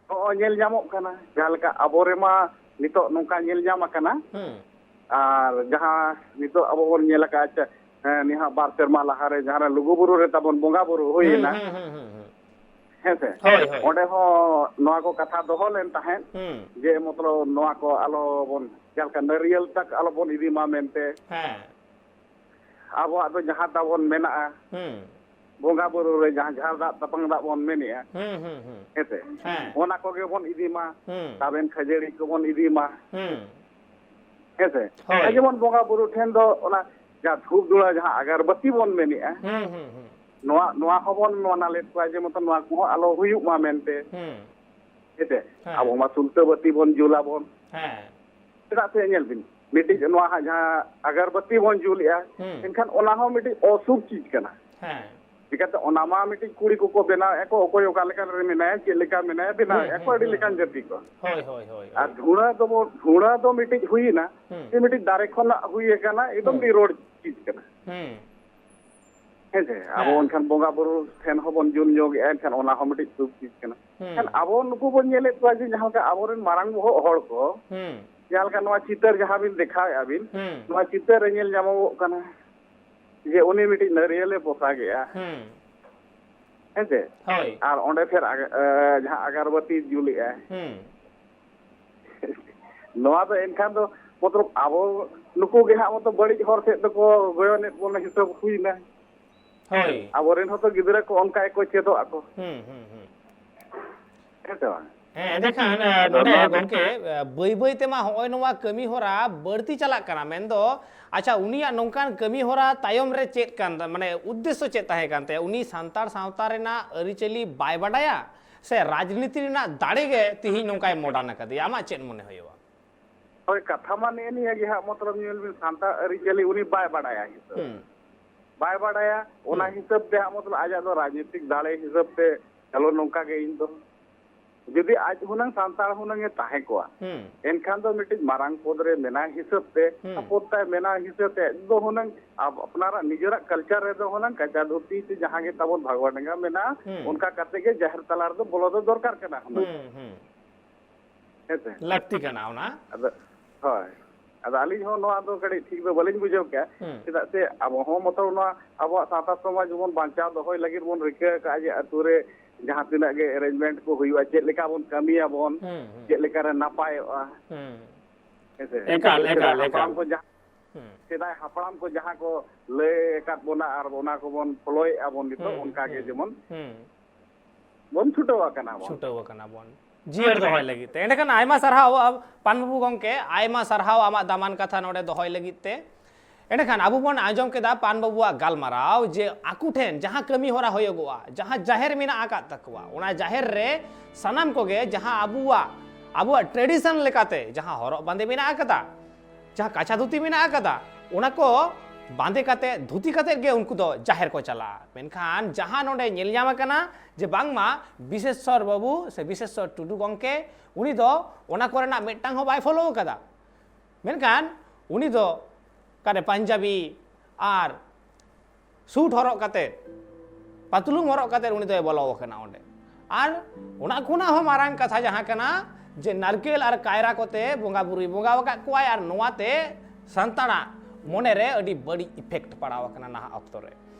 ᱱᱚᱜᱼᱚᱭ ᱧᱮᱞ ᱧᱟᱢᱚᱜ ᱠᱟᱱᱟ, ᱡᱟᱦᱟᱸ ᱞᱮᱠᱟ ᱟᱵᱚ ᱨᱮᱢᱟ ᱱᱤᱛᱚᱜ ᱱᱚᱝᱠᱟ ᱧᱮᱞ ᱧᱟᱢ ᱟᱠᱟᱱᱟ᱾ ᱦᱩᱸ᱾ ᱟᱨ ᱡᱟᱦᱟᱸ ᱱᱤᱛᱚᱜ ᱟᱵᱚ ᱵᱚᱱ ᱧᱮᱞ ᱟᱠᱟᱫᱼᱟ, ᱪᱮ-, ᱦᱮᱸ, ᱱᱤᱦᱟᱜ ᱵᱟᱨ ᱥᱮᱨᱢᱟ ᱞᱟᱦᱟᱨᱮ ᱡᱟᱦᱟᱸ ᱨᱮ ᱞᱩᱜᱩᱵᱩᱨᱩ ᱨᱮ ᱛᱟᱵᱚᱱ ᱵᱚᱸᱜᱟ ᱵᱩᱨᱩ ᱦᱩᱭᱮᱱᱟ, ᱦᱩᱸ, ᱦᱩᱸ, ᱦᱩᱸ, ᱦᱩᱸ, ᱦᱩᱸ᱾ ᱦᱮᱸ ᱥᱮ? ᱦᱳᱭ, ᱦᱳᱭ᱾ ᱚᱸᱰᱮ ᱦᱚᱸ ᱱᱚᱣᱟ ᱠᱚ ᱠᱟᱛᱷᱟ ᱫᱚᱦᱚ ᱞᱮᱱ ᱛᱟᱦᱮᱸᱫ, ᱦᱩᱸ᱾ ᱡᱮ ᱢᱚᱛᱞᱚᱵ ᱱᱚᱣᱟ ᱠᱚ ᱟᱞᱚ ᱵᱚᱱ, ᱡᱟᱦᱟᱸ ᱞᱮᱠᱟ ᱱᱟᱹᱨᱤᱭᱟᱹᱞ ᱛᱟᱠ ᱟᱞᱚ ᱵᱚᱱ ᱤᱫᱤ ᱢᱟ ᱢᱮᱱᱛᱮ᱾ ᱦᱮᱸ᱾ ᱟᱵᱚᱣᱟᱜ ᱫᱚ ᱡᱟᱦᱟᱸ ᱛᱟᱵᱚᱱ ᱢᱮᱱᱟᱜᱼᱟ, ᱦᱩᱸ᱾ ᱵᱚᱸᱜᱟ ᱵᱩᱨᱩ ᱨᱮ ᱡᱟᱦᱟᱸ ᱡᱷᱟᱨ ᱫᱟᱜ ᱛᱟᱯᱟᱝ ᱫᱟᱜ ᱵᱚᱱ ᱢᱮᱱᱮᱜᱼᱟ, ᱦᱩᱸ, ᱦᱩᱸ, ᱦᱩᱸ᱾ ᱦᱮᱸ ᱥᱮ? ᱦᱮᱸ᱾ ᱚᱱᱟ ᱠᱚᱜᱮ ᱵᱚᱱ ᱤᱫᱤ ᱢᱟ, ᱦᱩᱸ᱾ ᱛᱟᱵᱮᱱ ᱠᱷᱟᱹᱡᱟᱹᱲᱤ ᱠᱚᱵᱚᱱ ᱤᱫᱤ ᱢᱟ᱾ ᱦᱩᱸ᱾ ᱦᱮᱸ ᱥᱮ? ᱦᱳᱭ᱾ ᱟᱨ ᱡᱮᱢᱚᱱ ᱵᱚᱸᱜᱟ ᱵᱩᱨᱩ ᱴᱷᱮᱱ ᱫᱚ ᱚᱱᱟ ᱡᱟᱦᱟᱸ ᱫᱷᱩᱯ ᱫᱷᱩᱲᱟᱹ, ᱡᱟᱦᱟᱸ ᱟᱜᱟᱨᱵᱟᱹᱛᱤ ᱵᱚᱱ ᱢᱮᱱᱮᱜᱼᱟ, ᱦᱩᱸ, ᱦᱩᱸ, ᱦᱩᱸ᱾ ᱱᱚᱣᱟ, ᱱᱚᱣᱟ ᱦᱚᱸᱵᱚᱱ ᱢᱟᱱᱟ ᱞᱮᱫ ᱠᱚᱣᱟ ᱡᱮ ᱢᱚᱛᱚ ᱱᱚᱣᱟ ᱠᱚᱦᱚᱸ ᱟᱞᱚ ᱦᱩᱭᱩᱜ ᱢᱟ ᱢᱮᱱᱛᱮ᱾ ᱦᱩᱸ᱾ ᱦᱮᱸᱥᱮ? ᱦᱮᱸ᱾ ᱟᱵᱚ ᱢᱟ ᱥᱩᱞᱛᱟᱹ ᱵᱟᱹᱛᱤ ᱵᱚᱱ ᱡᱩᱞᱟᱵᱚᱱ᱾ ᱦᱮᱸ᱾ ᱪᱮᱫᱟᱜ ᱥᱮ ᱧᱮᱞ ᱵᱤᱱ, ᱢᱤᱫᱴᱤᱡ ᱱᱚᱣᱟ ᱦᱟᱸᱜ ᱡᱟᱦᱟᱸ ᱟᱜᱟᱨᱵᱟᱹᱛᱤ ᱵᱚᱱ ᱡᱩᱞᱮᱜᱼᱟ, ᱦᱩᱸ᱾ ᱮᱱᱠᱷᱟᱱ ᱚᱱᱟ ᱦᱚᱸ ᱢᱤᱫᱴᱤᱡ ᱚᱥᱩᱵ ᱪᱤᱡᱽ ᱠᱟᱱᱟ᱾ ᱦᱮᱸ᱾ ᱪᱤᱠᱟᱹᱛᱮ ᱚᱱᱟ ᱢᱟ ᱢᱤᱫᱴᱤᱡ ᱠᱩᱲᱤ ᱠᱚᱠᱚ ᱵᱮᱱᱟᱣᱮᱫᱼᱟ ᱠᱚ, ᱚᱠᱚᱭ ᱚᱠᱟ ᱞᱮᱠᱟᱱ ᱨᱮ ᱢᱮᱱᱟᱭᱟ, ᱪᱮᱫ ᱞᱮᱠᱟ ᱢᱮᱱᱟᱭᱟ, ᱦᱩᱸ, ᱵᱮᱱᱟᱣᱮᱫᱼᱟ ᱠᱚ ᱦᱩᱸ, ᱟᱹᱰᱤ ᱦᱩᱸ, ᱞᱮᱠᱟᱱ ᱦᱩᱸ᱾ ᱡᱟᱹᱛᱤ ᱠᱚ᱾ ᱦᱳᱭ, ᱦᱳᱭ, ᱦᱳᱭ, ᱟᱨ ᱦᱳᱭ᱾ ᱫᱷᱩᱬᱟᱹ ᱫᱚᱵᱚ, ᱫᱷᱩᱬᱟᱹ ᱫᱚ ᱢᱤᱫᱴᱤᱡ ᱦᱩᱭᱮᱱᱟ, ᱦᱩᱸ᱾ ᱥᱮ ᱢᱤᱫᱴᱤᱡ ᱫᱟᱨᱮ ᱠᱷᱚᱱᱟᱜ ᱦᱩᱭ ᱟᱠᱟᱱᱟ, ᱮᱠᱫᱚᱢ ᱦᱩᱸ᱾ ᱱᱤᱨᱚᱲ ᱪᱤᱡᱽ ᱠᱟᱱᱟ᱾ ᱦᱩᱸ᱾ ᱦᱮᱸ ᱥᱮ? ᱟᱵᱚ ᱦᱮᱸ᱾ ᱮᱱᱠᱷᱟᱱ ᱵᱚᱸᱜᱟ ᱵᱩᱨᱩ ᱴᱷᱮᱱ ᱦᱚᱸᱵᱚᱱ ᱡᱩᱞ ᱧᱚᱜᱮᱜᱼᱟ, ᱮᱱᱠᱷᱟᱱ ᱚᱱᱟ ᱦᱚᱸ ᱢᱤᱫᱴᱤᱡ ᱥᱩᱵ ᱪᱤᱡᱽ ᱠᱟᱱᱟ᱾ ᱦᱩᱸ᱾ ᱮᱱᱠᱷᱟᱱ ᱟᱵᱚ ᱱᱩᱠᱩ ᱵᱚᱱ ᱧᱮᱞᱮᱫ ᱠᱚᱣᱟ ᱡᱮ ᱡᱟᱦᱟᱸ ᱞᱮᱠᱟ ᱟᱵᱚᱨᱮᱱ ᱢᱟᱨᱟᱝ ᱵᱚᱦᱚᱜ ᱦᱚᱲ ᱠᱚ, ᱦᱩᱸ᱾ ᱡᱟᱦᱟᱸ ᱞᱮᱠᱟ ᱱᱚᱣᱟ ᱪᱤᱛᱟᱹᱨ ᱡᱟᱦᱟᱸ ᱵᱤᱱ ᱫᱮᱠᱷᱟᱣᱮᱫᱼᱟ ᱵᱤᱱ, ᱦᱩᱸ᱾ ᱱᱚᱣᱟ ᱪᱤᱛᱟᱹᱨ ᱨᱮ ᱧᱮᱞ ᱧᱟᱢᱚᱜᱚᱜ ᱠᱟᱱᱟ ᱡᱮ ᱩᱱᱤ ᱢᱤᱫᱴᱤᱡ ᱱᱟᱹᱨᱭᱟᱹᱞᱮ ᱯᱚᱥᱟᱜᱮᱜᱼᱟ᱾ ᱦᱩᱸ᱾ ᱦᱮᱸ ᱥᱮ? ᱦᱳᱭ᱾ ᱟᱨ ᱚᱸᱰᱮ ᱯᱷᱮᱨ ᱟᱜ-, ᱮ, ᱡᱟᱦᱟᱸ ᱟᱜᱟᱨᱵᱟᱹᱛᱤ ᱡᱩᱞᱮᱜᱼᱟᱭ᱾ ᱦᱩᱸ᱾ ᱱᱚᱣᱟ ᱫᱚ ᱮᱱᱠᱷᱟᱱ ᱫᱚ ᱢᱚᱛᱞᱚᱵ ᱟᱵᱚ ᱱᱩᱠᱩ ᱜᱮ ᱦᱟᱸᱜ ᱢᱚᱛᱞᱚᱵ ᱵᱟᱹᱲᱤᱡ ᱦᱚᱨ ᱥᱮᱫ ᱫᱚᱠᱚ ᱜᱚᱭᱚᱱᱮᱫ ᱵᱚᱱᱟ ᱦᱤᱥᱟᱹᱵ ᱦᱩᱭᱱᱟ᱾ ᱦᱳᱭ᱾ ᱟᱵᱚᱨᱮᱱ ᱦᱚᱸᱛᱚ ᱜᱤᱫᱽᱨᱟᱹ ᱠᱚ ᱚᱱᱠᱟ ᱜᱮᱠᱚ ᱪᱮᱫᱚᱜ ᱟᱠᱚ᱾ ᱦᱩᱸ, ᱦᱩᱸ, ᱦᱩᱸ᱾ ᱦᱮᱸ ᱥᱮ ᱵᱟᱝ? ᱦᱮᱸ, ᱮᱸᱰᱮᱠᱷᱟᱱ, ᱮ, ᱟᱫᱚ ᱱᱚᱰᱮ ᱱᱚᱣᱟ ᱫᱚ ᱜᱚᱢᱠᱮ, ᱮ, ᱵᱟᱹᱭ ᱵᱟᱹᱭ ᱛᱮᱢᱟ ᱦᱚᱸᱜᱼᱚᱭ ᱱᱚᱣᱟ ᱠᱟᱹᱢᱤ ᱦᱚᱨᱟ ᱵᱟᱹᱲᱛᱤ ᱪᱟᱞᱟᱜ ᱠᱟᱱᱟ, ᱢᱮᱱᱫᱚ, ᱟᱪᱪᱷᱟ, ᱩᱱᱤᱭᱟᱜ ᱱᱚᱝᱠᱟᱱ ᱠᱟᱹᱢᱤ ᱦᱚᱨᱟ ᱛᱟᱭᱚᱢ ᱨᱮ ᱪᱮᱫ ᱠᱟᱱ, ᱢᱟᱱᱮ, ᱩᱫᱽᱫᱮᱥᱥᱚ ᱪᱮᱫ ᱛᱟᱦᱮᱸ ᱠᱟᱱ ᱛᱟᱭᱟ? ᱩᱱᱤ ᱥᱟᱱᱛᱟᱲ ᱥᱟᱶᱛᱟ ᱨᱮᱱᱟᱜ ᱟᱹᱨᱤᱪᱟᱹᱞᱤ ᱵᱟᱭ ᱵᱟᱰᱟᱭᱟ, ᱥᱮ ᱨᱟᱡᱽᱱᱤᱛᱤ ᱨᱮᱱᱟᱜ ᱫᱟᱲᱮ ᱜᱮ ᱛᱤᱦᱤᱧ ᱱᱚᱝᱠᱟᱭ ᱢᱚᱰᱟᱨᱱ ᱟᱠᱟᱫᱮᱭᱟ? ᱟᱢᱟᱜ ᱪᱮᱫ ᱢᱚᱱᱮ ᱦᱩᱭᱩᱜᱼᱟ? ᱦᱳᱭ, ᱠᱟᱛᱷᱟ ᱢᱟ ᱱᱮᱜᱼᱮ ᱱᱤᱭᱟᱹ ᱜᱮ ᱦᱟᱸᱜ, ᱢᱚᱛᱞᱚᱵ ᱧᱮᱞ ᱵᱤᱱ, ᱥᱟᱱᱛᱟᱲ ᱟᱹᱨᱤᱪᱟᱹᱞᱤ ᱩᱱᱤ ᱵᱟᱭ ᱵᱟᱰᱟᱭᱟ ᱦᱤᱥᱟᱹᱵ᱾ ᱦᱩᱸ᱾ ᱵᱟᱭ ᱵᱟᱰᱟᱭᱟ, ᱚᱱᱟ ᱦᱩᱸ᱾ ᱦᱤᱥᱟᱹᱵ ᱛᱮ ᱦᱟᱸᱜ, ᱢᱚᱛᱞᱚᱵ ᱟᱡᱟᱜ ᱫᱚ ᱨᱟᱡᱽᱱᱤᱛᱤᱠ ᱫᱟᱲᱮ ᱦᱤᱥᱟᱹᱵ ᱛᱮ, ᱪᱚᱞᱚ ᱱᱚᱝᱠᱟ ᱜᱮ ᱤᱧ ᱫᱚ᱾ ᱡᱩᱫᱤ ᱟᱡ ᱦᱩᱱᱟᱹᱝ ᱥᱟᱱᱛᱟᱲ ᱦᱩᱱᱟᱹᱝ ᱮ ᱛᱟᱦᱮᱸ ᱠᱚᱜᱼᱟ, ᱦᱩᱸ᱾ ᱮᱱᱠᱷᱟᱱ ᱫᱚ ᱢᱤᱫᱴᱤᱡ ᱢᱟᱨᱟᱝ ᱯᱚᱫᱽ ᱨᱮ ᱢᱮᱱᱟᱭ ᱦᱤᱥᱟᱹᱵ ᱛᱮ, ᱦᱩᱸ᱾ ᱯᱚᱫᱽ ᱛᱟᱭ ᱢᱮᱱᱟᱭ ᱦᱤᱥᱟᱹᱵ ᱛᱮ, ᱟᱡ ᱫᱚ ᱦᱩᱱᱟᱹᱝ ᱟᱯ-, ᱟᱯᱱᱟᱨᱟᱜ ᱱᱤᱡᱮᱨᱟᱜ culture ᱨᱮᱫᱚ ᱦᱩᱱᱟᱹᱝ ᱠᱟᱪᱟ ᱫᱷᱩᱛᱤ ᱥᱮ ᱡᱟᱦᱟᱸ ᱜᱮ ᱛᱟᱵᱚᱱ ᱵᱷᱟᱜᱽᱣᱟ ᱰᱮᱸᱜᱟ ᱢᱮᱱᱟᱜᱼᱟ, ᱦᱩᱸ᱾ ᱚᱱᱠᱟ ᱠᱟᱛᱮ ᱜᱮ ᱡᱟᱦᱮᱨ ᱛᱟᱞᱟ ᱨᱮᱫᱚ ᱵᱚᱞᱚ ᱫᱚ ᱫᱚᱨᱠᱟᱨ ᱠᱟᱱᱟ ᱦᱩᱱᱟᱹᱝ᱾ ᱦᱩᱸ, ᱦᱩᱸ᱾ ᱦᱮᱸ ᱥᱮ? ᱞᱟᱹᱠᱛᱤ ᱠᱟᱱᱟ ᱚᱱᱟ᱾ ᱟᱫᱚ, ᱦᱳᱭ᱾ ᱟᱫᱚ ᱟᱹᱞᱤᱧ ᱦᱚᱸ ᱱᱚᱣᱟ ᱫᱚ ᱠᱟᱹᱴᱤᱡ ᱴᱷᱤᱠ ᱫᱚ ᱵᱟᱹᱞᱤᱧ ᱵᱩᱡᱷᱟᱹᱣ ᱠᱮᱜᱼᱟ᱾ ᱦᱩᱸ᱾ ᱪᱮᱫᱟᱜ ᱥᱮ ᱟᱵᱚ ᱦᱚᱸ ᱢᱚᱛᱚ ᱱᱚᱣᱟ ᱟᱵᱚᱣᱟᱜ ᱥᱟᱶᱛᱟ ᱥᱚᱢᱟᱡᱽ ᱵᱚᱱ ᱵᱟᱧᱪᱟᱣ ᱫᱚᱦᱚᱭ ᱞᱟᱹᱜᱤᱫ ᱵᱚᱱ ᱨᱤᱠᱟᱹ ᱟᱠᱟᱫᱼᱟ ᱡᱮ ᱟᱹᱛᱩ ᱨᱮ ᱡᱟᱦᱟᱸ ᱛᱤᱱᱟᱹᱜ ᱜᱮ arrangement ᱠᱚ ᱦᱩᱭᱩᱜᱼᱟ, ᱪᱮᱫ ᱞᱮᱠᱟ ᱵᱚᱱ ᱠᱟᱹᱢᱤᱭᱟᱵᱚᱱ, ᱦᱩᱸ, ᱦᱩᱸ᱾ ᱪᱮᱫ ᱞᱮᱠᱟᱨᱮ ᱱᱟᱯᱟᱭᱚᱜᱼᱟ᱾ ᱦᱩᱸ᱾ ᱦᱮᱸ ᱥᱮ? ᱮᱠᱟᱞ, ᱮᱠᱟᱞ, ᱥᱮᱫᱟᱭ ᱮᱠᱟᱞ᱾ ᱦᱟᱯᱲᱟᱢ ᱠᱚ ᱡᱟᱦᱟᱸ, ᱦᱩᱸ᱾ ᱥᱮᱫᱟᱭ ᱦᱟᱯᱲᱟᱢ ᱠᱚ ᱡᱟᱦᱟᱸ ᱠᱚ ᱞᱟᱹᱭ ᱟᱠᱟᱫ ᱵᱚᱱᱟ ᱟᱨ ᱚᱱᱟ ᱠᱚᱵᱚᱱ ᱯᱷᱚᱞᱳᱭᱮᱫᱼᱟ ᱵᱚᱱ ᱱᱤᱛᱚᱜ, ᱦᱩᱸ, ᱚᱱᱠᱟ ᱜᱮ ᱦᱩᱸ, ᱡᱮᱢᱚᱱ ᱦᱩᱸ᱾ ᱵᱚᱱ ᱪᱷᱩᱴᱟᱹᱣ ᱟᱠᱟᱱᱟ ᱵᱚᱱ᱾ ᱪᱷᱩᱴᱟᱹᱣ ᱟᱠᱟᱱᱟ ᱵᱚᱱ᱾ ᱡᱤᱭᱟᱹᱲ ᱫᱚᱦᱚᱭ ᱞᱟᱹᱜᱤᱫ ᱛᱮ᱾ ᱮᱸᱰᱮᱠᱷᱟᱱ ᱟᱭᱢᱟ ᱥᱟᱨᱦᱟᱣ, ᱟ, ᱯᱟᱱ ᱵᱟᱹᱵᱩ ᱜᱚᱢᱠᱮ, ᱟᱭᱢᱟ ᱥᱟᱨᱦᱟᱣ ᱟᱢᱟᱜ ᱫᱟᱢᱟᱱ ᱠᱟᱛᱷᱟ ᱱᱚᱰᱮ ᱫᱚᱦᱚᱭ ᱞᱟᱹᱜᱤᱫ ᱛᱮ᱾ ᱮᱸᱰᱮᱠᱷᱟᱱ ᱟᱵᱚ ᱵᱚᱱ ᱟᱸᱡᱚᱢ ᱠᱮᱫᱟ ᱯᱟᱱ ᱵᱟᱹᱵᱩᱣᱟᱜ ᱜᱟᱞᱢᱟᱨᱟᱣ ᱡᱮ ᱟᱠᱚ ᱴᱷᱮᱱ ᱡᱟᱦᱟᱸ ᱠᱟᱹᱢᱤ ᱦᱚᱨᱟ ᱦᱩᱭᱩᱜᱚᱜᱼᱟ, ᱡᱟᱦᱟᱸ ᱡᱟᱦᱮᱨ ᱢᱮᱱᱟᱜ ᱟᱠᱟᱫ ᱛᱟᱠᱚᱣᱟ, ᱚᱱᱟ ᱡᱟᱦᱮᱨ ᱨᱮ ᱥᱟᱱᱟᱢ ᱠᱚᱜᱮ ᱡᱟᱦᱟᱸ ᱟᱵᱚᱣᱟᱜ, ᱟᱵᱚᱣᱟᱜ tradition ᱞᱮᱠᱟᱛᱮ ᱡᱟᱦᱟᱸ ᱦᱚᱨᱚᱜ ᱵᱟᱸᱫᱮ ᱢᱮᱱᱟᱜ ᱟᱠᱟᱫᱟ, ᱡᱟᱦᱟᱸ ᱠᱟᱪᱷᱟ ᱫᱷᱩᱛᱤ ᱢᱮᱱᱟᱜ ᱟᱠᱟᱫᱟ, ᱚᱱᱟ ᱠᱚ ᱵᱟᱸᱫᱮ ᱠᱟᱛᱮ, ᱫᱷᱩᱛᱤ ᱠᱟᱛᱮ ᱜᱮ ᱩᱱᱠᱩ ᱫᱚ ᱡᱟᱦᱮᱨ ᱠᱚ ᱪᱟᱞᱟᱜᱼᱟ᱾ ᱢᱮᱱᱠᱷᱟᱱ ᱡᱟᱦᱟᱸ ᱱᱚᱰᱮ ᱧᱮᱞ ᱧᱟᱢ ᱟᱠᱟᱱᱟ ᱡᱮ ᱵᱟᱝᱢᱟ ᱵᱤᱥᱮᱥᱥᱚᱨ ᱵᱟᱹᱵᱩ ᱥᱮ ᱵᱤᱥᱮᱥᱥᱚᱨ ᱴᱩᱰᱩ ᱜᱚᱢᱠᱮ, ᱩᱱᱤ ᱫᱚ ᱚᱱᱟ ᱠᱚᱨᱮᱱᱟᱜ ᱢᱤᱫᱴᱟᱝ ᱦᱚᱸ ᱵᱟᱭ follow ᱟᱠᱟᱫᱟ᱾ ᱢᱮᱱᱠᱷᱟᱱ ᱩᱱᱤ ᱫᱚ ᱚᱠᱟᱨᱮ ᱯᱟᱧᱡᱟᱵᱤ ᱟᱨ ᱥᱩᱴ ᱦᱚᱨᱚᱜ ᱠᱟᱛᱮ, ᱯᱟᱛᱞᱩᱢ ᱦᱚᱨᱚᱜ ᱠᱟᱛᱮ ᱩᱱᱤ ᱫᱚᱭ ᱵᱚᱞᱚ ᱟᱠᱟᱱᱟ ᱚᱸᱰᱮ᱾ ᱟᱨ ᱚᱱᱟ ᱠᱷᱚᱱᱟᱜ ᱦᱚᱸ ᱢᱟᱨᱟᱝ ᱠᱟᱛᱷᱟ ᱡᱟᱦᱟᱸ ᱠᱟᱱᱟ ᱡᱮ ᱱᱟᱨᱠᱮᱞ ᱟᱨ ᱠᱟᱭᱨᱟ ᱠᱚᱛᱮ ᱵᱚᱸᱜᱟ ᱵᱩᱨᱩᱭ ᱵᱚᱸᱜᱟ ᱟᱠᱟᱫ ᱠᱚᱣᱟᱭ, ᱟᱨ ᱱᱚᱣᱟᱛᱮ ᱥᱟᱱᱛᱟᱲᱟᱜ ᱢᱚᱱᱮᱨᱮ ᱟᱹᱰᱤ ᱵᱟᱹᱲᱤᱡ effect ᱯᱟᱲᱟᱣ ᱟᱠᱟᱱᱟ ᱱᱟᱦᱟᱜ ᱚᱠᱛᱚ ᱨᱮ᱾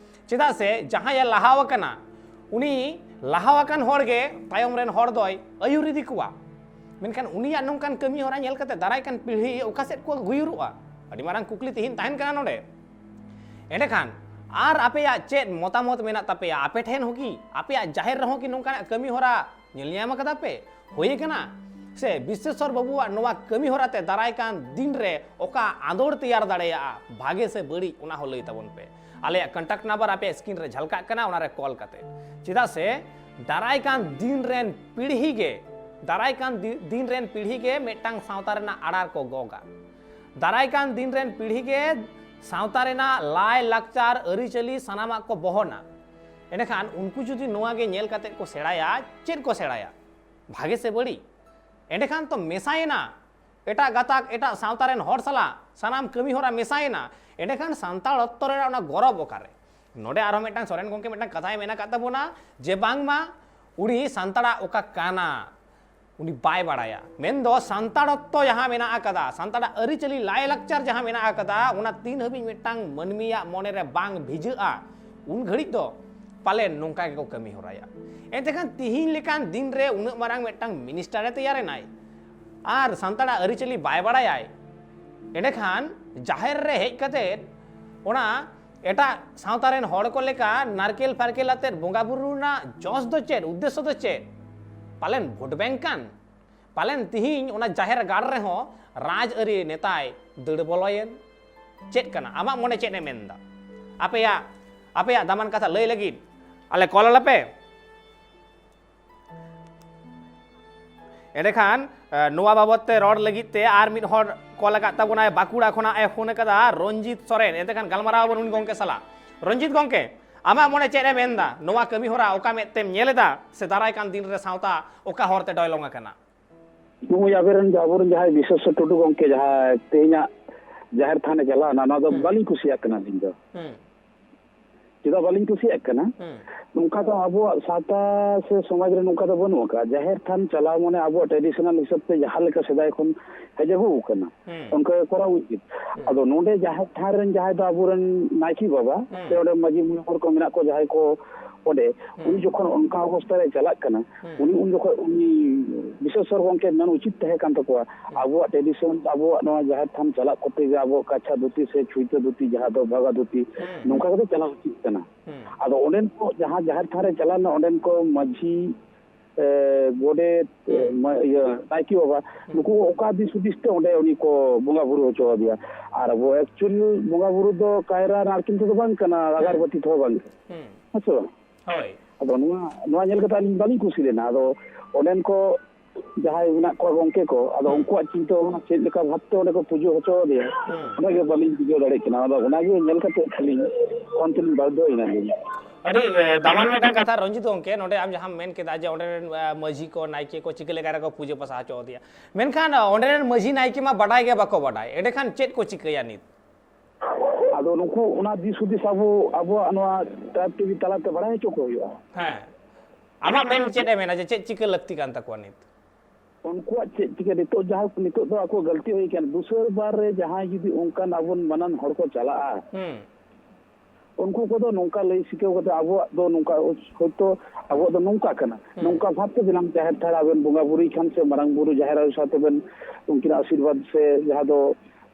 ᱪᱮᱫᱟᱜ ᱥᱮ ᱡᱟᱦᱟᱸᱭᱮ ᱞᱟᱦᱟᱣ ᱟᱠᱟᱱᱟ, ᱩᱱᱤ ᱞᱟᱦᱟᱣ ᱟᱠᱟᱱ ᱦᱚᱲ ᱜᱮ ᱛᱟᱭᱚᱢ ᱨᱮᱱ ᱦᱚᱲ ᱫᱚᱭ ᱟᱹᱭᱩᱨ ᱤᱫᱤ ᱠᱚᱣᱟ᱾ ᱢᱮᱱᱠᱷᱟᱱ ᱩᱱᱤᱭᱟᱜ ᱱᱚᱝᱠᱟᱱ ᱠᱟᱹᱢᱤ ᱦᱚᱨᱟ ᱧᱮᱞ ᱠᱟᱛᱮ ᱫᱟᱨᱟᱭ ᱠᱟᱱ ᱯᱤᱲᱦᱤ ᱚᱠᱟ ᱥᱮᱫ ᱠᱚ ᱜᱩᱭᱩᱨᱚᱜᱼᱟ? ᱟᱹᱰᱤ ᱢᱟᱨᱟᱝ ᱠᱩᱠᱞᱤ ᱛᱮᱦᱮᱧ ᱛᱟᱦᱮᱱ ᱠᱟᱱᱟ ᱱᱚᱰᱮ᱾ ᱮᱸᱰᱮᱠᱷᱟᱱ ᱟᱨ ᱟᱯᱮᱭᱟᱜ ᱪᱮᱫ ᱢᱚᱛᱟᱢᱚᱛ ᱢᱮᱱᱟᱜ ᱛᱟᱯᱮᱭᱟ? ᱟᱯᱮ ᱴᱷᱮᱱ ᱦᱚᱸ ᱠᱤ ᱟᱯᱮᱭᱟᱜ ᱡᱟᱦᱮᱨ ᱨᱮᱦᱚᱸ ᱠᱤ ᱱᱚᱝᱠᱟᱱᱟᱜ ᱠᱟᱹᱢᱤ ᱦᱚᱨᱟ ᱧᱮᱞ ᱧᱟᱢ ᱟᱠᱟᱫᱟ ᱯᱮ, ᱦᱩᱭ ᱟᱠᱟᱱᱟ? ᱥᱮ ᱵᱤᱥᱮᱥᱥᱚᱨ ᱵᱟᱹᱵᱩᱣᱟᱜ ᱱᱚᱣᱟ ᱠᱟᱹᱢᱤ ᱦᱚᱨᱟ ᱛᱮ ᱫᱟᱨᱟᱭ ᱠᱟᱱ ᱫᱤᱱ ᱨᱮ ᱚᱠᱟ ᱟᱸᱫᱳᱲ ᱛᱮᱭᱟᱨ ᱫᱟᱲᱮᱭᱟᱜᱼᱟ, ᱵᱷᱟᱜᱮ ᱥᱮ ᱵᱟᱹᱲᱤᱡ, ᱚᱱᱟ ᱦᱚᱸ ᱞᱟᱹᱭ ᱛᱟᱵᱚᱱ ᱯᱮ᱾ ᱟᱞᱮᱭᱟᱜ contact number ᱟᱯᱮᱭᱟᱜ screen ᱨᱮ ᱡᱷᱟᱞᱠᱟᱜ ᱠᱟᱱᱟ, ᱚᱱᱟ ᱨᱮ call ᱠᱟᱛᱮ᱾ ᱪᱮᱫᱟᱜ ᱥᱮ ᱫᱟᱨᱟᱭ ᱠᱟᱱ ᱫᱤᱱ ᱨᱮᱱ ᱯᱤᱲᱦᱤ ᱜᱮ, ᱫᱟᱨᱟᱭ ᱠᱟᱱ ᱫᱤ-, ᱫᱤᱱ ᱨᱮᱱ ᱯᱤᱲᱦᱤ ᱜᱮ ᱢᱤᱫᱴᱟᱝ ᱥᱟᱶᱛᱟ ᱨᱮᱱᱟᱜ ᱟᱲᱟᱨ ᱠᱚ ᱜᱚᱜᱟ᱾ ᱫᱟᱨᱟᱭ ᱠᱟᱱ ᱫᱤᱱ ᱨᱮᱱ ᱯᱤᱲᱦᱤ ᱜᱮ ᱥᱟᱶᱛᱟ ᱨᱮᱱᱟᱜ ᱞᱟᱭ ᱞᱟᱠᱪᱟᱨ, ᱟᱹᱨᱤᱪᱟᱹᱞᱤ ᱥᱟᱱᱟᱢᱟᱜ ᱠᱚ ᱵᱚᱦᱚᱱᱟ᱾ ᱮᱸᱰᱮᱠᱷᱟᱱ ᱩᱱᱠᱩ ᱡᱩᱫᱤ ᱱᱚᱣᱟ ᱜᱮ ᱧᱮᱞ ᱠᱟᱛᱮ ᱠᱚ ᱥᱮᱬᱟᱭᱟ, ᱪᱮᱫ ᱠᱚ ᱥᱮᱬᱟᱭᱟ? ᱵᱷᱟᱜᱮ ᱥᱮ ᱵᱟᱹᱲᱤᱡ? ᱮᱸᱰᱮᱠᱷᱟᱱ ᱛᱚ ᱢᱮᱥᱟᱭᱮᱱᱟ ᱮᱴᱟᱜ ᱜᱟᱛᱟᱠ, ᱮᱴᱟᱜ ᱥᱟᱶᱛᱟ ᱨᱮᱱ ᱦᱚᱲ ᱥᱟᱞᱟᱜ ᱥᱟᱱᱟᱢ ᱠᱟᱹᱢᱤ ᱦᱚᱨᱟ ᱢᱮᱥᱟᱭᱮᱱᱟ᱾ ᱮᱸᱰᱮᱠᱷᱟᱱ ᱥᱟᱱᱛᱟᱲᱚᱛᱛᱚ ᱨᱮᱱᱟᱜ ᱚᱱᱟ ᱜᱚᱨᱚᱵᱽ ᱚᱠᱟᱨᱮ? ᱱᱚᱰᱮ ᱟᱨᱦᱚᱸ ᱢᱤᱫᱴᱟᱝ ᱥᱚᱨᱮᱱ ᱜᱚᱢᱠᱮ ᱢᱤᱫᱴᱟᱝ ᱠᱟᱛᱷᱟᱭ ᱢᱮᱱ ᱟᱠᱟᱫ ᱛᱟᱵᱚᱱᱟ ᱡᱮ ᱵᱟᱝᱢᱟ ᱩᱱᱤ ᱥᱟᱱᱛᱟᱲᱟᱜ ᱚᱠᱟ ᱠᱟᱱᱟ ᱩᱱᱤ ᱵᱟᱭ ᱵᱟᱲᱟᱭᱟ᱾ ᱢᱮᱱᱫᱚ ᱥᱟᱱᱛᱟᱲᱚᱛᱛᱚ ᱡᱟᱦᱟᱸ ᱢᱮᱱᱟᱜ ᱟᱠᱟᱫᱟ, ᱥᱟᱱᱛᱟᱲᱟᱜ ᱟᱹᱨᱤᱪᱟᱹᱞᱤ ᱞᱟᱭᱼᱞᱟᱠᱪᱟᱨ ᱡᱟᱦᱟᱸ ᱢᱮᱱᱟᱜ ᱟᱠᱟᱫᱟ, ᱚᱱᱟ ᱛᱤᱱ ᱦᱟᱹᱵᱤᱡ ᱢᱤᱫᱴᱟᱝ ᱢᱟᱹᱱᱢᱤᱭᱟᱜ ᱢᱚᱱᱮᱨᱮ ᱵᱟᱝ ᱵᱷᱤᱡᱟᱹᱜᱼᱟ, ᱩᱱ ᱜᱷᱟᱹᱲᱤᱡ ᱫᱚ ᱯᱟᱞᱮᱱ ᱱᱚᱝᱠᱟ ᱜᱮᱠᱚ ᱠᱟᱹᱢᱤ ᱦᱚᱨᱟᱭᱟ᱾ ᱮᱱᱛᱮ ᱠᱷᱟᱱ ᱛᱤᱦᱤᱧ ᱞᱮᱠᱟᱱ ᱫᱤᱱ ᱨᱮ ᱩᱱᱟᱹᱜ ᱢᱟᱨᱟᱝ ᱢᱤᱫᱴᱟᱝ ᱢᱤᱱᱤᱥᱴᱟᱨᱮ ᱛᱮᱭᱟᱨᱮᱱᱟᱭ ᱟᱨ ᱥᱟᱱᱛᱟᱲᱟᱜ ᱟᱹᱨᱤᱪᱟᱹᱞᱤ ᱵᱟᱭ ᱵᱟᱲᱟᱭᱟᱭ, ᱮᱸᱰᱮᱠᱷᱟᱱ ᱡᱟᱦᱮᱨ ᱨᱮ ᱦᱮᱡ ᱠᱟᱛᱮ ᱚᱱᱟ ᱮᱴᱟᱜ ᱥᱟᱶᱛᱟ ᱨᱮᱱ ᱦᱚᱲ ᱠᱚ ᱞᱮᱠᱟ ᱱᱟᱨᱠᱮᱞ ᱯᱷᱟᱨᱠᱮᱞ ᱟᱛᱮᱫ ᱵᱚᱸᱜᱟ ᱵᱩᱨᱩ ᱨᱮᱱᱟᱜ ᱡᱚᱥ ᱫᱚ ᱪᱮᱫ, ᱩᱫᱽᱫᱮᱥᱥᱚ ᱫᱚ ᱪᱮᱫ? ᱯᱟᱞᱮᱱ ᱵᱷᱳᱴ ᱵᱮᱝᱠ ᱠᱟᱱ? ᱯᱟᱞᱮᱱ ᱛᱤᱦᱤᱧ ᱚᱱᱟ ᱡᱟᱦᱮᱨ ᱜᱟᱲ ᱨᱮᱦᱚᱸ ᱨᱟᱡᱽᱟᱹᱨᱤ ᱱᱮᱛᱟᱭ ᱫᱟᱹᱲ ᱵᱚᱞᱚᱭᱮᱱ? ᱪᱮᱫ ᱠᱟᱱᱟ? ᱟᱢᱟᱜ ᱢᱚᱱᱮ ᱪᱮᱫ ᱮ ᱢᱮᱱᱫᱟ? ᱟᱯᱮᱭᱟᱜ, ᱟᱯᱮᱭᱟᱜ ᱫᱟᱢᱟᱱ ᱠᱟᱛᱷᱟ ᱞᱟᱹᱭ ᱞᱟᱹᱜᱤᱫ ᱟᱞᱮ ᱠᱚᱞ ᱟᱞᱮᱯᱮ᱾ ᱮᱸᱰᱮᱠᱷᱟᱱ, ᱮ, ᱱᱚᱣᱟ ᱵᱟᱵᱚᱫ ᱛᱮ ᱨᱚᱲ ᱞᱟᱹᱜᱤᱫ ᱛᱮ ᱟᱨ ᱢᱤᱫ ᱦᱚᱲ ᱠᱚᱞ ᱟᱠᱟᱫ ᱛᱟᱵᱚᱱᱟᱭ, ᱵᱟᱸᱠᱩᱲᱟ ᱠᱷᱚᱱᱟᱜ ᱮ ᱯᱷᱳᱱ ᱟᱠᱟᱫᱟ, ᱨᱚᱧᱡᱤᱛ ᱥᱚᱨᱮᱱ᱾ ᱮᱱᱛᱮᱠᱷᱟᱱ ᱜᱟᱞᱢᱟᱨᱟᱣ ᱟᱵᱚᱱ ᱩᱱᱤ ᱜᱚᱢᱠᱮ ᱥᱟᱞᱟᱜ᱾ ᱨᱚᱧᱡᱤᱛ ᱜᱚᱢᱠᱮ, ᱟᱢᱟᱜ ᱢᱚᱱᱮ ᱪᱮᱫ ᱮ ᱢᱮᱱᱫᱟ? ᱱᱚᱣᱟ ᱠᱟᱹᱢᱤ ᱦᱚᱨᱟ ᱚᱠᱟ ᱢᱮᱫ ᱛᱮᱢ ᱧᱮᱞ ᱮᱫᱟ? ᱥᱮ ᱫᱟᱨᱟᱭ ᱠᱟᱱ ᱫᱤᱱ ᱨᱮ ᱥᱟᱶᱛᱟ ᱚᱠᱟ ᱦᱚᱨ ᱛᱮ ᱰᱚᱭᱞᱚᱝ ᱟᱠᱟᱱᱟ? ᱱᱩᱭ ᱟᱵᱮᱱ ᱨᱮᱱ, ᱟᱵᱚᱨᱮᱱ ᱡᱟᱦᱟᱸᱭ ᱵᱤᱥᱮᱥᱥᱚᱨ ᱴᱩᱰᱩ ᱜᱚᱢᱠᱮ, ᱡᱟᱦᱟᱸᱭ ᱛᱮᱦᱮᱧᱟᱜ ᱡᱟᱦᱮᱨ ᱛᱷᱟᱱᱮ ᱪᱟᱞᱟᱣᱱᱟ, ᱱᱚᱣᱟ ᱫᱚ ᱦᱩᱸ᱾ ᱵᱟᱹᱞᱤᱧ ᱠᱩᱥᱤᱭᱟᱜ ᱠᱟᱱᱟ ᱟᱹᱞᱤᱧ ᱫᱚ᱾ ᱦᱩᱸ᱾ ᱪᱮᱫᱟᱜ ᱵᱟᱹᱞᱤᱧ ᱠᱩᱥᱤᱭᱟᱜ ᱠᱟᱱᱟ? ᱦᱩᱸ᱾ ᱱᱚᱝᱠᱟ ᱫᱚ ᱟᱵᱚᱣᱟᱜ ᱥᱟᱶᱛᱟ ᱥᱮ ᱥᱚᱢᱟᱡᱽ ᱨᱮ ᱱᱚᱝᱠᱟ ᱫᱚ ᱵᱟᱹᱱᱩᱜ ᱟᱠᱟᱫᱼᱟ᱾ ᱡᱟᱦᱮᱨ ᱛᱷᱟᱱ ᱪᱟᱞᱟᱣ ᱢᱟᱱᱮ ᱟᱵᱚᱣᱟᱜ traditional ᱦᱤᱥᱟᱹᱵ ᱛᱮ ᱡᱟᱦᱟᱸ ᱞᱮᱠᱟ ᱥᱥᱮᱫᱟᱭ ᱠᱷᱚᱱ ᱦᱮᱡ ᱟᱹᱜᱩ ᱟᱠᱟᱱᱟ, ᱦᱩᱸ᱾ ᱚᱱᱠᱟ ᱜᱮ ᱠᱚᱨᱟᱣ ᱩᱪᱤᱛ᱾ ᱦᱩᱸ᱾ ᱟᱫᱚ ᱱᱚᱰᱮ ᱡᱟᱦᱮᱨ ᱛᱷᱟᱱ ᱨᱮᱱ ᱡᱟᱦᱟᱸᱭ ᱫᱚ ᱟᱵᱚᱨᱮᱱ ᱱᱟᱭᱠᱮ ᱵᱟᱵᱟ ᱦᱩᱸ᱾ ᱥᱮ ᱚᱸᱰᱮ ᱢᱟᱹᱡᱷᱤ ᱢᱚᱬᱮ ᱦᱚᱲ ᱠᱚ ᱢᱮᱱᱟᱜ ᱠᱚ, ᱡᱟᱦᱟᱸᱭ ᱠᱚ ᱚᱸᱰᱮ, ᱦᱩᱸ᱾ ᱩᱱᱤ ᱡᱚᱠᱷᱚᱱ ᱚᱱᱠᱟ ᱚᱵᱚᱥᱛᱟ ᱨᱮ ᱪᱟᱞᱟᱜ ᱠᱟᱱᱟ, ᱦᱩᱸ᱾ ᱩᱱᱤ ᱩᱱ ᱡᱚᱠᱷᱚᱱ ᱩᱱᱤ ᱵᱤᱥᱮᱥᱥᱚᱨ ᱜᱚᱢᱠᱮ ᱢᱮᱱ ᱩᱪᱤᱛ ᱛᱟᱦᱮᱸ ᱠᱟᱱ ᱛᱟᱠᱚᱣᱟ, ᱦᱩᱸ᱾ ᱟᱵᱚᱣᱟᱜ tradition, ᱟᱵᱚᱣᱟᱜ ᱱᱚᱣᱟ ᱡᱟᱦᱮᱨ ᱛᱷᱟᱱ ᱪᱟᱞᱟᱜ ᱠᱚᱨᱛᱮ ᱜᱮ ᱟᱵᱚᱣᱟᱜ ᱠᱟᱪᱷᱟ ᱫᱷᱩᱛᱤ ᱥᱮ ᱪᱷᱩᱭᱛᱟᱹ ᱫᱷᱩᱛᱤ, ᱡᱟᱦᱟᱸ ᱫᱚ ᱵᱷᱟᱜᱟ ᱫᱷᱩᱛᱤ, ᱦᱩᱸ᱾ ᱱᱚᱝᱠᱟ ᱠᱟᱛᱮ ᱪᱟᱞᱟᱣ ᱩᱪᱤᱛ ᱠᱟᱱᱟ᱾ ᱦᱩᱸ᱾ ᱟᱫᱚ ᱚᱸᱰᱮᱱ ᱠᱚ ᱡᱟᱦᱟᱸ ᱡᱟᱦᱮᱨ ᱛᱷᱟᱱ ᱨᱮ ᱪᱟᱞᱟᱣ ᱞᱮᱱᱟ, ᱚᱸᱰᱮᱱ ᱠᱚ ᱢᱟᱹᱡᱷᱤ, ᱮ, ᱜᱚᱰᱮᱛ, ᱦᱩᱸ᱾ ᱢᱟ-, ᱤᱭᱟᱹ, ᱱᱟᱭᱠᱮ ᱵᱟᱵᱟ, ᱦᱩᱸ᱾ ᱱᱩᱠᱩ ᱚᱠᱟ ᱫᱤᱥ ᱦᱩᱫᱤᱥ ᱛᱮ ᱚᱸᱰᱮ ᱩᱱᱤ ᱠᱚ ᱵᱚᱸᱜᱟ ᱵᱩᱨᱩ ᱦᱚᱪᱚ ᱟᱫᱮᱭᱟ? ᱟᱨ ᱟᱵᱚ actual ᱵᱚᱸᱜᱟ ᱵᱩᱨᱩ ᱫᱚ ᱠᱟᱭᱨᱟ ᱱᱟᱲᱠᱮᱞ ᱛᱮᱫᱚ ᱵᱟᱝ ᱠᱟᱱᱟ, ᱦᱩᱸ᱾ ᱟᱜᱟᱨᱵᱟᱹᱛᱤ ᱛᱮᱦᱚᱸ ᱵᱟᱝ ᱠᱟᱱᱟ᱾ ᱦᱩᱸ᱾ ᱦᱮᱸ ᱥᱮ ᱵᱟᱝ? ᱦᱳᱭ᱾ ᱟᱫᱚ ᱱᱚᱣᱟ, ᱱᱚᱣᱟ ᱧᱮᱞ ᱠᱟᱛᱮ ᱟᱹᱞᱤᱧ ᱵᱟᱹᱞᱤᱧ ᱠᱩᱥᱤ ᱞᱮᱱᱟ᱾ ᱟᱫᱚ ᱚᱸᱰᱮᱱ ᱠᱚ ᱡᱟᱦᱟᱸᱭ ᱢᱮᱱᱟᱜ ᱠᱚᱣᱟ ᱜᱚᱢᱠᱮ ᱠᱚ, ᱟᱫᱚ ᱦᱩᱸ᱾ ᱩᱱᱠᱩᱣᱟᱜ ᱪᱤᱱᱛᱟᱹ ᱵᱷᱟᱵᱽᱱᱟ ᱪᱮᱫ ᱞᱮᱠᱟ ᱵᱷᱟᱵᱽᱛᱮ ᱚᱸᱰᱮ ᱠᱚ ᱯᱩᱡᱟᱹ ᱦᱚᱪᱚ ᱟᱫᱮᱭᱟ, ᱦᱩᱸ᱾ ᱚᱱᱟᱜᱮ ᱵᱟᱹᱞᱤᱧ ᱵᱩᱡᱷᱟᱹᱣ ᱫᱟᱲᱮᱭᱟᱜ ᱠᱟᱱᱟ᱾ ᱟᱫᱚ ᱚᱱᱟᱜᱮ ᱧᱮᱞ ᱠᱟᱛᱮ ᱟᱹᱞᱤᱧ ᱯᱷᱳᱱ ᱛᱮᱞᱤᱧ ᱵᱟᱫᱽᱫᱷᱚᱭᱮᱱᱟᱞᱤᱧ᱾ ᱟᱹᱰᱤ, ᱮ, ᱫᱟᱢᱟᱱ ᱢᱤᱫᱴᱟᱝ ᱠᱟᱛᱷᱟ ᱨᱚᱧᱡᱤᱛ ᱜᱚᱢᱠᱮ, ᱱᱚᱰᱮ ᱟᱢ ᱡᱟᱦᱟᱸᱢ ᱢᱮᱱ ᱠᱮᱫᱟ ᱡᱮ ᱚᱸᱰᱮ ᱨᱮᱱ, ᱮ, ᱢᱟᱹᱡᱷᱤ ᱠᱚ, ᱱᱟᱭᱠᱮ ᱠᱚ ᱪᱤᱠᱟᱹ ᱞᱮᱠᱟ ᱨᱮᱠᱚ ᱯᱩᱡᱟᱹ ᱯᱟᱥᱟ ᱦᱚᱪᱚ ᱟᱫᱮᱭᱟ, ᱢᱮᱱᱠᱷᱟᱱ, ᱮ, ᱚᱸᱰᱮ ᱨᱮᱱ ᱢᱟᱹᱡᱷᱤ ᱱᱟᱭᱠᱮ ᱢᱟ ᱵᱟᱰᱟᱭ ᱜᱮ ᱵᱟᱠᱚ ᱵᱟᱰᱟᱭ, ᱮᱸᱰᱮᱠᱷᱟᱱ ᱪᱮᱫ ᱠᱚ ᱪᱤᱠᱟᱹᱭᱟ ᱱᱤᱛ? ᱟᱫᱚ ᱱᱩᱠᱩ ᱚᱱᱟ ᱫᱤᱥ ᱦᱩᱫᱤᱥ ᱟᱵᱚ, ᱟᱵᱚᱣᱟᱜ ᱱᱚᱣᱟ Tribe TV ᱛᱟᱞᱟᱛᱮ ᱵᱟᱲᱟᱭ ᱦᱚᱪᱚ ᱠᱚ ᱦᱩᱭᱩᱜᱼᱟ᱾ ᱦᱮᱸ, ᱟᱢᱟᱜ ᱢᱮᱱ ᱪᱮᱫ ᱮ ᱢᱮᱱᱟ ᱡᱮ ᱪᱮᱫ ᱪᱤᱠᱟᱹ ᱞᱟᱹᱠᱛᱤ ᱠᱟᱱ ᱛᱟᱠᱚᱣᱟ ᱱᱤᱛ? ᱩᱱᱠᱩᱣᱟᱜ ᱪᱮᱫ ᱪᱤᱠᱟᱹ, ᱱᱤᱛᱚᱜ ᱡᱟᱦᱟᱸ, ᱱᱤᱛᱚᱜ ᱫᱚ ᱟᱠᱚ ᱜᱟᱹᱞᱛᱤ ᱦᱩᱭ ᱠᱟᱱ, ᱫᱩᱥᱟᱹᱨ ᱵᱟᱨ ᱨᱮ ᱡᱟᱦᱟᱸᱭ ᱡᱩᱫᱤ ᱚᱱᱠᱟᱱ ᱟᱵᱚᱱ ᱢᱟᱱᱟᱱ ᱦᱚᱲ ᱠᱚ ᱪᱟᱞᱟᱜᱼᱟ, ᱦᱩᱸ᱾ ᱩᱱᱠᱩ ᱠᱚᱫᱚ ᱱᱚᱝᱠᱟ ᱞᱟᱹᱭ ᱥᱤᱠᱟᱹᱣ ᱠᱟᱛᱮ ᱟᱵᱚᱣᱟᱜ ᱫᱚ ᱱᱚᱝᱠᱟ, ᱦᱚᱭᱛᱳ ᱟᱵᱚᱣᱟᱜ ᱫᱚ ᱱᱚᱝᱠᱟ ᱠᱟᱱᱟ, ᱦᱩᱸ᱾ ᱱᱚᱝᱠᱟ ᱵᱷᱟᱵᱽ ᱛᱮ ᱡᱮᱱᱟᱝ ᱡᱟᱦᱮᱨ ᱛᱷᱟᱱ ᱟᱵᱮᱱ ᱵᱚᱸᱜᱟ ᱵᱩᱨᱩᱭ ᱠᱷᱟᱱ ᱥᱮ ᱢᱟᱨᱟᱝ ᱵᱩᱨᱩ ᱡᱟᱦᱮᱨ ᱟᱭᱳ ᱥᱟᱶᱛᱮ ᱵᱮᱱ ᱩᱱᱠᱤᱱᱟᱜ ᱟᱥᱤᱨᱵᱟᱫᱽ ᱥᱮ ᱡᱟᱦᱟᱸ ᱫᱚ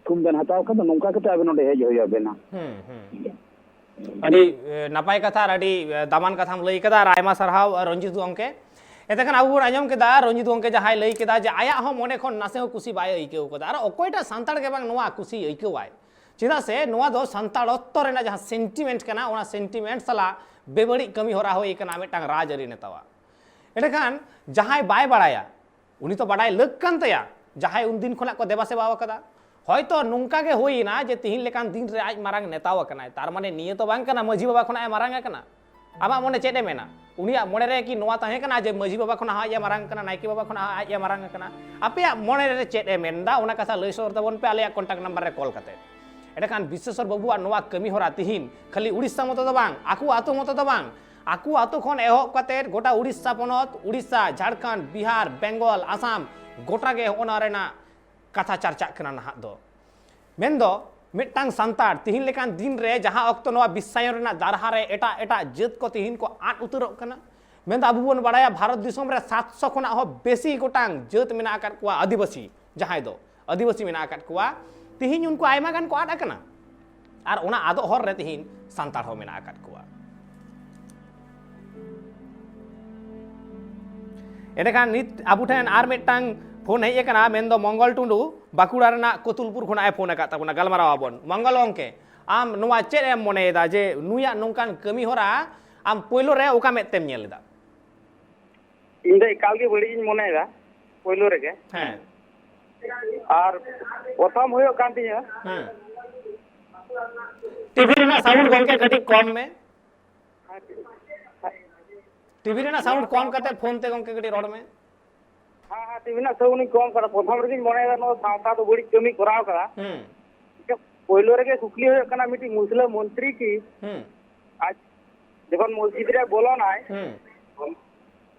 ᱛᱷᱩᱢ ᱵᱮᱱ ᱦᱟᱛᱟᱣ ᱠᱷᱟᱱ ᱫᱚ ᱱᱚᱝᱠᱟ ᱠᱟᱛᱮ ᱟᱵᱮᱱ ᱚᱸᱰᱮ ᱦᱮᱡ ᱦᱩᱭ ᱟᱵᱮᱱᱟ᱾ ᱦᱩᱸ, ᱦᱩᱸ᱾ ᱟᱹᱰᱤ, ᱮ, ᱱᱟᱯᱟᱭ ᱠᱟᱛᱷᱟ ᱟᱨ ᱟᱹᱰᱤ, ᱮ, ᱫᱟᱢᱟᱱ ᱠᱟᱛᱷᱟᱢ ᱞᱟᱹᱭ ᱠᱟᱫᱟ ᱟᱨ ᱟᱭᱢᱟ ᱥᱟᱨᱦᱟᱣ, ᱮ, ᱨᱚᱧᱡᱤᱛ ᱜᱚᱢᱠᱮ᱾ ᱮᱱᱛᱮ ᱠᱷᱟᱱ ᱟᱵᱚ ᱵᱚᱱ ᱟᱸᱡᱚᱢ ᱠᱮᱫᱟ ᱨᱚᱧᱡᱤᱛ ᱜᱚᱢᱠᱮ ᱡᱟᱦᱟᱸᱭ ᱞᱟᱹᱭ ᱠᱮᱫᱟ ᱡᱮ ᱟᱭᱟᱜ ᱦᱚᱸ ᱢᱚᱱᱮ ᱠᱷᱚᱱ ᱱᱟᱥᱮ ᱦᱚᱸ ᱠᱩᱥᱤ ᱵᱟᱭ ᱟᱹᱭᱠᱟᱹᱣ ᱠᱟᱫᱟ᱾ ᱟᱨ ᱚᱠᱚᱭᱴᱟᱜ ᱥᱟᱱᱛᱟᱲ ᱜᱮ ᱵᱟᱝ ᱱᱚᱣᱟ ᱠᱩᱥᱤ ᱟᱹᱭᱠᱟᱹᱣᱟᱭ? ᱪᱮᱫᱟᱜ ᱥᱮ ᱱᱚᱣᱟ ᱫᱚ ᱥᱟᱱᱛᱟᱲᱚᱛᱛᱚ ᱨᱮᱱᱟᱜ ᱡᱟᱦᱟᱸ ᱥᱮᱱᱴᱤᱢᱮᱱᱴ ᱠᱟᱱᱟ, ᱚᱱᱟ ᱥᱮᱱᱴᱤᱢᱮᱱᱴ ᱥᱟᱞᱟᱜ ᱵᱮᱵᱟᱹᱲᱤᱡ ᱠᱟᱹᱢᱤ ᱦᱚᱨᱟ ᱦᱩᱭ ᱟᱠᱟᱱᱟ ᱢᱤᱫᱴᱟᱝ ᱨᱟᱡᱽᱟᱹᱨᱤ ᱱᱮᱛᱟᱣᱟᱜ᱾ ᱮᱸᱰᱮᱠᱷᱟᱱ ᱡᱟᱦᱟᱸᱭ ᱵᱟᱭ ᱵᱟᱲᱟᱭᱟ, ᱩᱱᱤ ᱛᱚ ᱵᱟᱰᱟᱭ ᱞᱟᱹᱠ ᱠᱟᱱ ᱛᱟᱭᱟ, ᱡᱟᱦᱟᱸᱭ ᱩᱱᱫᱤᱱ ᱠᱷᱚᱱᱟᱜ ᱠᱚ ᱫᱮᱵᱟ ᱥᱮᱵᱟ ᱟᱠᱟᱫᱟ᱾ ᱦᱚᱭᱛᱚ ᱱᱚᱝᱠᱟ ᱜᱮ ᱦᱩᱭ ᱮᱱᱟ ᱡᱮ ᱛᱤᱦᱤᱧ ᱞᱮᱠᱟᱱ ᱫᱤᱱ ᱨᱮ ᱟᱡ ᱢᱟᱨᱟᱝ ᱱᱮᱛᱟᱣ ᱟᱠᱟᱱᱟᱭ, ᱛᱟᱨ ᱢᱟᱱᱮ ᱱᱤᱭᱟᱹ ᱛᱚ ᱵᱟᱝ ᱠᱟᱱᱟ ᱢᱟᱹᱡᱷᱤ ᱵᱟᱵᱟ ᱠᱷᱚᱱᱟᱜ ᱮ ᱢᱟᱨᱟᱝ ᱟᱠᱟᱱᱟ᱾ ᱟᱢᱟᱜ ᱢᱚᱱᱮ ᱪᱮᱫ ᱮ ᱢᱮᱱᱟ? ᱩᱱᱤᱭᱟᱜ ᱢᱚᱱᱮ ᱨᱮ ᱠᱤ ᱱᱚᱣᱟ ᱛᱟᱦᱮᱸ ᱠᱟᱱᱟ ᱡᱮ ᱢᱟᱹᱡᱷᱤ ᱵᱟᱵᱟ ᱠᱷᱚᱱᱟᱜ ᱦᱚᱸ ᱟᱡ ᱮ ᱢᱟᱨᱟᱝ ᱠᱟᱱᱟ, ᱱᱟᱭᱠᱮ ᱵᱟᱵᱟ ᱠᱷᱚᱱᱟᱜ ᱦᱚᱸ ᱟᱡ ᱮ ᱢᱟᱨᱟᱝ ᱠᱟᱱᱟ? ᱟᱯᱮᱭᱟᱜ ᱢᱚᱱᱮ ᱨᱮ ᱪᱮᱫ ᱮ ᱢᱮᱱᱫᱟ, ᱚᱱᱟ ᱠᱟᱛᱷᱟ ᱞᱟᱹᱭ ᱥᱚᱫᱚᱨ ᱛᱟᱵᱚᱱ ᱯᱮ ᱟᱞᱮᱭᱟᱜ ᱠᱚᱱᱴᱟᱠᱴ ᱱᱟᱢᱵᱟᱨ ᱨᱮ ᱠᱚᱞ ᱠᱟᱛᱮ᱾ ᱮᱸᱰᱮᱠᱷᱟᱱ ᱵᱤᱥᱥᱮᱥᱚᱨ ᱵᱟᱹᱵᱩᱣᱟᱜ ᱱᱚᱣᱟ ᱠᱟᱹᱢᱤ ᱦᱚᱨᱟ ᱛᱤᱦᱤᱧ ᱠᱷᱟᱹᱞᱤ ᱩᱲᱤᱥᱥᱟ ᱢᱚᱛᱚ ᱫᱚ ᱵᱟᱝ, ᱟᱠᱚ ᱟᱹᱛᱩ ᱢᱚᱛᱚ ᱫᱚ ᱵᱟᱝ, ᱟᱠᱚ ᱟᱹᱛᱩ ᱠᱷᱚᱱ ᱮᱦᱚᱵ ᱠᱟᱛᱮ ᱜᱚᱴᱟ ᱩᱲᱤᱥᱥᱟ ᱯᱚᱱᱚᱛ, ᱩᱲᱤᱥᱥᱟ, ᱡᱷᱟᱲᱠᱷᱚᱸᱰ, ᱵᱤᱦᱟᱨ, ᱵᱮᱝᱜᱚᱞ, ᱟᱥᱟᱢ, ᱜᱚᱴᱟ ᱜᱮ ᱦᱚᱸᱜᱼᱚ ᱱᱟ ᱨᱮᱱᱟᱜ ᱠᱟᱛᱷᱟ ᱪᱟᱨᱪᱟᱜ ᱠᱟᱱᱟ ᱱᱟᱦᱟᱜ ᱫᱚ᱾ ᱢᱮᱱᱫᱚ ᱢᱤᱫᱴᱟᱝ ᱥᱟᱱᱛᱟᱲ ᱛᱤᱦᱤᱧ ᱞᱮᱠᱟᱱ ᱫᱤᱱ ᱨᱮ ᱡᱟᱦᱟᱸ ᱚᱠᱛᱚ ᱱᱚᱣᱟ ᱵᱤᱥᱥᱟᱭᱚᱱ ᱨᱮᱱᱟᱜ ᱫᱟᱨᱦᱟ ᱨᱮ ᱮᱴᱟᱜ ᱮᱴᱟᱜ ᱡᱟᱹᱛ ᱠᱚ ᱛᱤᱦᱤᱧ ᱠᱚ ᱟᱫ ᱩᱛᱟᱹᱨᱚᱜ ᱠᱟᱱᱟ᱾ ᱢᱮᱱᱫᱚ ᱟᱵᱚ ᱵᱚᱱ ᱵᱟᱲᱟᱭᱟ ᱵᱷᱟᱨᱚᱛ ᱫᱤᱥᱚᱢ ᱨᱮ ᱥᱟᱛᱥᱚ ᱠᱷᱚᱱᱟᱜ ᱦᱚᱸ ᱵᱮᱥᱤ ᱜᱚᱴᱟᱝ ᱡᱟᱹᱛ ᱢᱮᱱᱟᱜ ᱟᱠᱟᱫ ᱠᱚᱣᱟ, ᱟᱹᱫᱤᱵᱟᱹᱥᱤ, ᱡᱟᱦᱟᱸᱭ ᱫᱚ ᱟᱹᱫᱤᱵᱟᱹᱥᱤ ᱢᱮᱱᱟᱜ ᱟᱠᱟᱫ ᱠᱚᱣᱟ, ᱛᱤᱦᱤᱧ ᱩᱱᱠᱩ ᱟᱭᱢᱟ ᱜᱟᱱ ᱠᱚ ᱟᱫ ᱟᱠᱟᱱᱟ᱾ ᱟᱨ ᱚᱱᱟ ᱟᱫᱚᱜ ᱦᱚᱨ ᱨᱮ ᱛᱤᱦᱤᱧ ᱥᱟᱱᱛᱟᱲ ᱦᱚᱸ ᱢᱮᱱᱟᱜ ᱟᱠᱟᱫ ᱠᱚᱣᱟ᱾ ᱮᱸᱰᱮᱠᱷᱟᱱ ᱱᱤᱛ ᱟᱵᱚ ᱴᱷᱮᱱ ᱟᱨ ᱢᱤᱫᱴᱟᱝ ᱯᱷᱳᱱ ᱦᱮᱡ ᱟᱠᱟᱱᱟ, ᱢᱮᱱᱫᱚ ᱢᱚᱝᱜᱚᱞ ᱴᱩᱰᱩ, ᱵᱟᱸᱠᱩᱲᱟ ᱨᱮᱱᱟᱜ ᱠᱚᱛᱩᱞᱯᱩᱨ ᱠᱷᱚᱱᱟᱜ ᱮ ᱯᱷᱳᱱ ᱟᱠᱟᱫ ᱛᱟᱵᱚᱱᱟ᱾ ᱜᱟᱞᱢᱟᱨᱟᱣ ᱟᱵᱚᱱ᱾ ᱢᱚᱝᱜᱚᱞ ᱜᱚᱢᱠᱮ, ᱟᱢ ᱱᱚᱣᱟ ᱪᱮᱫ ᱮᱢ ᱢᱚᱱᱮᱭᱮᱫᱟ ᱡᱮ ᱱᱩᱭᱟᱜ ᱱᱚᱝᱠᱟᱱ ᱠᱟᱹᱢᱤ ᱦᱚᱨᱟ ᱟᱢ ᱯᱳᱭᱞᱳ ᱨᱮ ᱚᱠᱟ ᱢᱮᱫ ᱛᱮᱢ ᱧᱮᱞ ᱮᱫᱟ? ᱤᱧ ᱫᱚ ᱮᱠᱟᱞ ᱜᱮ ᱵᱟᱹᱲᱤᱡ ᱤᱧ ᱢᱚᱱᱮᱭᱮᱫᱟ ᱯᱳᱭᱞᱳ ᱨᱮᱜᱮ᱾ ᱦᱮᱸ᱾ ᱟᱨ ᱯᱨᱚᱛᱷᱚᱢ ᱦᱩᱭᱩᱜ ᱠᱟᱱ ᱛᱤᱧᱟᱹ᱾ ᱦᱮᱸ᱾ ᱴᱤᱵᱷᱤ ᱨᱮᱱᱟᱜ ᱥᱟᱣᱩᱱᱰ ᱜᱚᱢᱠᱮ ᱠᱟᱹᱴᱤᱡ ᱠᱚᱢ ᱢᱮ᱾ ᱴᱤᱵᱷᱤ ᱨᱮᱱᱟᱜ ᱥᱟᱣᱩᱱᱰ ᱠᱚᱢ ᱠᱟᱛᱮ ᱯᱷᱳᱱ ᱛᱮ ᱜᱚᱢᱠᱮ ᱠᱟᱹᱴᱤᱡ ᱨᱚᱲ ᱢᱮ᱾ ᱦᱮᱸ, ᱦᱮᱸ, ᱴᱤᱵᱷᱤ ᱨᱮᱱᱟᱜ ᱥᱟᱣᱩᱱᱰ ᱤᱧ ᱠᱚᱢ ᱠᱟᱫᱟ᱾ ᱯᱨᱚᱛᱷᱚᱢ ᱨᱮᱜᱮᱧ ᱢᱚᱱᱮᱭᱮᱫᱟ ᱱᱚᱣᱟ ᱥᱟᱶᱛᱟ ᱫᱚ ᱵᱟᱹᱲᱤᱡ ᱠᱟᱹᱢᱤ ᱠᱚᱨᱟᱣ ᱠᱟᱫᱟ᱾ ᱦᱩᱸ᱾ ᱯᱳᱭᱞᱳ ᱨᱮᱜᱮ ᱠᱩᱠᱞᱤ ᱦᱩᱭᱩᱜ ᱠᱟᱱᱟ, ᱢᱤᱫᱴᱤᱡ ᱢᱩᱥᱞᱟᱹ ᱢᱚᱱᱛᱨᱤ ᱠᱤ ᱦᱩᱸ᱾ ᱟᱡ ᱡᱚᱠᱷᱚᱱ ᱢᱚᱥᱡᱤᱫ ᱨᱮ ᱵᱚᱞᱚᱱᱟᱭ, ᱦᱩᱸ᱾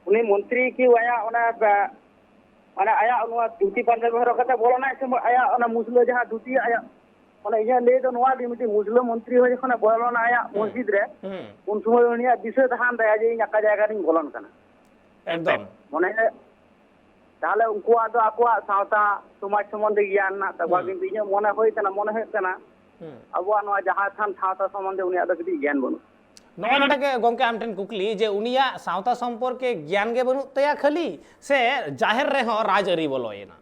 ᱩᱱᱤ ᱢᱚᱱᱛᱨᱤ ᱠᱤ ᱟᱭᱟᱜ ᱚᱱᱟ, ᱵᱟ-, ᱢᱟᱱᱮ ᱟᱭᱟᱜ ᱱᱚᱣᱟ ᱫᱷᱩᱛᱤ ᱯᱟᱧᱡᱟᱵᱤ ᱦᱚᱨᱚᱜ ᱠᱟᱛᱮ ᱵᱚᱞᱚᱱᱟᱭ ᱥᱮ ᱟᱭᱟᱜ ᱚᱱᱟ ᱢᱩᱥᱞᱟᱹ ᱡᱟᱦᱟᱸ ᱫᱷᱩᱛᱤ, ᱟᱭᱟᱜ ᱚᱱᱟ ᱤᱧᱟᱹᱜ ᱞᱟᱹᱭ ᱫᱚ ᱱᱚᱣᱟ ᱜᱮ, ᱢᱤᱫᱴᱤᱡ ᱢᱩᱥᱞᱟᱹ ᱢᱚᱱᱛᱨᱤ ᱦᱚᱸ ᱡᱚᱠᱷᱚᱱᱮ ᱵᱚᱞᱚᱱᱟ ᱟᱭᱟᱜ ᱦᱩᱸ᱾ ᱢᱚᱥᱡᱤᱫ ᱨᱮ, ᱦᱩᱸ᱾ ᱩᱱ ᱥᱚᱢᱚᱭ ᱩᱱᱤᱭᱟᱜ ᱫᱤᱥᱟᱹ ᱛᱟᱦᱮᱱ ᱛᱟᱭᱟ ᱡᱮ ᱤᱧ ᱚᱠᱟ ᱡᱟᱭᱜᱟ ᱨᱤᱧ ᱵᱚᱞᱚᱱ ᱠᱟᱱᱟ᱾ ᱮᱠᱫᱚᱢ᱾ ᱢᱚᱱᱮ ᱛᱟᱦᱞᱮ ᱩᱱᱠᱩᱣᱟᱜ ᱫᱚ ᱟᱠᱚᱣᱟᱜ ᱥᱟᱶᱛᱟ ᱥᱚᱢᱟᱡᱽ ᱥᱚᱢᱵᱚᱱᱫᱷᱮ ᱜᱮᱭᱟᱱ ᱢᱮᱱᱟᱜ ᱛᱟᱠᱚᱣᱟ, ᱦᱩᱸ᱾ ᱠᱤᱱᱛᱩ ᱤᱧᱟᱹᱜ ᱢᱚᱱᱮ ᱦᱩᱭ ᱠᱟᱱᱟ, ᱢᱚᱱᱮ ᱦᱩᱭᱩᱜ ᱠᱟᱱᱟ, ᱦᱩᱸ᱾ ᱟᱵᱚᱣᱟᱜ ᱱᱚᱣᱟ ᱡᱟᱦᱮᱨ ᱛᱷᱟᱱ ᱥᱟᱶᱛᱟ ᱥᱚᱢᱵᱚᱱᱫᱷᱮ ᱩᱱᱤᱭᱟᱜ ᱫᱚ ᱠᱟᱹᱴᱤᱡ ᱜᱮᱭᱟᱱ ᱵᱟᱹᱱᱩᱜ᱾ ᱱᱚᱜᱼᱚᱭ ᱱᱚᱰᱮ ᱜᱮ ᱜᱚᱢᱠᱮ ᱟᱢ ᱴᱷᱮᱱ ᱠᱩᱠᱞᱤ ᱡᱮ ᱩᱱᱤᱭᱟᱜ ᱥᱟᱶᱛᱟ ᱥᱚᱢᱯᱚᱨᱠᱮ ᱜᱮᱭᱟᱱ ᱜᱮ ᱵᱟᱹᱱᱩᱜ ᱛᱟᱭᱟ ᱠᱷᱟᱹᱞᱤ, ᱥᱮ ᱡᱟᱦᱮᱨ ᱨᱮᱦᱚᱸ ᱨᱟᱡᱽᱟᱹᱨᱤ ᱵᱚᱞᱚᱭᱮᱱᱟ?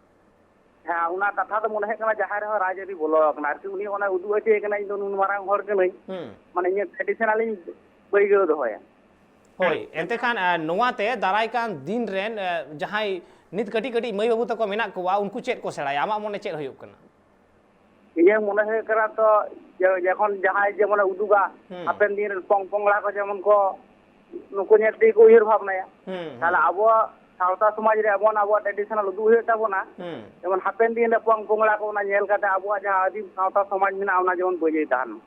ᱦᱮᱸ, ᱚᱱᱟ ᱠᱟᱛᱷᱟ ᱫᱚ ᱢᱚᱱᱮ ᱦᱩᱭᱩᱜ ᱠᱟᱱᱟ ᱡᱟᱦᱟᱸᱭ ᱨᱮᱦᱚᱸ ᱨᱟᱡᱽᱟᱹᱨᱤ ᱵᱚᱞᱚ ᱟᱠᱟᱱᱟ ᱟᱨᱠᱤ, ᱩᱱᱤ ᱚᱱᱟ ᱩᱫᱩᱜ ᱦᱚᱪᱚᱭᱮ ᱠᱟᱱᱟ, ᱤᱧ ᱫᱚ ᱱᱩᱱ ᱢᱟᱨᱟᱝ ᱦᱚᱲ ᱠᱟᱹᱱᱟᱹᱧ, ᱦᱩᱸ᱾ ᱢᱟᱱᱮ ᱤᱧᱟᱹᱜ ᱴᱨᱮᱰᱤᱥᱚᱱᱟᱞ ᱤᱧ ᱵᱟᱹᱭᱜᱟᱹᱣ ᱫᱚᱦᱚᱭᱟ᱾ ᱦᱳᱭ, ᱮᱱᱛᱮ ᱠᱷᱟᱱ, ᱟᱨ ᱱᱚᱣᱟᱛᱮ ᱫᱟᱨᱟᱭ ᱠᱟᱱ ᱫᱤᱱ ᱨᱮᱱ, ᱮ, ᱡᱟᱦᱟᱸᱭ ᱱᱤᱛ ᱠᱟᱹᱴᱤᱡ ᱠᱟᱹᱴᱤᱡ ᱢᱟᱹᱭ ᱵᱟᱹᱵᱩ ᱛᱟᱠᱚ ᱢᱮᱱᱟᱜ ᱠᱚᱣᱟ, ᱩᱱᱠᱩ ᱪᱮᱫ ᱠᱚ ᱥᱮᱬᱟᱭᱟ? ᱟᱢᱟᱜ ᱢᱚᱱᱮ ᱪᱮᱫ ᱦᱩᱭᱩᱜ ᱠᱟᱱᱟ? ᱤᱧᱟᱹᱜ ᱢᱚᱱᱮ ᱦᱩᱭᱩᱜ ᱠᱟᱱᱟ ᱛᱚ, ᱡᱮ, ᱡᱚᱠᱷᱚᱱ ᱡᱟᱦᱟᱸᱭ ᱡᱮᱢᱚᱱᱮ ᱩᱫᱩᱜᱟ, ᱦᱩᱸ᱾ ᱦᱟᱯᱮᱱ ᱫᱤᱱ ᱨᱮᱱ ᱯᱚᱝ ᱯᱚᱝᱲᱟ ᱠᱚ ᱡᱮᱢᱚᱱ ᱠᱚ, ᱱᱩᱠᱩ ᱧᱮᱞ ᱛᱮᱜᱮ ᱠᱚ ᱩᱭᱦᱟᱹᱨ ᱵᱷᱟᱵᱽᱱᱟᱭᱟ᱾ ᱦᱩᱸ, ᱦᱩᱸ᱾ ᱛᱟᱦᱞᱮ ᱟᱵᱚᱣᱟᱜ ᱥᱟᱶᱛᱟ ᱥᱚᱢᱟᱡᱽ ᱨᱮ ᱮᱢᱚᱱ ᱟᱵᱚᱣᱟᱜ ᱴᱨᱮᱰᱤᱥᱚᱱᱟᱞ ᱩᱫᱩᱜ ᱦᱩᱭᱩᱜ ᱛᱟᱵᱚᱱᱟ, ᱦᱩᱸ᱾ ᱡᱮᱢᱚᱱ ᱦᱟᱯᱮᱱ ᱫᱤᱱ ᱨᱮ ᱯᱚᱝ ᱯᱚᱝᱲᱟ ᱠᱚ ᱚᱱᱟ ᱧᱮᱞ ᱠᱟᱛᱮ ᱟᱵᱚᱣᱟᱜ ᱡᱟᱦᱟᱸ ᱟᱹᱫᱤᱢ ᱥᱟᱶᱛᱟ ᱥᱚᱢᱟᱡᱽ ᱢᱮᱱᱟᱜᱼᱟ, ᱚᱱᱟ ᱡᱮᱢᱚᱱ ᱵᱟᱹᱡᱟᱹᱭ ᱛᱟᱦᱮᱱ ᱢᱟ᱾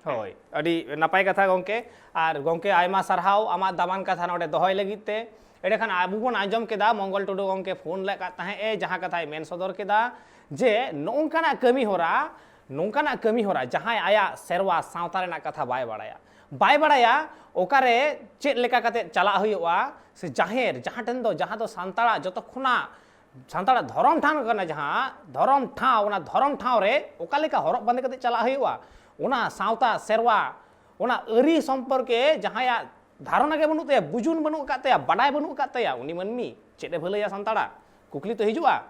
ᱦᱳᱭ, ᱟᱹᱰᱤ ᱱᱟᱯᱟᱭ ᱠᱟᱛᱷᱟ ᱜᱚᱢᱠᱮ᱾ ᱟᱨ ᱜᱚᱢᱠᱮ, ᱟᱭᱢᱟ ᱥᱟᱨᱦᱟᱣ ᱟᱢᱟᱜ ᱫᱟᱢᱟᱱ ᱠᱟᱛᱷᱟ ᱱᱚᱰᱮ ᱫᱚᱦᱚᱭ ᱞᱟᱹᱜᱤᱫ ᱛᱮ᱾ ᱮᱸᱰᱮᱠᱷᱟᱱ ᱟᱵᱚ ᱵᱚᱱ ᱟᱸᱡᱚᱢ ᱠᱮᱫᱟ, ᱢᱚᱝᱜᱚᱞ ᱴᱩᱰᱩ ᱜᱚᱢᱠᱮ ᱯᱷᱳᱱ ᱞᱮᱫ ᱠᱟᱫ ᱛᱟᱦᱮᱸᱫ ᱮ, ᱡᱟᱦᱟᱸ ᱠᱟᱛᱷᱟᱭ ᱢᱮᱱ ᱥᱚᱫᱚᱨ ᱠᱮᱫᱟ ᱡᱮ ᱱᱚᱜᱼᱚ ᱱᱚᱝᱠᱟᱱᱟᱜ ᱠᱟᱹᱢᱤ ᱦᱚᱨᱟ, ᱱᱚᱝᱠᱟᱱᱟᱜ ᱠᱟᱹᱢᱤ ᱦᱚᱨᱟ ᱡᱟᱦᱟᱸᱭ ᱟᱭᱟᱜ ᱥᱮᱨᱣᱟ ᱥᱟᱶᱛᱟ ᱨᱮᱱᱟᱜ ᱠᱟᱛᱷᱟ ᱵᱟᱭ ᱵᱟᱲᱟᱭᱟ, ᱵᱟᱭ ᱵᱟᱲᱟᱭᱟ ᱚᱠᱟᱨᱮ ᱪᱮᱫ ᱞᱮᱠᱟ ᱠᱟᱛᱮ ᱪᱟᱞᱟᱜ ᱦᱩᱭᱩᱜᱼᱟ, ᱥᱮ ᱡᱟᱦᱮᱨ, ᱡᱟᱦᱟᱸ ᱴᱷᱮᱱ ᱫᱚ, ᱡᱟᱦᱟᱸ ᱫᱚ ᱥᱟᱱᱛᱟᱲᱟᱜ ᱡᱚᱛᱚ ᱠᱷᱚᱱᱟᱜ ᱥᱟᱱᱛᱟᱲᱟᱜ ᱫᱷᱚᱨᱚᱢ ᱴᱷᱟᱶ ᱠᱟᱱᱟ, ᱡᱟᱦᱟᱸ ᱫᱷᱚᱨᱚᱢ ᱴᱷᱟᱶ, ᱚᱱᱟ ᱫᱷᱚᱨᱚᱢ ᱴᱷᱟᱶ ᱨᱮ ᱚᱠᱟ ᱞᱮᱠᱟ ᱦᱚᱨᱚᱜ ᱵᱟᱸᱫᱮ ᱠᱟᱛᱮ ᱪᱟᱞᱟᱜ ᱦᱩᱭᱩᱜᱼᱟ, ᱚᱱᱟ ᱥᱟᱶᱛᱟ ᱥᱮᱨᱣᱟ, ᱚᱱᱟ ᱟᱹᱨᱤ ᱥᱚᱢᱯᱚᱨᱠᱮ ᱡᱟᱦᱟᱸᱭᱟᱜ ᱫᱷᱟᱨᱚᱱᱟ ᱜᱮ ᱵᱟᱹᱱᱩᱜ ᱛᱟᱭᱟ, ᱵᱩᱡᱩᱱ ᱵᱟᱹᱱᱩᱜ ᱟᱠᱟᱫ ᱛᱟᱭᱟ, ᱵᱟᱰᱟᱭ ᱵᱟᱹᱱᱩᱜ ᱟᱠᱟᱫ ᱛᱟᱭᱟ, ᱩᱱᱤ ᱢᱟᱹᱱᱢᱤ ᱪᱮᱫ ᱮ ᱵᱷᱟᱹᱞᱟᱹᱭᱟ ᱥᱟᱱᱛᱟᱲᱟᱜ? ᱠᱩᱠᱞᱤ ᱛᱚ ᱦᱤᱡᱩᱜᱼᱟ᱾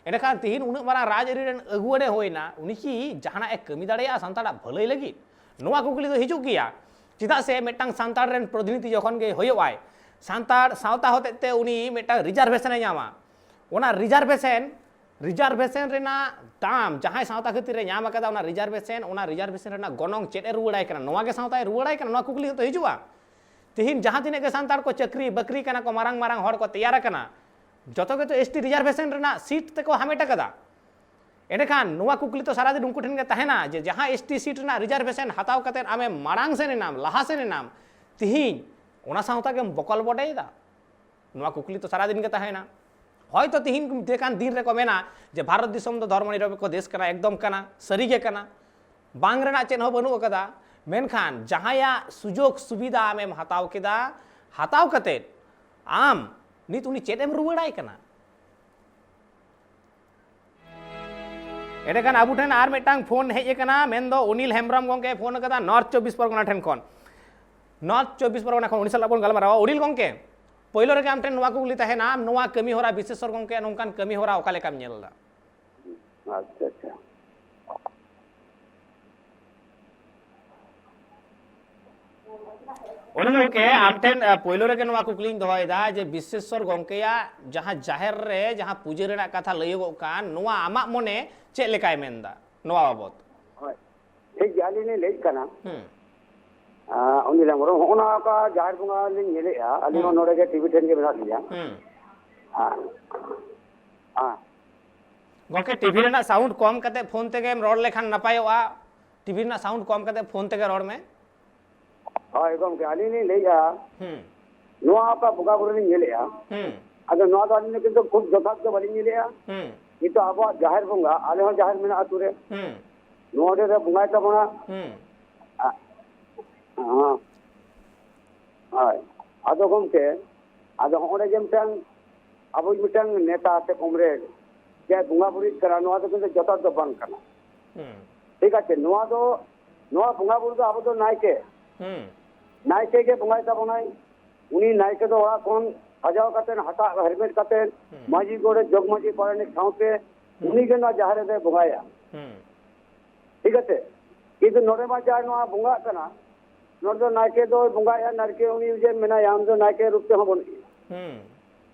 ᱮᱸᱰᱮᱠᱷᱟᱱ ᱛᱤᱦᱤᱧ ᱩᱱᱟᱹᱜ ᱢᱟᱨᱟᱝ ᱨᱟᱡᱽᱟᱹᱨᱤ ᱨᱮᱱ ᱟᱹᱜᱩᱣᱟᱹᱱᱮ ᱦᱩᱭᱱᱟ, ᱩᱱᱤ ᱠᱤ ᱡᱟᱦᱟᱱᱟᱜ ᱮ ᱠᱟᱹᱢᱤ ᱫᱟᱲᱮᱭᱟᱜᱼᱟ ᱥᱟᱱᱛᱟᱲᱟᱜ ᱵᱷᱟᱹᱞᱟᱹᱭ ᱞᱟᱹᱜᱤᱫ? ᱱᱚᱣᱟ ᱠᱩᱠᱞᱤ ᱫᱚ ᱦᱤᱡᱩᱜ ᱜᱮᱭᱟ᱾ ᱪᱮᱫᱟᱜ ᱥᱮ ᱢᱤᱫᱴᱟᱝ ᱥᱟᱱᱛᱟᱲ ᱨᱮᱱ ᱯᱨᱚᱛᱤᱱᱤᱫᱷᱤ ᱡᱚᱠᱷᱚᱱ ᱜᱮ ᱦᱩᱭᱩᱜᱼᱟᱭ, ᱥᱟᱱᱛᱟᱲ ᱥᱟᱶᱛᱟ ᱦᱚᱛᱮᱡ ᱛᱮ ᱩᱱᱤ ᱢᱤᱫᱴᱟᱝ ᱨᱤᱡᱟᱨᱵᱷᱮᱥᱚᱱ ᱮ ᱧᱟᱢᱟ᱾ ᱚᱱᱟ ᱨᱤᱡᱟᱨᱵᱷᱮᱥᱚᱱ, ᱨᱤᱡᱟᱨᱵᱷᱮᱥᱚᱱ ᱨᱮᱱᱟᱜ ᱫᱟᱢ ᱡᱟᱦᱟᱸᱭ ᱥᱟᱶᱛᱟ ᱠᱷᱟᱹᱛᱤᱨ ᱮ ᱧᱟᱢ ᱟᱠᱟᱫᱟ, ᱚᱱᱟ ᱨᱤᱡᱟᱨᱵᱷᱮᱥᱚᱱ, ᱚᱱᱟ ᱨᱤᱡᱟᱨᱵᱷᱮᱥᱚᱱ ᱨᱮᱱᱟᱜ ᱜᱚᱱᱚᱝ ᱪᱮᱫ ᱮ ᱨᱩᱣᱟᱹᱲᱟᱭ ᱠᱟᱱᱟ? ᱱᱚᱣᱟ ᱜᱮ ᱥᱟᱶᱛᱟᱭ ᱨᱩᱣᱟᱹᱲᱟᱭ ᱠᱟᱱᱟ? ᱱᱚᱣᱟ ᱠᱩᱠᱞᱤ ᱦᱚᱸᱛᱚ ᱦᱤᱡᱩᱜᱼᱟ᱾ ᱛᱤᱦᱤᱧ ᱡᱟᱦᱟᱸ ᱛᱤᱱᱟᱹᱜ ᱜᱮ ᱥᱟᱱᱛᱟᱲ ᱠᱚ ᱪᱟᱹᱠᱨᱤ ᱵᱟᱹᱠᱨᱤ ᱠᱟᱱᱟ ᱠᱚ, ᱢᱟᱨᱟᱝ ᱢᱟᱨᱟᱝ ᱦᱚᱲ ᱠᱚ ᱛᱮᱭᱟᱨ ᱟᱠᱟᱱᱟ, ᱡᱚᱛᱚ ᱜᱮᱛᱚ ᱮᱥ ᱴᱤ ᱨᱤᱡᱟᱨᱵᱷᱮᱥᱚᱱ ᱨᱮᱱᱟᱜ ᱥᱤᱴ ᱛᱮᱠᱚ ᱦᱟᱢᱮᱴ ᱟᱠᱟᱫᱟ᱾ ᱮᱸᱰᱮᱠᱷᱟᱱ ᱱᱚᱣᱟ ᱠᱩᱠᱞᱤ ᱛᱚ ᱥᱟᱨᱟᱫᱤᱱ ᱩᱱᱠᱩ ᱴᱷᱮᱱ ᱜᱮ ᱛᱟᱦᱮᱱᱟ ᱡᱮ ᱡᱟᱦᱟᱸ ᱮᱥ ᱴᱤ ᱥᱤᱴ ᱨᱮᱱᱟᱜ ᱨᱤᱡᱟᱨᱵᱷᱮᱥᱚᱱ ᱦᱟᱛᱟᱣ ᱠᱟᱛᱮᱫ ᱟᱢᱮᱢ ᱢᱟᱲᱟᱝ ᱥᱮᱱ ᱮᱱᱟᱢ, ᱞᱟᱦᱟ ᱥᱮᱱ ᱮᱱᱟᱢ, ᱛᱤᱦᱤᱧ ᱚᱱᱟ ᱥᱟᱶᱛᱟ ᱜᱮᱢ ᱵᱚᱠᱚᱞ ᱵᱚᱰᱮᱭᱮᱫᱟ? ᱱᱚᱣᱟ ᱠᱩᱠᱞᱤ ᱛᱚ ᱥᱟᱨᱟᱫᱤᱱ ᱜᱮ ᱛᱟᱦᱮᱱᱟ᱾ ᱦᱚᱭᱛᱚ ᱛᱤᱦᱤᱧ ᱞᱮᱠᱟᱱ ᱫᱤᱱ ᱨᱮᱠᱚ ᱢᱮᱱᱟ ᱡᱮ ᱵᱷᱟᱨᱚᱛ ᱫᱤᱥᱚᱢ ᱫᱚ ᱫᱷᱚᱨᱢᱚ ᱱᱤᱨᱚᱯᱮᱠᱠᱷᱚ ᱫᱮᱥ ᱠᱟᱱᱟ, ᱮᱠᱫᱚᱢ ᱠᱟᱱᱟ, ᱥᱟᱹᱨᱤ ᱜᱮ ᱠᱟᱱᱟ, ᱵᱟᱝ ᱨᱮᱱᱟᱜ ᱪᱮᱫ ᱦᱚᱸ ᱵᱟᱹᱱᱩᱜ ᱟᱠᱟᱫᱟ᱾ ᱢᱮᱱᱠᱷᱟᱱ ᱡᱟᱦᱟᱸᱭᱟᱜ ᱥᱩᱡᱳᱜᱽ ᱥᱩᱵᱤᱫᱷᱟ ᱟᱢᱮᱢ ᱦᱟᱛᱟᱣ ᱠᱮᱫᱟ, ᱦᱟᱛᱟᱣ ᱠᱟᱛᱮᱫ ᱟᱢ ᱱᱤᱛ ᱩᱱᱤ ᱪᱮᱫ ᱮᱢ ᱨᱩᱣᱟᱹᱲᱟᱭ ᱠᱟᱱᱟ? ᱮᱸᱰᱮᱠᱷᱟᱱ ᱟᱵᱚ ᱴᱷᱮᱱ ᱟᱨ ᱢᱤᱫᱴᱟᱝ ᱯᱷᱳᱱ ᱦᱮᱡ ᱟᱠᱟᱱᱟ, ᱢᱮᱱᱫᱚ ᱚᱱᱤᱞ ᱦᱮᱢᱵᱨᱚᱢ ᱜᱚᱢᱠᱮ ᱯᱷᱳᱱ ᱟᱠᱟᱫᱟ ᱱᱚᱨᱛᱷ ᱪᱚᱵᱵᱤᱥ ᱯᱚᱨᱜᱚᱱᱟ ᱴᱷᱮᱱ ᱠᱷᱚᱱ᱾ ᱱᱚᱨᱛᱷ ᱪᱚᱵᱵᱤᱥ ᱯᱚᱨᱜᱚᱱᱟ ᱠᱷᱚᱱ ᱩᱱᱤ ᱥᱟᱞᱟᱜ ᱵᱚᱱ ᱜᱟᱞᱢᱟᱨᱟᱣᱟ᱾ ᱚᱱᱤᱞ ᱜᱚᱢᱠᱮ, ᱯᱳᱭᱞᱳ ᱨᱮᱜᱮ ᱟᱢ ᱴᱷᱮᱱ ᱱᱚᱣᱟ ᱠᱩᱠᱞᱤ ᱛᱟᱦᱮᱱᱟ, ᱟᱢ ᱱᱚᱣᱟ ᱠᱟᱹᱢᱤ ᱦᱚᱨᱟ, ᱵᱤᱥᱮᱥᱚᱨ ᱜᱚᱢᱠᱮ ᱱᱚᱝᱠᱟᱱ ᱠᱟᱹᱢᱤ ᱦᱚᱨᱟ ᱚᱠᱟ ᱞᱮᱠᱟᱢ ᱧᱮᱞ ᱮᱫᱟ? ᱟᱪᱪᱷᱟ, ᱟᱪᱪᱷᱟ᱾ ᱚᱱᱮ ᱜᱚᱢᱠᱮ, ᱟᱢ ᱴᱷᱮᱱ, ᱟ, ᱯᱳᱭᱞᱳ ᱨᱮᱜᱮ ᱱᱚᱣᱟ ᱠᱩᱠᱞᱤᱧ ᱫᱚᱦᱚᱭᱮᱫᱟ ᱡᱮ ᱵᱤᱥᱮᱥᱥᱚᱨ ᱜᱚᱢᱠᱮᱭᱟᱜ ᱡᱟᱦᱟᱸ ᱡᱟᱦᱮᱨ ᱨᱮ ᱡᱟᱦᱟᱸ ᱯᱩᱡᱟᱹ ᱨᱮᱱᱟᱜ ᱠᱟᱛᱷᱟ ᱞᱟᱹᱭᱚᱜᱚᱜ ᱠᱟᱱ, ᱱᱚᱣᱟ ᱟᱢᱟᱜ ᱢᱚᱱᱮ ᱪᱮᱫ ᱞᱮᱠᱟᱭ ᱢᱮᱱᱫᱟ ᱱᱚᱣᱟ ᱵᱟᱵᱚᱛ? ᱦᱳᱭ, ᱴᱷᱤᱠ ᱜᱮᱭᱟ, ᱟᱹᱞᱤᱧ ᱞᱤᱧ ᱞᱟᱹᱭᱮᱫ ᱠᱟᱱᱟ᱾ ᱦᱩᱸ᱾ ᱟ, ᱩᱱᱤ ᱞᱮᱢᱵᱨᱚᱢ, ᱦᱚᱸᱜᱼᱚ ᱱᱟ ᱚᱠᱟ ᱡᱟᱦᱮᱨ ᱵᱚᱸᱜᱟ ᱞᱤᱧ ᱧᱮᱞᱮᱫᱼᱟ, ᱟᱹᱞᱤᱧ ᱦᱚᱸ ᱦᱩᱸ᱾ ᱱᱚᱰᱮ ᱜᱮ ᱴᱤᱵᱷᱤ ᱴᱷᱮᱱ ᱜᱮ ᱢᱮᱱᱟᱜ ᱞᱤᱧᱟ᱾ ᱦᱩᱸ᱾ ᱟ, ᱟ, ᱜᱚᱢᱠᱮ, ᱴᱤᱵᱷᱤ ᱨᱮᱱᱟᱜ ᱥᱟᱣᱩᱱᱰ ᱠᱚᱢ ᱠᱟᱛᱮ ᱯᱷᱳᱱ ᱛᱮᱜᱮᱢ ᱨᱚᱲ ᱞᱮᱠᱷᱟᱱ ᱱᱟᱯᱟᱭᱚᱜᱼᱟ᱾ ᱴᱤᱵᱷᱤ ᱨᱮᱱᱟᱜ ᱥᱟᱣᱩᱱᱰ ᱠᱚᱢ ᱠᱟᱛᱮ ᱯᱷᱳᱱ ᱛᱮᱜᱮ ᱨᱚᱲ ᱢᱮ᱾ ᱦᱳᱭ ᱜᱚᱢᱠᱮ, ᱟᱹᱞᱤᱧ ᱞᱤᱧ ᱞᱟᱹᱭᱮᱫᱼᱟ, ᱦᱩᱸ᱾ ᱱᱚᱣᱟ ᱚᱠᱟ ᱵᱚᱸᱜᱟ ᱵᱩᱨᱩ ᱞᱤᱧ ᱧᱮᱞᱮᱫᱼᱟ, ᱦᱩᱸ᱾ ᱟᱫᱚ ᱱᱚᱣᱟ ᱫᱚ ᱟᱹᱞᱤᱧ ᱫᱚ ᱠᱤᱱᱛᱩ ᱠᱷᱩᱵ ᱡᱚᱛᱷᱟᱛ ᱫᱚ ᱵᱟᱹᱞᱤᱧ ᱧᱮᱞᱮᱫᱼᱟ᱾ ᱦᱩᱸ᱾ ᱱᱤᱛᱚᱜ ᱟᱵᱚᱣᱟᱜ ᱡᱟᱦᱮᱨ ᱵᱚᱸᱜᱟ, ᱟᱞᱮ ᱦᱚᱸ ᱡᱟᱦᱮᱨ ᱢᱮᱱᱟᱜᱼᱟ ᱟᱹᱛᱩ ᱨᱮ, ᱦᱩᱸ᱾ ᱱᱚᱰᱮ ᱞᱮ ᱵᱚᱸᱜᱟᱭ ᱛᱟᱵᱚᱱᱟ᱾ ᱦᱩᱸ᱾ ᱟ-, ᱦᱚᱸ᱾ ᱦᱳᱭ᱾ ᱟᱫᱚ ᱜᱚᱢᱠᱮ, ᱟᱫᱚ ᱦᱚᱸᱜᱼᱚᱭ ᱡᱮ ᱢᱤᱫᱴᱟᱝ ᱟᱵᱚᱭᱤᱡ ᱢᱤᱫᱴᱟᱝ ᱱᱮᱛᱟ ᱥᱮ ᱠᱚᱢᱨᱮᱰ ᱡᱟᱦᱟᱸᱭ ᱵᱚᱸᱜᱟ ᱵᱩᱨᱩᱭᱮᱫ ᱠᱟᱱᱟ, ᱱᱚᱣᱟ ᱫᱚ ᱠᱤᱱᱛᱩ ᱡᱚᱛᱷᱟᱛ ᱫᱚ ᱵᱟᱝ ᱠᱟᱱᱟ᱾ ᱦᱩᱸ᱾ ᱴᱷᱤᱠ ᱟᱪᱷᱮ, ᱱᱚᱣᱟ ᱫᱚ, ᱱᱚᱣᱟ ᱵᱚᱸᱜᱟ ᱵᱩᱨᱩ ᱫᱚ ᱟᱵᱚ ᱫᱚ ᱱᱟᱭᱠᱮ, ᱦᱩᱸ᱾ ᱱᱟᱭᱠᱮ ᱜᱮ ᱵᱚᱸᱜᱟᱭ ᱛᱟᱵᱚᱱᱟᱭ᱾ ᱩᱱᱤ ᱱᱟᱭᱠᱮ ᱫᱚ ᱚᱲᱟᱜ ᱠᱷᱚᱱ ᱥᱟᱡᱟᱣ ᱠᱟᱛᱮ, ᱦᱟᱴᱟᱜ ᱦᱮᱨᱢᱮᱫ ᱠᱟᱛᱮ, ᱦᱩᱸ᱾ ᱢᱟᱹᱡᱷᱤ, ᱜᱚᱰᱮᱛ, ᱡᱚᱜᱽ ᱢᱟᱹᱡᱷᱤ, ᱯᱟᱨᱟᱱᱤᱠ ᱥᱟᱶᱛᱮ ᱦᱩᱸ᱾ ᱩᱱᱤ ᱜᱮ ᱱᱚᱣᱟ ᱡᱟᱦᱮᱨ ᱨᱮᱫᱚᱭ ᱵᱚᱸᱜᱟᱭᱟ᱾ ᱦᱩᱸ᱾ ᱴᱷᱤᱠ ᱟᱪᱷᱮ? ᱠᱤᱱᱛᱩ ᱱᱚᱰᱮ ᱢᱟ ᱡᱟᱦᱟᱸᱭ ᱱᱚᱣᱟ ᱵᱚᱸᱜᱟᱜ ᱠᱟᱱᱟ, ᱱᱚᱰᱮ ᱫᱚ ᱱᱟᱭᱠᱮ ᱫᱚᱭ ᱵᱚᱸᱜᱟᱭᱟ, ᱱᱟᱭᱠᱮ ᱩᱱᱤ ᱡᱮ ᱢᱮᱱᱟᱭᱟ, ᱩᱱᱤ ᱫᱚ ᱱᱟᱭᱠᱮ ᱨᱩᱯ ᱛᱮᱦᱚᱸ ᱵᱟᱹᱱᱩᱜ ᱮᱭᱟ᱾ ᱦᱩᱸ᱾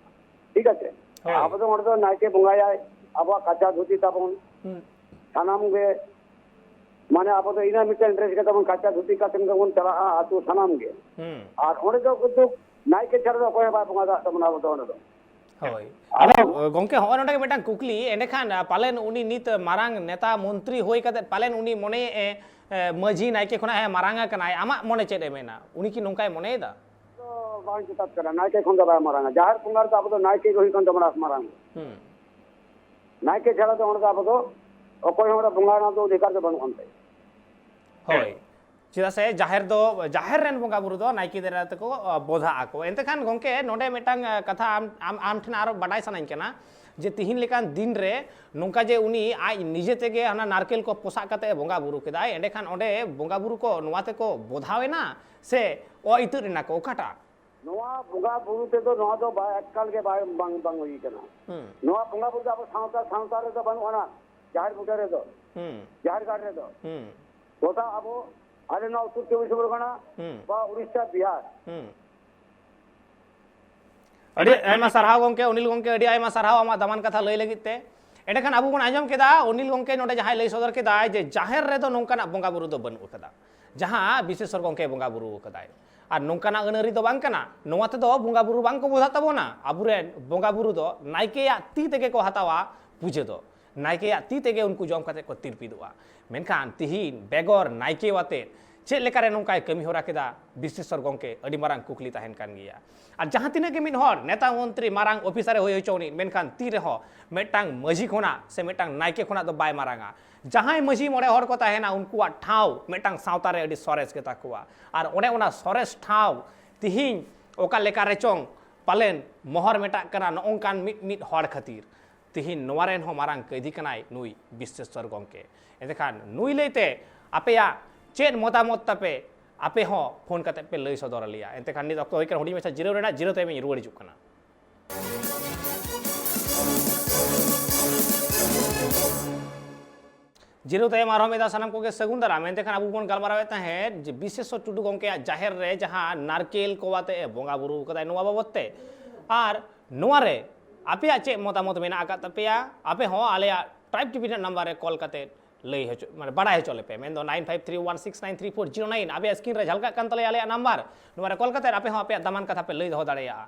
ᱴᱷᱤᱠ ᱟᱪᱷᱮ? ᱦᱳᱭ᱾ ᱟᱵᱚ ᱫᱚ ᱚᱸᱰᱮ ᱫᱚ ᱱᱟᱭᱠᱮ ᱵᱚᱸᱜᱟᱭᱟᱭ, ᱟᱵᱚᱣᱟᱜ ᱠᱟᱪᱟ ᱫᱷᱩᱛᱤ ᱛᱟᱵᱚᱱ, ᱦᱩᱸ᱾ ᱥᱟᱱᱟᱢ ᱜᱮ, ᱢᱟᱱᱮ ᱟᱵᱚ ᱫᱚ ᱤᱱᱟᱹ ᱢᱤᱫᱴᱮᱱ ᱰᱨᱮᱥ ᱜᱮ ᱛᱟᱵᱚᱱ, ᱠᱟᱪᱟ ᱫᱷᱩᱛᱤ ᱠᱟᱛᱮ ᱜᱮᱵᱚᱱ ᱪᱟᱞᱟᱜᱼᱟ ᱟᱹᱛᱩ ᱥᱟᱱᱟᱢ ᱜᱮ᱾ ᱦᱩᱸ᱾ ᱟᱨ ᱚᱸᱰᱮ ᱫᱚ ᱠᱤᱱᱛᱩ ᱱᱟᱭᱠᱮ ᱪᱷᱟᱲᱟ ᱫᱚ ᱚᱠᱚᱭ ᱦᱚᱸ ᱵᱟᱭ ᱵᱚᱸᱜᱟ ᱫᱟᱲᱮᱭᱟᱜ ᱛᱟᱵᱚᱱᱟ ᱟᱵᱚ ᱫᱚ ᱚᱸᱰᱮ ᱫᱚ᱾ ᱦᱳᱭ᱾ ᱟᱫᱚ ᱟᱫᱚ ᱜᱚᱢᱠᱮ, ᱦᱚᱸᱜᱼᱚᱭ ᱱᱚᱰᱮ ᱜᱮ ᱢᱤᱫᱴᱟᱝ ᱠᱩᱠᱞᱤ, ᱮᱸᱰᱮᱠᱷᱟᱱ, ᱟ, ᱯᱟᱞᱮᱱ ᱩᱱᱤ ᱱᱤᱛ ᱢᱟᱨᱟᱝ ᱱᱮᱛᱟ ᱢᱚᱱᱛᱨᱤ ᱦᱩᱭ ᱠᱟᱛᱮ ᱯᱟᱞᱮᱱ ᱩᱱᱤ ᱢᱚᱱᱮᱭᱮᱫ ᱮ, ᱮ, ᱢᱟᱹᱡᱷᱤ ᱱᱟᱭᱠᱮ ᱠᱷᱚᱱᱟᱜ ᱮ ᱢᱟᱨᱟᱝ ᱟᱠᱟᱱᱟᱭ, ᱟᱢᱟᱜ ᱢᱚᱱᱮ ᱪᱮᱫ ᱮ ᱢᱮᱱᱟ? ᱩᱱᱤ ᱠᱤ ᱱᱚᱝᱠᱟᱭ ᱢᱚᱱᱮᱭᱮᱫᱟ? ᱫᱚ ᱵᱟᱝ ᱡᱚᱛᱷᱟᱛ ᱠᱟᱱᱟ, ᱱᱟᱭᱠᱮ ᱠᱷᱚᱱ ᱫᱚ ᱵᱟᱭ ᱢᱟᱨᱟᱝᱟ᱾ ᱡᱟᱦᱮᱨ ᱵᱚᱸᱜᱟ ᱨᱮᱫᱚ ᱟᱵᱚ ᱫᱚ ᱱᱟᱭᱠᱮ ᱜᱮ ᱦᱩᱭᱩᱜ ᱠᱟᱱ ᱛᱟᱵᱚᱱᱟ ᱢᱟᱨᱟᱝ᱾ ᱦᱩᱸ᱾ ᱱᱟᱭᱠᱮ ᱪᱷᱟᱲᱟ ᱫᱚ ᱚᱸᱰᱮ ᱫᱚ ᱟᱵᱚ ᱫᱚ ᱚᱠᱚᱭ ᱦᱚᱸ ᱚᱸᱰᱮ ᱵᱚᱸᱜᱟ ᱨᱮᱱᱟᱜ ᱫᱚ ᱚᱫᱷᱤᱠᱟᱨ ᱫᱚ ᱵᱟᱹᱱᱩᱜ ᱟᱱ ᱛᱟᱭᱟ᱾ ᱦᱳᱭ᱾ ᱪᱮᱫᱟᱜ ᱥᱮ ᱡᱟᱦᱮᱨ ᱫᱚ, ᱡᱟᱦᱮᱨ ᱨᱮᱱ ᱵᱚᱸᱜᱟ ᱵᱩᱨᱩ ᱫᱚ ᱱᱟᱭᱠᱮ ᱫᱟᱨᱟᱭ ᱛᱮᱠᱚ, ᱟ, ᱵᱚᱫᱷᱟᱜ ᱟᱠᱚ᱾ ᱮᱱᱛᱮ ᱠᱷᱟᱱ ᱜᱚᱢᱠᱮ, ᱱᱚᱰᱮ ᱢᱤᱫᱴᱟᱝ, ᱟ, ᱠᱟᱛᱷᱟ ᱟᱢ, ᱟᱢ, ᱟᱢ ᱴᱷᱮᱱ ᱟᱨᱚ ᱵᱟᱰᱟᱭ ᱥᱟᱱᱟᱧ ᱠᱟᱱᱟ ᱡᱮ ᱛᱤᱦᱤᱧ ᱞᱮᱠᱟᱱ ᱫᱤᱱ ᱨᱮ ᱱᱚᱝᱠᱟ ᱡᱮ ᱩᱱᱤ ᱟᱡ ᱱᱤᱡᱮ ᱛᱮᱜᱮ ᱦᱟᱱᱟ ᱱᱟᱨᱠᱮᱞ ᱠᱚ ᱯᱚᱥᱟᱜ ᱠᱟᱛᱮ ᱮ ᱵᱚᱸᱜᱟ ᱵᱩᱨᱩ ᱠᱮᱫᱟᱭ, ᱮᱸᱰᱮᱠᱷᱟᱱ ᱚᱸᱰᱮ ᱵᱚᱸᱜᱟ ᱵᱩᱨᱩ ᱠᱚ ᱱᱚᱣᱟ ᱛᱮᱠᱚ ᱵᱚᱫᱷᱟᱣ ᱮᱱᱟ ᱥᱮ ᱚ ᱤᱛᱟᱹᱫ ᱮᱱᱟ ᱠᱚ, ᱚᱠᱟᱴᱟᱜ? ᱱᱚᱣᱟ ᱵᱚᱸᱜᱟ ᱵᱩᱨᱩ ᱛᱮᱫᱚ ᱱᱚᱣᱟ ᱫᱚ ᱵᱟᱭ, ᱮᱠᱟᱞ ᱜᱮ ᱵᱟᱭ, ᱵᱟᱝ, ᱵᱟᱝ ᱦᱩᱭ ᱠᱟᱱᱟ᱾ ᱦᱩᱸ᱾ ᱱᱚᱣᱟ ᱵᱚᱸᱜᱟ ᱵᱩᱨᱩ ᱫᱚ ᱟᱵᱚ ᱥᱟᱶᱛᱟ, ᱥᱟᱶᱛᱟ ᱨᱮᱫᱚ ᱵᱟᱹᱱᱩᱜ ᱟᱱᱟ᱾ ᱡᱟᱦᱮᱨ ᱵᱩᱴᱟᱹ ᱨᱮᱫᱚ, ᱦᱩᱸ ᱡᱟᱦᱮᱨ ᱜᱟᱲ ᱨᱮᱫᱚ ᱦᱩᱸ ᱜᱚᱴᱟ ᱟᱵᱚ ᱟᱞᱮ ᱱᱚᱣᱟ ᱩᱛᱛᱚᱨ ᱪᱚᱵᱵᱤᱥ ᱯᱚᱨᱜᱚᱱᱟ ᱦᱩᱸ ᱵᱟ ᱩᱲᱤᱥᱥᱟ, ᱵᱤᱦᱟᱨ, ᱦᱩᱸ ᱟᱹᱰᱤ ᱟᱭᱢᱟ ᱥᱟᱨᱦᱟᱣ ᱜᱚᱢᱠᱮ, ᱚᱱᱤᱞ ᱜᱚᱢᱠᱮ, ᱟᱹᱰᱤ ᱟᱭᱢᱟ ᱥᱟᱨᱦᱟᱣ ᱟᱢᱟᱜ ᱫᱟᱢᱟᱱ ᱠᱟᱛᱷᱟ ᱞᱟᱹᱭ ᱞᱟᱹᱜᱤᱫ ᱛᱮ᱾ ᱮᱸᱰᱮᱠᱷᱟᱱ ᱟᱵᱚ ᱵᱚᱱ ᱟᱸᱡᱚᱢ ᱠᱮᱫᱟ ᱚᱱᱤᱞ ᱜᱚᱢᱠᱮ ᱱᱚᱰᱮ ᱡᱟᱦᱟᱸᱭ ᱞᱟᱹᱭ ᱥᱚᱫᱚᱨ ᱠᱮᱫᱟᱭ ᱡᱮ ᱡᱟᱦᱮᱨ ᱨᱮᱫᱚ ᱱᱚᱝᱠᱟᱱᱟᱜ ᱵᱚᱸᱜᱟ ᱵᱩᱨᱩ ᱫᱚ ᱵᱟᱹᱱᱩᱜ ᱟᱠᱟᱫᱟ, ᱡᱟᱦᱟᱸ ᱵᱤᱥᱮᱥᱚᱨ ᱜᱚᱢᱠᱮ ᱵᱚᱸᱜᱟ ᱵᱩᱨᱩ ᱟᱠᱟᱫᱟᱭ᱾ ᱟᱨ ᱱᱚᱝᱠᱟᱱᱟᱜ ᱟᱹᱱ ᱟᱹᱨᱤ ᱫᱚ ᱵᱟᱝ ᱠᱟᱱᱟ, ᱱᱚᱣᱟ ᱛᱮᱫᱚ ᱵᱚᱸᱜᱟ ᱵᱩᱨᱩ ᱵᱟᱝ ᱠᱚ ᱵᱚᱫᱷᱟᱜ ᱛᱟᱵᱚᱱᱟ᱾ ᱟᱵᱚᱨᱮᱱ ᱵᱚᱸᱜᱟ ᱵᱩᱨᱩ ᱫᱚ ᱱᱟᱭᱠᱮᱭᱟᱜ ᱛᱤ ᱛᱮᱜᱮ ᱠᱚ ᱦᱟᱛᱟᱣᱟ ᱯᱩᱡᱟᱹ ᱫᱚ, ᱱᱟᱭᱠᱮᱭᱟᱜ ᱛᱤ ᱛᱮᱜᱮ ᱩᱱᱠᱩ ᱡᱚᱢ ᱠᱟᱛᱮ ᱠᱚ ᱛᱤᱨᱯᱤᱫᱚᱜᱼᱟ᱾ ᱢᱮᱱᱠᱷᱟᱱ ᱛᱤᱦᱤᱧ ᱵᱮᱜᱚᱨ ᱱᱟᱭᱠᱮ ᱟᱛᱮ ᱪᱮᱫ ᱞᱮᱠᱟᱨᱮ ᱱᱚᱝᱠᱟᱭ ᱠᱟᱹᱢᱤ ᱦᱚᱨᱟ ᱠᱮᱫᱟ, ᱵᱤᱥᱮᱥᱚᱨ ᱜᱚᱢᱠᱮ, ᱟᱹᱰᱤ ᱢᱟᱨᱟᱝ ᱠᱩᱠᱞᱤ ᱛᱟᱦᱮᱱ ᱠᱟᱱ ᱜᱮᱭᱟ᱾ ᱟᱨ ᱡᱟᱦᱟᱸ ᱛᱤᱱᱟᱹᱜ ᱜᱮ ᱢᱤᱫ ᱦᱚᱲ ᱱᱮᱛᱟ ᱢᱚᱱᱛᱨᱤ ᱢᱟᱨᱟᱝ ᱚᱯᱷᱤᱥᱟᱨᱮ ᱦᱩᱭ ᱦᱚᱪᱚ ᱟᱹᱱᱤᱡ, ᱢᱮᱱᱠᱷᱟᱱ ᱛᱤ ᱨᱮᱦᱚᱸ ᱢᱤᱫᱴᱟᱝ ᱢᱟᱹᱡᱷᱤ ᱠᱷᱚᱱᱟᱜ ᱥᱮ ᱢᱤᱫᱴᱟᱝ ᱱᱟᱭᱠᱮ ᱠᱷᱚᱱᱟᱜ ᱫᱚ ᱵᱟᱭ ᱢᱟᱨᱟᱝᱟ᱾ ᱡᱟᱦᱟᱸᱭ ᱢᱟᱹᱡᱷᱤ ᱢᱚᱬᱮ ᱦᱚᱲ ᱠᱚ ᱛᱟᱦᱮᱱᱟ, ᱩᱱᱠᱩᱣᱟᱜ ᱴᱷᱟᱶ ᱢᱤᱫᱴᱟᱝ ᱥᱟᱶᱛᱟ ᱨᱮ ᱟᱹᱰᱤ ᱥᱚᱨᱮᱥ ᱜᱮᱛᱟ ᱠᱚᱣᱟ᱾ ᱟᱨ ᱚᱱᱮ ᱚᱱᱟ ᱥᱚᱨᱮᱥ ᱴᱷᱟᱶ ᱛᱤᱦᱤᱧ ᱚᱠᱟ ᱞᱮᱠᱟ ᱨᱮᱪᱚᱝ ᱯᱟᱞᱮᱱ ᱢᱚᱦᱚᱨ ᱢᱮᱴᱟᱜ ᱠᱟᱱᱟ ᱱᱚᱜᱼᱚᱝᱠᱟᱱ ᱢᱤᱫ ᱢᱤᱫ ᱦᱚᱲ ᱠᱷᱟᱹᱛᱤᱨ᱾ ᱛᱤᱦᱤᱧ ᱱᱚᱣᱟ ᱨᱮᱱ ᱦᱚᱸ ᱢᱟᱨᱟᱝ ᱠᱟᱹᱭᱫᱷᱤ ᱠᱟᱱᱟᱭ ᱱᱩᱭ ᱵᱤᱥᱮᱥᱚᱨ ᱜᱚᱢᱠᱮ᱾ ᱮᱱᱛᱮᱠᱷᱟᱱ ᱱᱩᱭ ᱞᱟᱹᱭᱛᱮ ᱟᱯᱮᱭᱟᱜ ᱪᱮᱫ ᱢᱚᱛᱟᱢᱚᱛ ᱛᱟᱯᱮ, ᱟᱯᱮ ᱦᱚᱸ ᱯᱷᱳᱱ ᱠᱟᱛᱮ ᱯᱮ ᱞᱟᱹᱭ ᱥᱚᱫᱚᱨ ᱟᱞᱮᱭᱟ᱾ ᱮᱱᱛᱮᱠᱷᱟᱱ ᱱᱤᱛ ᱚᱠᱛᱚ ᱦᱩᱭ ᱠᱟᱱᱟ ᱦᱩᱰᱤᱧ ᱢᱟᱪᱷᱟ ᱡᱤᱨᱟᱹᱣ ᱨᱮᱱᱟᱜ, ᱡᱤᱨᱟᱹᱣ ᱛᱟᱭᱚᱢ ᱤᱧ ᱨᱩᱣᱟᱹᱲ ᱦᱤᱡᱩᱜ ᱠᱟᱱᱟ᱾ ᱡᱤᱨᱟᱹᱣ ᱛᱟᱭᱚᱢ ᱟᱨᱦᱚᱸ ᱢᱤᱫ ᱫᱷᱟᱣ ᱥᱟᱱᱟᱢ ᱠᱚᱜᱮ ᱥᱟᱹᱜᱩᱱ ᱫᱟᱨᱟᱢ᱾ ᱮᱱᱛᱮᱠᱷᱟᱱ ᱟᱵᱚ ᱵᱚᱱ ᱜᱟᱞᱢᱟᱨᱟᱣᱮᱫ ᱛᱟᱦᱮᱸᱫ ᱡᱮ ᱵᱤᱥᱮᱥᱚᱨ ᱴᱩᱰᱩ ᱜᱚᱢᱠᱮᱭᱟᱜ ᱡᱟᱦᱮᱨ ᱨᱮ ᱡᱟᱦᱟᱸ ᱱᱟᱨᱠᱮᱞ ᱠᱚ ᱟᱛᱮ ᱮ ᱵᱚᱸᱜᱟ ᱵᱩᱨᱩ ᱠᱟᱫᱟᱭ, ᱱᱚᱣᱟ ᱵᱟᱵᱚᱫ ᱛᱮ᱾ ᱟᱨ ᱱᱚᱣᱟ ᱨᱮ ᱟᱯᱮᱭᱟᱜ ᱪᱮᱫ ᱢᱚᱛᱟᱢᱚᱛ ᱢᱮᱱᱟᱜ ᱟᱠᱟᱫ ᱛᱟᱯᱮᱭᱟ? ᱟᱯᱮ ᱦᱚᱸ ᱟᱞᱮᱭᱟᱜ ᱴᱨᱟᱭᱤᱵᱽ ᱴᱤᱵᱷᱤ ᱨᱮᱱᱟᱜ ᱱᱟᱢᱵᱟᱨ ᱨᱮ ᱠᱚᱞ ᱠᱟᱛᱮ ᱞᱟᱹᱭ ᱦᱚᱪᱚ, ᱢᱟᱱᱮ ᱵᱟᱲᱟᱭ ᱦᱚᱪᱚ ᱞᱮᱯᱮ, ᱢᱮᱱᱫᱚ nine five three one six nine three four zero nine. ᱟᱯᱮᱭᱟᱜ ᱥᱠᱨᱤᱱ ᱨᱮ ᱡᱷᱟᱞᱠᱟᱜ ᱠᱟᱱ ᱛᱟᱞᱮᱭᱟ ᱟᱞᱮᱭᱟᱜ ᱱᱟᱢᱵᱟᱨ, ᱱᱚᱣᱟ ᱨᱮ ᱠᱚᱞ ᱠᱟᱛᱮ ᱟᱯᱮ ᱦᱚᱸ ᱟᱯᱮᱭᱟᱜ ᱫᱟᱢᱟᱱ ᱠᱟᱛᱷᱟ ᱯᱮ ᱞᱟᱹᱭ ᱫᱚᱦᱚ ᱫᱟᱲᱮᱭᱟᱜᱼᱟ᱾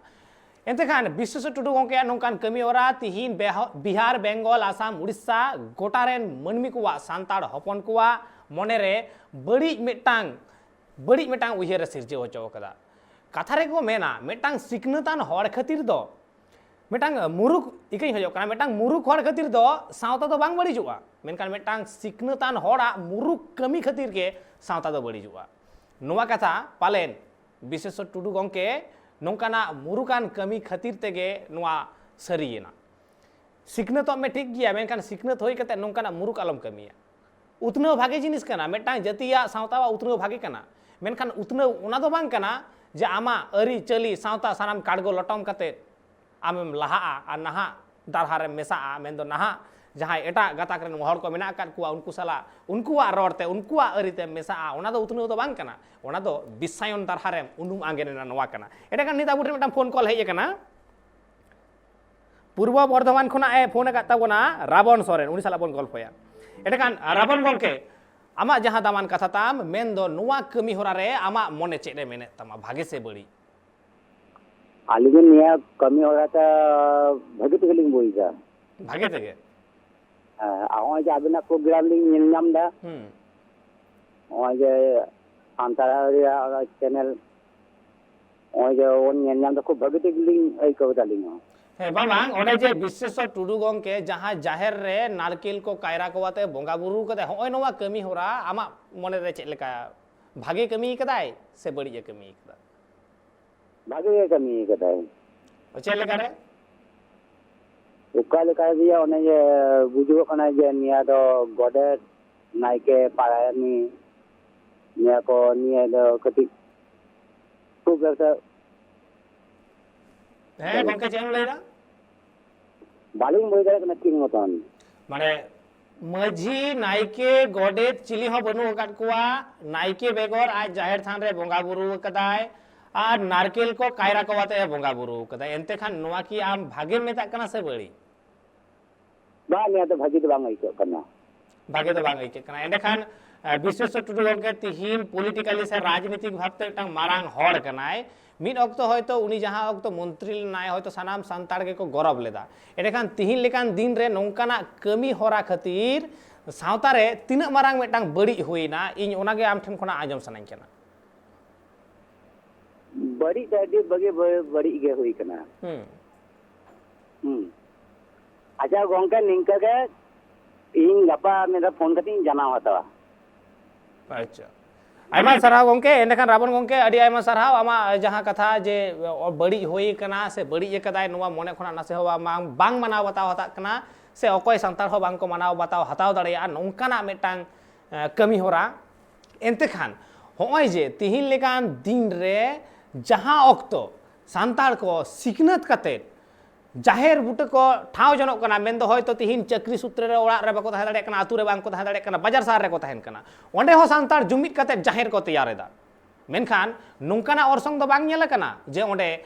ᱮᱱᱛᱮᱠᱷᱟᱱ ᱵᱤᱥᱥᱮᱥᱚᱨ ᱴᱩᱰᱩ ᱜᱚᱢᱠᱮᱭᱟᱜ ᱱᱚᱝᱠᱟᱱ ᱠᱟᱹᱢᱤ ᱦᱚᱨᱟ ᱛᱤᱦᱤᱧ ᱵᱮᱦᱚ-, ᱵᱤᱦᱟᱨ, ᱵᱮᱝᱜᱚᱞ, ᱟᱥᱟᱢ, ᱩᱲᱤᱥᱥᱟ ᱜᱚᱴᱟ ᱨᱮᱱ ᱢᱟᱹᱱᱢᱤ ᱠᱚᱣᱟᱜ, ᱥᱟᱱᱛᱟᱲ ᱦᱚᱯᱚᱱ ᱠᱚᱣᱟᱜ ᱢᱚᱱᱮ ᱨᱮ ᱵᱟᱹᱲᱤᱡ ᱢᱤᱫᱴᱟᱝ, ᱵᱟᱹᱲᱤᱡ ᱢᱤᱫᱴᱟᱝ ᱩᱭᱦᱟᱹᱨ ᱮ ᱥᱤᱨᱡᱟᱹᱣ ᱦᱚᱪᱚ ᱟᱠᱟᱫᱟ᱾ ᱠᱟᱛᱷᱟ ᱨᱮᱠᱚ ᱢᱮᱱᱟ, ᱢᱤᱫᱴᱟᱝ ᱥᱤᱠᱷᱱᱟᱹᱛᱟᱱ ᱦᱚᱲ ᱠᱷᱟᱹᱛᱤᱨ ᱫᱚ, ᱢᱤᱫᱴᱟᱝ ᱢᱩᱨᱩᱠᱷ, ᱤᱠᱟᱹᱧ ᱠᱷᱚᱡᱚᱜ ᱠᱟᱱᱟ, ᱢᱤᱫᱴᱟᱝ ᱢᱩᱨᱩᱠᱷ ᱦᱚᱲ ᱠᱷᱟᱹᱛᱤᱨ ᱫᱚ ᱥᱟᱶᱛᱟ ᱫᱚ ᱵᱟᱝ ᱵᱟᱹᱲᱤᱡᱚᱜᱼᱟ, ᱢᱮᱱᱠᱷᱟᱱ ᱢᱤᱫᱴᱟᱝ ᱥᱤᱠᱷᱱᱟᱹᱛᱟᱱ ᱦᱚᱲᱟᱜ ᱢᱩᱨᱩᱠᱷ ᱠᱟᱹᱢᱤ ᱠᱷᱟᱹᱛᱤᱨ ᱜᱮ ᱥᱟᱶᱛᱟ ᱫᱚ ᱵᱟᱹᱲᱤᱡᱚᱜᱼᱟ᱾ ᱱᱚᱣᱟ ᱠᱟᱛᱷᱟ ᱯᱟᱞᱮᱱ ᱵᱤᱥᱮᱥᱚᱨ ᱴᱩᱰᱩ ᱜᱚᱢᱠᱮ ᱱᱚᱝᱠᱟᱱᱟᱜ ᱢᱩᱨᱩᱠᱟᱱ ᱠᱟᱹᱢᱤ ᱠᱷᱟᱹᱛᱤᱨ ᱛᱮᱜᱮ ᱱᱚᱣᱟ ᱥᱟᱹᱨᱤᱭᱮᱱᱟ᱾ ᱥᱤᱠᱷᱱᱟᱹᱛᱚᱜ ᱢᱮ ᱴᱷᱤᱠ ᱜᱮᱭᱟ, ᱢᱮᱱᱠᱷᱟᱱ ᱥᱤᱠᱷᱱᱟᱹᱛ ᱦᱩᱭ ᱠᱟᱛᱮ ᱱᱚᱝᱠᱟᱱᱟᱜ ᱢᱩᱨᱩᱠᱷ ᱟᱞᱚᱢ ᱠᱟᱹᱢᱤᱭᱟ᱾ ᱩᱛᱱᱟᱹᱣ ᱵᱷᱟᱜᱮ ᱡᱤᱱᱤᱥ ᱠᱟᱱᱟ, ᱢᱤᱫᱴᱟᱝ ᱡᱟᱹᱛᱤᱭᱟᱜ ᱥᱟᱶᱛᱟᱣᱟᱜ ᱩᱛᱱᱟᱹᱣ ᱵᱷᱟᱜᱮ ᱠᱟᱱᱟ, ᱢᱮᱱᱠᱷᱟᱱ ᱩᱛᱱᱟᱹᱣ ᱚᱱᱟ ᱫᱚ ᱵᱟᱝ ᱠᱟᱱᱟ ᱡᱮ ᱟᱢᱟᱜ ᱟᱹᱨᱤᱪᱟᱹᱞᱤ ᱥᱟᱶᱛᱟ ᱥᱟᱱᱟᱢ ᱠᱟᱲᱜᱚ ᱞᱚᱴᱚᱢ ᱠᱟᱛᱮ ᱟᱢᱮᱢ ᱞᱟᱦᱟᱜᱼᱟ ᱟᱨ ᱱᱟᱦᱟᱜ ᱰᱟᱦᱟᱨᱮᱢ ᱢᱮᱥᱟᱜᱼᱟ, ᱢᱮᱱᱫᱚ ᱱᱟᱦᱟᱜ ᱡᱟᱦᱟᱸᱭ ᱮᱴᱟᱜ ᱜᱟᱛᱟᱠ ᱨᱮᱱ ᱦᱚᱲ ᱠᱚ ᱢᱮᱱᱟᱜ ᱟᱠᱟᱫ ᱠᱚᱣᱟ, ᱩᱱᱠᱩ ᱥᱟᱞᱟᱜ ᱩᱱᱠᱩᱣᱟᱜ ᱨᱚᱲ ᱛᱮ, ᱩᱱᱠᱩᱣᱟᱜ ᱟᱹᱨᱤ ᱛᱮᱢ ᱢᱮᱥᱟᱜᱼᱟ, ᱚᱱᱟ ᱫᱚ ᱩᱛᱱᱟᱹᱣ ᱫᱚ ᱵᱟᱝ ᱠᱟᱱᱟ᱾ ᱚᱱᱟ ᱫᱚ ᱵᱤᱥᱥᱟᱭᱚᱱ ᱫᱟᱨᱦᱟ ᱨᱮᱢ ᱩᱱᱩᱢ ᱟᱸᱜᱮᱱ ᱮᱱᱟ, ᱱᱚᱣᱟ ᱠᱟᱱᱟ᱾ ᱮᱸᱰᱮᱠᱷᱟᱱ ᱱᱤᱛ ᱟᱵᱚ ᱴᱷᱮᱱ ᱢᱤᱫᱴᱟᱝ ᱯᱷᱳᱱ ᱠᱚᱞ ᱦᱮᱡ ᱟᱠᱟᱱᱟ᱾ ᱯᱩᱨᱵᱚ ᱵᱚᱨᱫᱷᱚᱢᱟᱱ ᱠᱷᱚᱱᱟᱜ ᱮ ᱯᱷᱳᱱ ᱟᱠᱟᱫ ᱛᱟᱵᱚᱱᱟ ᱨᱟᱵᱚᱱ ᱥᱚᱨᱮᱱ, ᱩᱱᱤ ᱥᱟᱞᱟᱜ ᱵᱚᱱ ᱜᱚᱞᱯᱷᱚᱭᱟ᱾ ᱮᱸᱰᱮᱠᱷᱟᱱ ᱨᱟᱵᱚᱱ ᱜᱚᱢᱠᱮ, ᱟᱢᱟᱜ ᱡᱟᱦᱟᱸ ᱫᱟᱢᱟᱱ ᱠᱟᱛᱷᱟ ᱛᱟᱢ, ᱢᱮᱱᱫᱚ ᱱᱚᱣᱟ ᱠᱟᱹᱢᱤ ᱦᱚᱨᱟ ᱨᱮ ᱟᱢᱟᱜ ᱢᱚᱱᱮ ᱪᱮᱫ ᱮ ᱢᱮᱱᱮᱫ ᱛᱟᱢᱟ, ᱵᱷᱟᱜᱮ ᱥᱮ ᱵᱟᱹᱲᱤᱡ? ᱟᱹᱞᱤᱧ ᱫᱚ ᱱᱤᱭᱟᱹ ᱠᱟᱹᱢᱤ ᱦᱚᱨᱟ ᱛᱮ ᱵᱷᱟᱹᱜᱤ ᱛᱮᱜᱮ ᱞᱤᱧ ᱵᱩᱡᱽ ᱮᱫᱟ᱾ ᱵᱷᱟᱜᱮ ᱛᱮᱜᱮ? ᱦᱮᱸ, ᱟᱨ ᱱᱚᱜᱼᱚᱭ ᱡᱮ ᱟᱵᱤᱱᱟᱜ ᱯᱨᱳᱜᱨᱟᱢ ᱞᱤᱧ ᱧᱮᱞ ᱧᱟᱢ ᱮᱫᱟ, ᱦᱩᱸ᱾ ᱱᱚᱜᱼᱚᱭ ᱡᱮ ᱥᱟᱱᱛᱟᱲ ᱨᱮᱭᱟᱜ ᱪᱮᱱᱮᱞ, ᱱᱚᱜᱼᱚᱭ ᱡᱮ ᱵᱚᱱ ᱧᱮᱞ ᱧᱟᱢ ᱮᱫᱟ, ᱠᱷᱩᱵ ᱵᱷᱟᱹᱜᱤ ᱴᱷᱤᱠ ᱞᱤᱧ ᱟᱹᱭᱠᱟᱹᱣ ᱮᱫᱟ ᱟᱹᱞᱤᱧ ᱦᱚᱸ᱾ ᱦᱮᱸ, ᱵᱟᱝ, ᱵᱟᱝ, ᱚᱸᱰᱮ ᱡᱮ ᱵᱤᱥᱥᱮᱥᱚᱨ ᱴᱩᱰᱩ ᱜᱚᱢᱠᱮ ᱡᱟᱦᱟᱸ ᱡᱟᱦᱮᱨ ᱨᱮ ᱱᱟᱨᱠᱮᱞ ᱠᱚ ᱠᱟᱭᱨᱟ ᱠᱚ ᱟᱛᱮ ᱵᱚᱸᱜᱟ ᱵᱩᱨᱩ ᱠᱟᱫᱟᱭ, ᱦᱚᱸᱜᱼᱚᱭ ᱱᱚᱣᱟ ᱠᱟᱹᱢᱤ ᱦᱚᱨᱟ ᱟᱢᱟᱜ ᱢᱚᱱᱮ ᱨᱮ ᱪᱮᱫ ᱞᱮᱠᱟ? ᱵᱷᱟᱜᱮ ᱠᱟᱹᱢᱤ ᱠᱟᱫᱟᱭ ᱥᱮ ᱵᱟᱹᱲᱤᱡ ᱮ ᱠᱟᱹᱢᱤ ᱠᱟᱫᱟ? ᱵᱷᱟᱜᱮ ᱜᱮ ᱠᱟᱹᱢᱤ ᱠᱟᱫᱟᱭ᱾ ᱪᱮᱫ ᱞᱮᱠᱟ ᱨᱮ? ᱚᱠᱟ ᱞᱮᱠᱟ ᱡᱮ ᱚᱱᱮ ᱡᱮ ᱵᱩᱡᱩᱜᱚᱜ ᱠᱟᱱᱟ ᱡᱮ ᱱᱤᱭᱟᱹ ᱫᱚ ᱜᱚᱰᱮᱛ, ᱱᱟᱭᱠᱮ, ᱯᱟᱨᱟᱭᱚᱱᱤ, ᱱᱤᱭᱟᱹ ᱠᱚ ᱱᱤᱭᱟᱹ ᱫᱚ ᱠᱟᱹᱴᱤᱡ ᱠᱷᱩᱵ ᱮᱠᱴᱟ ᱦᱮᱸ ᱜᱚᱢᱠᱮ, ᱪᱮᱫ ᱮᱢ ᱞᱟᱹᱭᱫᱟ? ᱵᱟᱹᱞᱤᱧ ᱵᱩᱡᱽ ᱫᱟᱲᱮᱭᱟᱜ ᱠᱟᱱᱟ ᱴᱷᱤᱠ ᱢᱚᱛᱚᱱ᱾ ᱢᱟᱱᱮ ᱢᱟᱹᱡᱷᱤ, ᱱᱟᱭᱠᱮ, ᱜᱚᱰᱮᱛ ᱪᱤᱞᱤ ᱦᱚᱸ ᱵᱟᱹᱱᱩᱜ ᱟᱠᱟᱫ ᱠᱚᱣᱟ᱾ ᱱᱟᱭᱠᱮ ᱵᱮᱜᱚᱨ ᱟᱡ ᱡᱟᱦᱮᱨ ᱛᱷᱟᱱ ᱨᱮ ᱵᱚᱸᱜᱟ ᱵᱩᱨᱩ ᱟᱠᱟᱫᱟᱭ ᱟᱨ ᱱᱟᱨᱠᱮᱞ ᱠᱚ ᱠᱟᱭᱨᱟ ᱠᱚ ᱟᱛᱮ ᱮ ᱵᱚᱸᱜᱟ ᱵᱩᱨᱩ ᱟᱠᱟᱫᱟᱭ᱾ ᱮᱱᱛᱮ ᱠᱷᱟᱱ ᱱᱚᱣᱟ ᱠᱤ ᱟᱢ ᱵᱷᱟᱜᱮᱢ ᱢᱮᱛᱟᱜ ᱠᱟᱱᱟ ᱥᱮ ᱵᱟᱹᱲᱤᱡ? ᱵᱟᱝ, ᱱᱤᱭᱟᱹ ᱫᱚ ᱵᱷᱟᱹᱜᱤ ᱫᱚ ᱵᱟᱝ ᱟᱹᱭᱠᱟᱹᱜ ᱠᱟᱱᱟ᱾ ᱵᱷᱟᱜᱮ ᱫᱚ ᱵᱟᱝ ᱟᱹᱭᱠᱟᱹᱜ ᱠᱟᱱᱟ᱾ ᱮᱸᱰᱮᱠᱷᱟᱱ, ᱮ, ᱵᱤᱥᱣᱮᱥᱣᱚᱨ ᱴᱩᱰᱩ ᱜᱚᱢᱠᱮ ᱛᱤᱦᱤᱧ ᱯᱚᱞᱤᱴᱤᱠᱟᱞᱤ ᱥᱮ ᱨᱟᱡᱽᱱᱤᱛᱤᱠ ᱵᱷᱟᱵᱽᱛᱮ ᱢᱤᱫᱴᱟᱝ ᱢᱟᱨᱟᱝ ᱦᱚᱲ ᱠᱟᱱᱟᱭ᱾ ᱢᱤᱫ ᱚᱠᱛᱚ ᱦᱚᱭᱛᱳ ᱩᱱᱤ ᱡᱟᱦᱟᱸ ᱚᱠᱛᱚ ᱢᱚᱱᱛᱨᱤ ᱞᱮᱱᱟᱭ, ᱦᱚᱭᱛᱳ ᱥᱟᱱᱟᱢ ᱥᱟᱱᱛᱟᱲ ᱜᱮᱠᱚ ᱜᱚᱨᱚᱵᱽ ᱞᱮᱫᱟ᱾ ᱮᱸᱰᱮᱠᱷᱟᱱ ᱛᱤᱦᱤᱧ ᱞᱮᱠᱟᱱ ᱫᱤᱱ ᱨᱮ ᱱᱚᱝᱠᱟᱱᱟᱜ ᱠᱟᱹᱢᱤ ᱦᱚᱨᱟ ᱠᱷᱟᱹᱛᱤᱨ ᱥᱟᱶᱛᱟ ᱨᱮ ᱛᱤᱱᱟᱹᱜ ᱢᱟᱨᱟᱝ ᱢᱤᱫᱴᱟᱝ ᱵᱟᱹᱲᱤᱡ ᱦᱩᱭᱱᱟ, ᱤᱧ ᱚᱱᱟᱜᱮ ᱟᱢ ᱴᱷᱮᱱ ᱠᱷᱚᱱᱟᱜ ᱟᱸᱡᱚᱢ ᱥᱟᱱᱟᱧ ᱠᱟᱱᱟ᱾ ᱵᱟᱹᱲᱤᱡ ᱫᱚ ᱟᱹᱰᱤ ᱵᱟᱹᱜᱤ ᱵᱟᱹ-, ᱵᱟᱹᱲᱤᱡ ᱜᱮ ᱦᱩᱭ ᱠᱟᱱᱟ᱾ ᱦᱩᱸ᱾ ᱦᱩᱸ᱾ ᱟᱪᱪᱷᱟ ᱜᱚᱝᱠᱮ, ᱱᱤᱝᱠᱟᱹ ᱜᱮ, ᱤᱧ ᱜᱟᱯᱟ ᱢᱤᱫ ᱫᱷᱟᱣ ᱯᱷᱳᱱ ᱠᱟᱛᱮ ᱤᱧ ᱡᱟᱱᱟᱣ ᱦᱟᱛᱟᱣᱟ᱾ ᱟᱪᱪᱷᱟ, ᱟᱭᱢᱟ ᱥᱟᱨᱦᱟᱣ ᱜᱚᱝᱠᱮ᱾ ᱮᱸᱰᱮᱠᱷᱟᱱ ᱨᱟᱵᱚᱱ ᱜᱚᱝᱠᱮ, ᱟᱹᱰᱤ ᱟᱭᱢᱟ ᱥᱟᱨᱦᱟᱣ ᱟᱢᱟᱜ ᱡᱟᱦᱟᱸ ᱠᱟᱛᱷᱟ ᱡᱮ ᱵᱟᱹᱲᱤᱡ ᱦᱩᱭ ᱠᱟᱱᱟ ᱥᱮ ᱵᱟᱹᱲᱤᱡ ᱟᱠᱟᱫᱟᱭ, ᱱᱚᱣᱟ ᱢᱚᱱᱮ ᱠᱷᱚᱱᱟᱜ ᱱᱟᱥᱮ ᱦᱚᱸ ᱵᱟᱝ, ᱵᱟᱝ ᱢᱟᱱᱟᱣ ᱵᱟᱛᱟᱣ ᱦᱟᱛᱟᱜ ᱠᱟᱱᱟ ᱥᱮ ᱚᱠᱚᱭ ᱥᱟᱱᱛᱟᱲ ᱦᱚᱸ ᱵᱟᱝ ᱠᱚ ᱢᱟᱱᱟᱣ ᱵᱟᱛᱟᱣ ᱦᱟᱛᱟᱣ ᱫᱟᱲᱮᱭᱟᱜᱼᱟ ᱱᱚᱝᱠᱟᱱᱟᱜ ᱢᱤᱫᱴᱟᱝ, ᱮ, ᱠᱟᱹᱢᱤ ᱦᱚᱨᱟ᱾ ᱮᱱᱛᱮ ᱠᱷᱟᱱ ᱦᱚᱸᱜᱼᱚᱭ ᱡᱮ ᱛᱤᱦᱤᱧ ᱞᱮᱠᱟᱱ ᱫᱤᱱ ᱨᱮ ᱡᱟᱦᱟᱸ ᱚᱠᱛᱚ ᱥᱟᱱᱛᱟᱲ ᱠᱚ ᱥᱤᱠᱷᱱᱟᱹᱛ ᱠᱟᱛᱮᱫ ᱡᱟᱦᱮᱨ ᱵᱩᱴᱟᱹ ᱠᱚ ᱴᱷᱟᱶ ᱡᱚᱱᱚᱜ ᱠᱟᱱᱟ, ᱢᱮᱱᱫᱚ ᱦᱚᱭᱛᱳ ᱛᱤᱦᱤᱧ ᱪᱟᱹᱠᱨᱤ ᱥᱩᱛᱨᱮ ᱨᱮ ᱚᱲᱟᱜ ᱨᱮ ᱵᱟᱠᱚ ᱛᱟᱦᱮᱸ ᱫᱟᱲᱮᱭᱟᱜ ᱠᱟᱱᱟ, ᱟᱹᱛᱩ ᱨᱮ ᱵᱟᱝ ᱠᱚ ᱛᱟᱦᱮᱸ ᱫᱟᱲᱮᱭᱟᱜ ᱠᱟᱱᱟ, ᱵᱟᱡᱟᱨ ᱥᱟᱦᱟᱨ ᱨᱮᱠᱚ ᱛᱟᱦᱮᱱ ᱠᱟᱱᱟ, ᱚᱸᱰᱮ ᱦᱚᱸ ᱥᱟᱱᱛᱟᱲ ᱡᱩᱢᱤᱫ ᱠᱟᱛᱮ ᱡᱟᱦᱮᱨ ᱠᱚ ᱛᱮᱭᱟᱨ ᱮᱫᱟ᱾ ᱢᱮᱱᱠᱷᱟᱱ ᱱᱚᱝᱠᱟᱱᱟᱜ ᱚᱨᱥᱚᱝ ᱫᱚ ᱵᱟᱝ ᱧᱮᱞ ᱟᱠᱟᱱᱟ ᱡᱮ ᱚᱸᱰᱮ,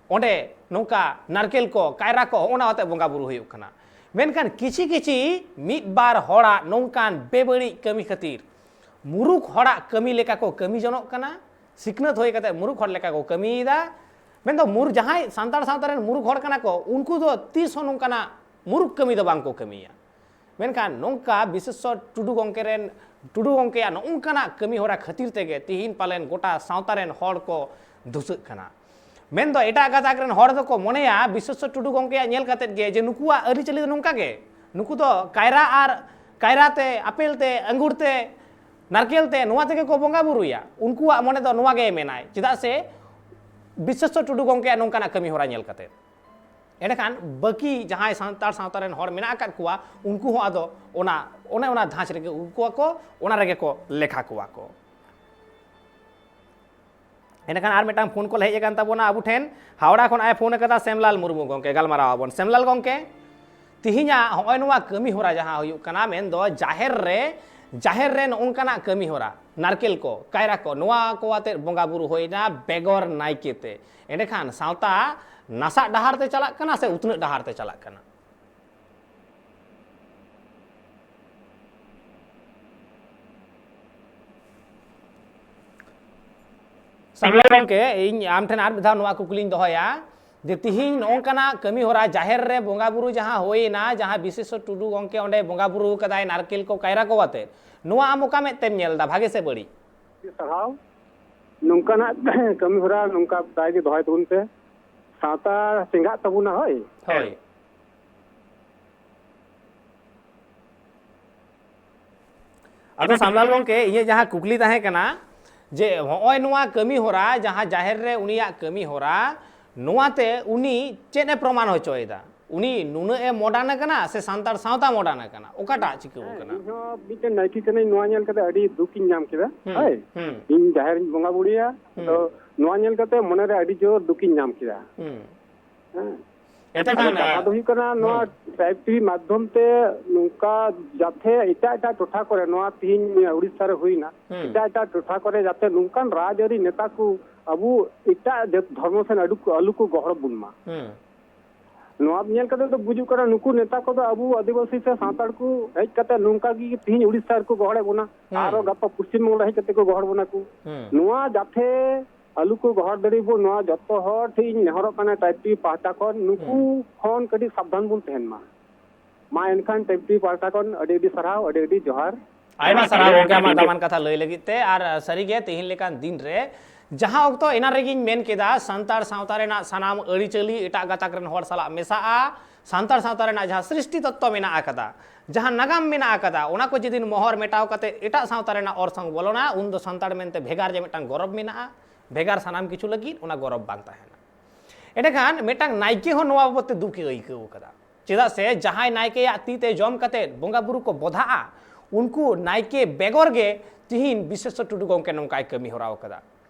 ᱚᱸᱰᱮ ᱱᱚᱝᱠᱟ ᱱᱟᱨᱠᱮᱞ ᱠᱚ, ᱠᱟᱭᱨᱟ ᱠᱚ, ᱦᱚᱸᱜᱼᱚ ᱱᱟ ᱟᱛᱮ ᱵᱚᱸᱜᱟ ᱵᱩᱨᱩ ᱦᱩᱭᱩᱜ ᱠᱟᱱᱟ᱾ ᱢᱮᱱᱠᱷᱟᱱ ᱠᱤᱪᱷᱤ ᱠᱤᱪᱷᱤ ᱢᱤᱫ ᱵᱟᱨ ᱦᱚᱲᱟᱜ ᱱᱚᱝᱠᱟᱱ ᱵᱮᱵᱟᱹᱲᱤᱡ ᱠᱟᱹᱢᱤ ᱠᱷᱟᱹᱛᱤᱨ ᱢᱩᱨᱩᱠᱷ ᱦᱚᱲᱟᱜ ᱠᱟᱹᱢᱤ ᱞᱮᱠᱟ ᱠᱚ ᱠᱟᱹᱢᱤ ᱡᱚᱱᱚᱜ ᱠᱟᱱᱟ, ᱥᱤᱠᱷᱱᱟᱹᱛ ᱦᱩᱭ ᱠᱟᱛᱮ ᱢᱩᱨᱩᱠᱷ ᱦᱚᱲ ᱞᱮᱠᱟ ᱠᱚ ᱠᱟᱹᱢᱤᱭᱮᱫᱟ᱾ ᱢᱮᱱᱫᱚ ᱢᱩᱨ-, ᱡᱟᱦᱟᱸᱭ ᱥᱟᱱᱛᱟᱲ ᱥᱟᱶᱛᱟ ᱨᱮᱱ ᱢᱩᱨᱩᱠᱷ ᱦᱚᱲ ᱠᱟᱱᱟ ᱠᱚ, ᱩᱱᱠᱩ ᱫᱚ ᱛᱤᱥ ᱦᱚᱸ ᱱᱚᱝᱠᱟᱱᱟᱜ ᱢᱩᱨᱩᱠᱷ ᱠᱟᱹᱢᱤ ᱫᱚ ᱵᱟᱝ ᱠᱚ ᱠᱟᱹᱢᱤᱭᱟ᱾ ᱢᱮᱱᱠᱷᱟᱱ ᱱᱚᱝᱠᱟ ᱵᱤᱥᱮᱥᱥᱚ ᱴᱩᱰᱩ ᱜᱚᱢᱠᱮ ᱨᱮᱱ, ᱴᱩᱰᱩ ᱜᱚᱢᱠᱮᱭᱟᱜ ᱱᱚᱜᱼᱚ ᱱᱚᱝᱠᱟᱱᱟᱜ ᱠᱟᱹᱢᱤ ᱦᱚᱨᱟ ᱠᱷᱟᱹᱛᱤᱨ ᱛᱮᱜᱮ ᱛᱤᱦᱤᱧ ᱯᱟᱞᱮᱱ ᱜᱚᱴᱟ ᱥᱟᱶᱛᱟ ᱨᱮᱱ ᱦᱚᱲ ᱠᱚ ᱫᱷᱩᱥᱟᱹᱜ ᱠᱟᱱᱟ᱾ ᱢᱮᱱᱫᱚ ᱮᱴᱟᱜ ᱜᱟᱛᱟᱠ ᱨᱮᱱ ᱦᱚᱲ ᱫᱚᱠᱚ ᱢᱚᱱᱮᱭᱟ ᱵᱤᱥᱮᱥᱥᱚ ᱴᱩᱰᱩ ᱜᱚᱢᱠᱮᱭᱟᱜ ᱧᱮᱞ ᱠᱟᱛᱮᱫ ᱜᱮ ᱡᱮ ᱱᱩᱠᱩᱣᱟᱜ ᱟᱹᱨᱤᱪᱟᱹᱞᱤ ᱫᱚ ᱱᱚᱝᱠᱟ ᱜᱮ, ᱱᱩᱠᱩ ᱫᱚ ᱠᱟᱭᱨᱟ ᱟᱨ, ᱠᱟᱭᱨᱟ ᱛᱮ, ᱟᱯᱮᱞ ᱛᱮ, ᱟᱝᱜᱩᱨ ᱛᱮ, ᱱᱟᱨᱠᱮᱞ ᱛᱮ, ᱱᱚᱣᱟ ᱛᱮᱜᱮ ᱠᱚ ᱵᱚᱸᱜᱟ ᱵᱩᱨᱩᱭᱟ᱾ ᱩᱱᱠᱩᱣᱟᱜ ᱢᱚᱱᱮ ᱫᱚ ᱱᱚᱣᱟ ᱜᱮ ᱢᱮᱱᱟᱭ, ᱪᱮᱫᱟᱜ ᱥᱮ ᱵᱤᱥᱮᱥᱥᱚ ᱴᱩᱰᱩ ᱜᱚᱢᱠᱮᱭᱟᱜ ᱱᱚᱝᱠᱟᱱᱟᱜ ᱠᱟᱹᱢᱤ ᱦᱚᱨᱟ ᱧᱮᱞ ᱠᱟᱛᱮᱫ᱾ ᱮᱸᱰᱮᱠᱷᱟᱱ ᱵᱟᱹᱠᱤ ᱡᱟᱦᱟᱸᱭ ᱥᱟᱱᱛᱟᱲ ᱥᱟᱶᱛᱟ ᱨᱮᱱ ᱦᱚᱲ ᱢᱮᱱᱟᱜ ᱟᱠᱟᱫ ᱠᱚᱣᱟ, ᱩᱱᱠᱩ ᱦᱚᱸ ᱟᱫᱚ ᱚᱱᱟ, ᱚᱱᱮ ᱚᱱᱟ ᱫᱷᱟᱸᱪ ᱨᱮᱜᱮ ᱩᱵ ᱠᱚᱣᱟ ᱠᱚ, ᱚᱱᱟ ᱨᱮᱜᱮ ᱠᱚ ᱞᱮᱠᱷᱟ ᱠᱚᱣᱟ ᱠᱚ᱾ ᱮᱸᱰᱮᱠᱷᱟᱱ ᱟᱨ ᱢᱤᱫᱴᱟᱝ ᱯᱷᱳᱱ ᱠᱚᱞ ᱦᱮᱡ ᱟᱠᱟᱱ ᱛᱟᱵᱚᱱᱟ ᱟᱵᱚ ᱴᱷᱮᱱ᱾ ᱦᱟᱣᱲᱟ ᱠᱷᱚᱱ ᱟᱭ ᱯᱷᱳᱱ ᱟᱠᱟᱫᱟ ᱥᱮᱢᱞᱟᱞ ᱢᱩᱨᱢᱩ ᱜᱚᱢᱠᱮ, ᱜᱟᱞᱢᱟᱨᱟᱣ ᱟᱵᱚᱱ᱾ ᱥᱮᱢᱞᱟᱞ ᱜᱚᱢᱠᱮ, ᱛᱤᱦᱤᱧᱟᱜ ᱦᱚᱸᱜᱼᱚᱭ ᱱᱚᱣᱟ ᱠᱟᱹᱢᱤ ᱦᱚᱨᱟ ᱡᱟᱦᱟᱸ ᱦᱩᱭᱩᱜ ᱠᱟᱱᱟ, ᱢᱮᱱᱫᱚ ᱡᱟᱦᱮᱨ ᱨᱮ, ᱡᱟᱦᱮᱨ ᱨᱮ ᱱᱚᱜᱼᱚ ᱱᱚᱝᱠᱟᱱᱟᱜ ᱠᱟᱹᱢᱤ ᱦᱚᱨᱟ, ᱱᱟᱨᱠᱮᱞ ᱠᱚ, ᱠᱟᱭᱨᱟ ᱠᱚ, ᱱᱚᱣᱟ ᱠᱚ ᱟᱛᱮᱫ ᱵᱚᱸᱜᱟ ᱵᱩᱨᱩ ᱦᱩᱭᱱᱟ ᱵᱮᱜᱚᱨ ᱱᱟᱭᱠᱮ ᱛᱮ᱾ ᱮᱸᱰᱮᱠᱷᱟᱱ ᱥᱟᱶᱛᱟ ᱱᱟᱥᱟᱜ ᱰᱟᱦᱟᱨ ᱛᱮ ᱪᱟᱞᱟᱜ ᱠᱟᱱᱟ ᱥᱮ ᱩᱛᱱᱟᱹᱜ ᱰᱟᱦᱟᱨ ᱛᱮ ᱪᱟᱞᱟᱜ ᱠᱟᱱᱟ? ᱥᱟᱢᱞᱟ ᱜᱚᱢᱠᱮ, ᱤᱧ ᱟᱢ ᱴᱷᱮᱱ ᱟᱨ ᱢᱤᱫ ᱫᱷᱟᱣ ᱱᱚᱣᱟ ᱠᱩᱠᱞᱤᱧ ᱫᱚᱦᱚᱭᱟ ᱡᱮ ᱛᱤᱦᱤᱧ ᱱᱚᱜᱼᱚ ᱱᱚᱝᱠᱟᱱᱟᱜ ᱠᱟᱹᱢᱤ ᱦᱚᱨᱟ ᱡᱟᱦᱮᱨ ᱨᱮ ᱵᱚᱸᱜᱟ ᱵᱩᱨᱩ ᱡᱟᱦᱟᱸ ᱦᱩᱭᱮᱱᱟ, ᱡᱟᱦᱟᱸ ᱵᱤᱥᱮᱥᱥᱚ ᱴᱩᱰᱩ ᱜᱚᱢᱠᱮ ᱚᱸᱰᱮ ᱵᱚᱸᱜᱟ ᱵᱩᱨᱩ ᱠᱟᱫᱟᱭ, ᱱᱟᱨᱠᱮᱞ ᱠᱚ ᱠᱟᱭᱨᱟ ᱠᱚ ᱟᱛᱮ, ᱱᱚᱣᱟ ᱟᱢ ᱚᱠᱟ ᱢᱮᱫ ᱛᱮᱢ ᱧᱮᱞ ᱮᱫᱟ, ᱵᱷᱟᱜᱮ ᱥᱮ ᱵᱟᱹᱲᱤᱡ? ᱥᱟᱨᱦᱟᱣ᱾ ᱱᱚᱝᱠᱟᱱᱟᱜ ᱠᱟᱹᱢᱤ ᱦᱚᱨᱟ ᱱᱚᱝᱠᱟ ᱯᱨᱟᱭ ᱜᱮ ᱫᱚᱦᱚᱭ ᱛᱟᱵᱚᱱ ᱯᱮ᱾ ᱥᱟᱶᱛᱟ ᱪᱮᱸᱜᱷᱟᱜ ᱛᱟᱵᱚᱱᱟ, ᱦᱳᱭ᱾ ᱦᱳᱭ᱾ ᱟᱫᱚ ᱥᱟᱢᱞᱟᱞ ᱜᱚᱢᱠᱮ, ᱤᱧᱟᱹᱜ ᱡᱟᱦᱟᱸ ᱠᱩᱠᱞᱤ ᱛᱟᱦᱮᱸ ᱠᱟᱱᱟ ᱡᱮ ᱦᱚᱸᱜᱼᱚᱭ ᱱᱚᱣᱟ ᱠᱟᱹᱢᱤ ᱦᱚᱨᱟ, ᱡᱟᱦᱟᱸ ᱡᱟᱦᱮᱨ ᱨᱮ ᱩᱱᱤᱭᱟᱜ ᱠᱟᱹᱢᱤ ᱦᱚᱨᱟ, ᱱᱚᱣᱟᱛᱮ ᱩᱱᱤ ᱪᱮᱫ ᱮ ᱯᱨᱚᱢᱟᱱ ᱦᱚᱪᱚᱭᱮᱫᱟ? ᱩᱱᱤ ᱱᱩᱱᱟᱹᱜ ᱮ ᱢᱚᱰᱟᱨᱱ ᱟᱠᱟᱱᱟ ᱥᱮ ᱥᱟᱱᱛᱟᱲ ᱥᱟᱶᱛᱟ ᱢᱚᱰᱟᱨᱱ ᱟᱠᱟᱱᱟ? ᱚᱠᱟᱴᱟᱜ ᱪᱤᱠᱟᱹᱣ ᱦᱮᱸ, ᱟᱠᱟᱱᱟ? ᱤᱧ ᱦᱚᱸ ᱢᱤᱫᱴᱮᱱ ᱱᱟᱭᱠᱮ ᱠᱟᱹᱱᱟᱹᱧ, ᱱᱚᱣᱟ ᱧᱮᱞ ᱠᱟᱛᱮ ᱟᱹᱰᱤ ᱫᱩᱠ ᱤᱧ ᱧᱟᱢ ᱠᱮᱫᱟ᱾ ᱦᱩᱸ, ᱦᱳᱭ, ᱦᱩᱸ᱾ ᱤᱧ ᱡᱟᱦᱮᱨ ᱤᱧ ᱵᱚᱸᱜᱟ ᱵᱩᱨᱩᱭᱟ, ᱦᱩᱸ᱾ ᱛᱚ ᱱᱚᱣᱟ ᱧᱮᱞ ᱠᱟᱛᱮ ᱢᱚᱱᱮᱨᱮ ᱟᱹᱰᱤ ᱡᱳᱨ ᱫᱩᱠ ᱤᱧ ᱧᱟᱢ ᱠᱮᱫᱟ᱾ ᱦᱩᱸ᱾ ᱦᱮᱸ᱾ ᱮᱱᱛᱮ ᱠᱷᱟᱱ, ᱠᱟᱛᱷᱟ ᱫᱚ ᱦᱩᱭᱩᱜ ᱠᱟᱱᱟ, ᱱᱚᱣᱟ ᱦᱩᱸ᱾ ᱴᱨᱟᱭᱤᱵᱽ ᱴᱤᱵᱷᱤ ᱢᱟᱫᱽᱫᱷᱚᱢ ᱛᱮ ᱱᱚᱝᱠᱟ ᱡᱟᱛᱮ ᱮᱴᱟᱜ ᱮᱴᱟᱜ ᱴᱚᱴᱷᱟ ᱠᱚᱨᱮ, ᱱᱚᱣᱟ ᱛᱤᱦᱤᱧ ᱩᱲᱤᱥᱥᱟ ᱨᱮ ᱦᱩᱭᱱᱟ, ᱦᱩᱸ᱾ ᱮᱴᱟᱜ ᱮᱴᱟᱜ ᱴᱚᱴᱷᱟ ᱠᱚᱨᱮ ᱡᱟᱛᱮ ᱱᱚᱝᱠᱟᱱ ᱨᱟᱡᱽᱟᱹᱨᱤ ᱱᱮᱛᱟ ᱠᱚ ᱟᱵᱚ ᱮᱴᱟᱜ ᱡᱟᱹᱛ ᱫᱷᱚᱨᱢᱚ ᱥᱮᱱ ᱟᱹᱰᱤ ᱠᱚ, ᱟᱞᱚ ᱠᱚ ᱜᱚᱦᱚᱲ ᱵᱚᱱ ᱢᱟ᱾ ᱦᱩᱸ᱾ ᱱᱚᱣᱟ ᱧᱮᱞ ᱠᱟᱛᱮ ᱫᱚ ᱵᱩᱡᱩᱜ ᱠᱟᱱᱟ, ᱱᱩᱠᱩ ᱱᱮᱛᱟ ᱠᱚᱫᱚ ᱟᱵᱚ ᱟᱹᱫᱤᱵᱟᱹᱥᱤ ᱥᱮ ᱥᱟᱱᱛᱟᱲ ᱠᱚ ᱦᱮᱡ ᱠᱟᱛᱮ ᱱᱚᱝᱠᱟ ᱜᱮ ᱛᱤᱦᱤᱧ ᱩᱲᱤᱥᱥᱟ ᱨᱮᱠᱚ ᱜᱚᱦᱚᱲᱮᱫ ᱵᱚᱱᱟ, ᱦᱩᱸ᱾ ᱟᱨᱚ ᱜᱟᱯᱟ ᱯᱚᱥᱪᱤᱢ ᱵᱚᱝᱜᱚ ᱨᱮ ᱦᱮᱡ ᱠᱟᱛᱮ ᱠᱚ ᱜᱚᱦᱚᱲ ᱵᱚᱱᱟ ᱠᱚ᱾ ᱦᱩᱸ᱾ ᱱᱚᱣᱟ ᱡᱟᱛᱮ ᱟᱞᱚ ᱠᱚ ᱜᱚᱦᱚᱲ ᱫᱟᱲᱮᱭᱟᱵᱚᱱ, ᱱᱚᱣᱟ ᱡᱚᱛᱚ ᱦᱚᱲ ᱴᱷᱮᱱ ᱤᱧ ᱱᱮᱦᱚᱨᱚᱜ ᱠᱟᱱᱟ ᱴᱨᱟᱭᱤᱵᱽ ᱴᱤᱵᱷᱤ ᱯᱟᱦᱴᱟ ᱠᱷᱚᱱ, ᱱᱩᱠᱩ ᱦᱩᱸ᱾ ᱠᱷᱚᱱ ᱠᱟᱹᱴᱤᱡ ᱥᱟᱵᱫᱷᱟᱱ ᱵᱚᱱ ᱛᱟᱦᱮᱱ ᱢᱟ᱾ ᱢᱟ ᱮᱱᱠᱷᱟᱱ ᱴᱨᱟᱭᱤᱵᱽ ᱴᱤᱵᱷᱤ ᱯᱟᱦᱴᱟ ᱠᱷᱚᱱ ᱟᱹᱰᱤ ᱟᱹᱰᱤ ᱥᱟᱨᱦᱟᱣ, ᱟᱹᱰᱤ ᱟᱹᱰᱤ ᱡᱚᱦᱟᱨ᱾ ᱟᱭᱢᱟ ᱥᱟᱨᱦᱟᱣ ᱜᱚᱢᱠᱮ, ᱟᱢᱟᱜ ᱫᱟᱢᱟᱱ ᱠᱟᱛᱷᱟ ᱞᱟᱹᱭ ᱞᱟᱹᱜᱤᱫ ᱛᱮ᱾ ᱟᱨ ᱥᱟᱹᱨᱤᱜᱮ ᱛᱮᱦᱮᱧ ᱞᱮᱠᱟᱱ ᱫᱤᱱ ᱨᱮ, ᱡᱟᱦᱟᱸ ᱚᱠᱛᱚ ᱮᱱᱟᱱ ᱨᱮᱜᱮᱧ ᱢᱮᱱ ᱠᱮᱫᱟ, ᱥᱟᱱᱛᱟᱲ ᱥᱟᱶᱛᱟ ᱨᱮᱱᱟᱜ ᱥᱟᱱᱟᱢ ᱟᱹᱨᱤᱪᱟᱹᱞᱤ ᱮᱴᱟᱜ ᱜᱟᱛᱟᱠ ᱨᱮᱱ ᱦᱚᱲ ᱥᱟᱞᱟᱜ ᱢᱮᱥᱟᱜᱼᱟ, ᱥᱟᱱᱛᱟᱲ ᱥᱟᱶᱛᱟ ᱨᱮᱱᱟᱜ ᱡᱟᱦᱟᱸ ᱥᱨᱤᱥᱴᱤ ᱛᱚᱛᱛᱚ ᱢᱮᱱᱟᱜ ᱟᱠᱟᱫᱟ, ᱡᱟᱦᱟᱸ ᱱᱟᱜᱟᱢ ᱢᱮᱱᱟᱜ ᱟᱠᱟᱫᱟ, ᱚᱱᱟ ᱠᱚ ᱡᱩᱫᱤ ᱢᱚᱦᱚᱨ ᱢᱮᱴᱟᱣ ᱠᱟᱛᱮ ᱮᱴᱟᱜ ᱥᱟᱶᱛᱟ ᱨᱮᱱᱟᱜ ᱚᱨᱥᱚᱝ ᱵᱚᱞᱚᱱᱟ, ᱩᱱᱫᱚ ᱥᱟᱱᱛᱟᱲ ᱢᱮᱱᱛᱮ ᱵᱷᱮᱜᱟᱨ ᱡᱮ ᱢᱤᱫᱴᱟᱝ ᱜᱚᱨᱚᱵᱽ ᱢᱮᱱᱟᱜᱼᱟ, ᱵᱷᱮᱜᱟᱨ ᱥᱟᱱᱟᱢ ᱠᱤᱪᱷᱩ ᱞᱟᱹᱜᱤᱫ ᱚᱱᱟ ᱜᱚᱨᱚᱵᱽ ᱵᱟᱝ ᱛᱟᱦᱮᱱᱟ᱾ ᱮᱸᱰᱮᱠᱷᱟᱱ ᱢᱤᱫᱴᱟᱝ ᱱᱟᱭᱠᱮ ᱦᱚᱸ ᱱᱚᱣᱟ ᱵᱟᱵᱚᱫ ᱛᱮ ᱫᱩᱠ ᱮ ᱟᱹᱭᱠᱟᱹᱣ ᱠᱟᱫᱟ᱾ ᱪᱮᱫᱟᱜ ᱥᱮ ᱡᱟᱦᱟᱸᱭ ᱱᱟᱭᱠᱮᱭᱟᱜ ᱛᱤ ᱛᱮ ᱡᱚᱢ ᱠᱟᱛᱮ ᱵᱚᱸᱜᱟ ᱵᱩᱨᱩ ᱠᱚ ᱵᱚᱫᱷᱟᱜᱼᱟ, ᱩᱱᱠᱩ ᱱᱟᱭᱠᱮ ᱵᱮᱜᱚᱨ ᱜᱮ ᱛᱤᱦᱤᱧ ᱵᱤᱥᱮᱥᱥᱚ ᱴᱩᱰᱩ ᱜᱚᱢᱠᱮ ᱱᱚᱝᱠᱟᱭ ᱠᱟᱹᱢᱤ ᱦᱚᱨᱟ ᱟᱠᱟᱫᱟ᱾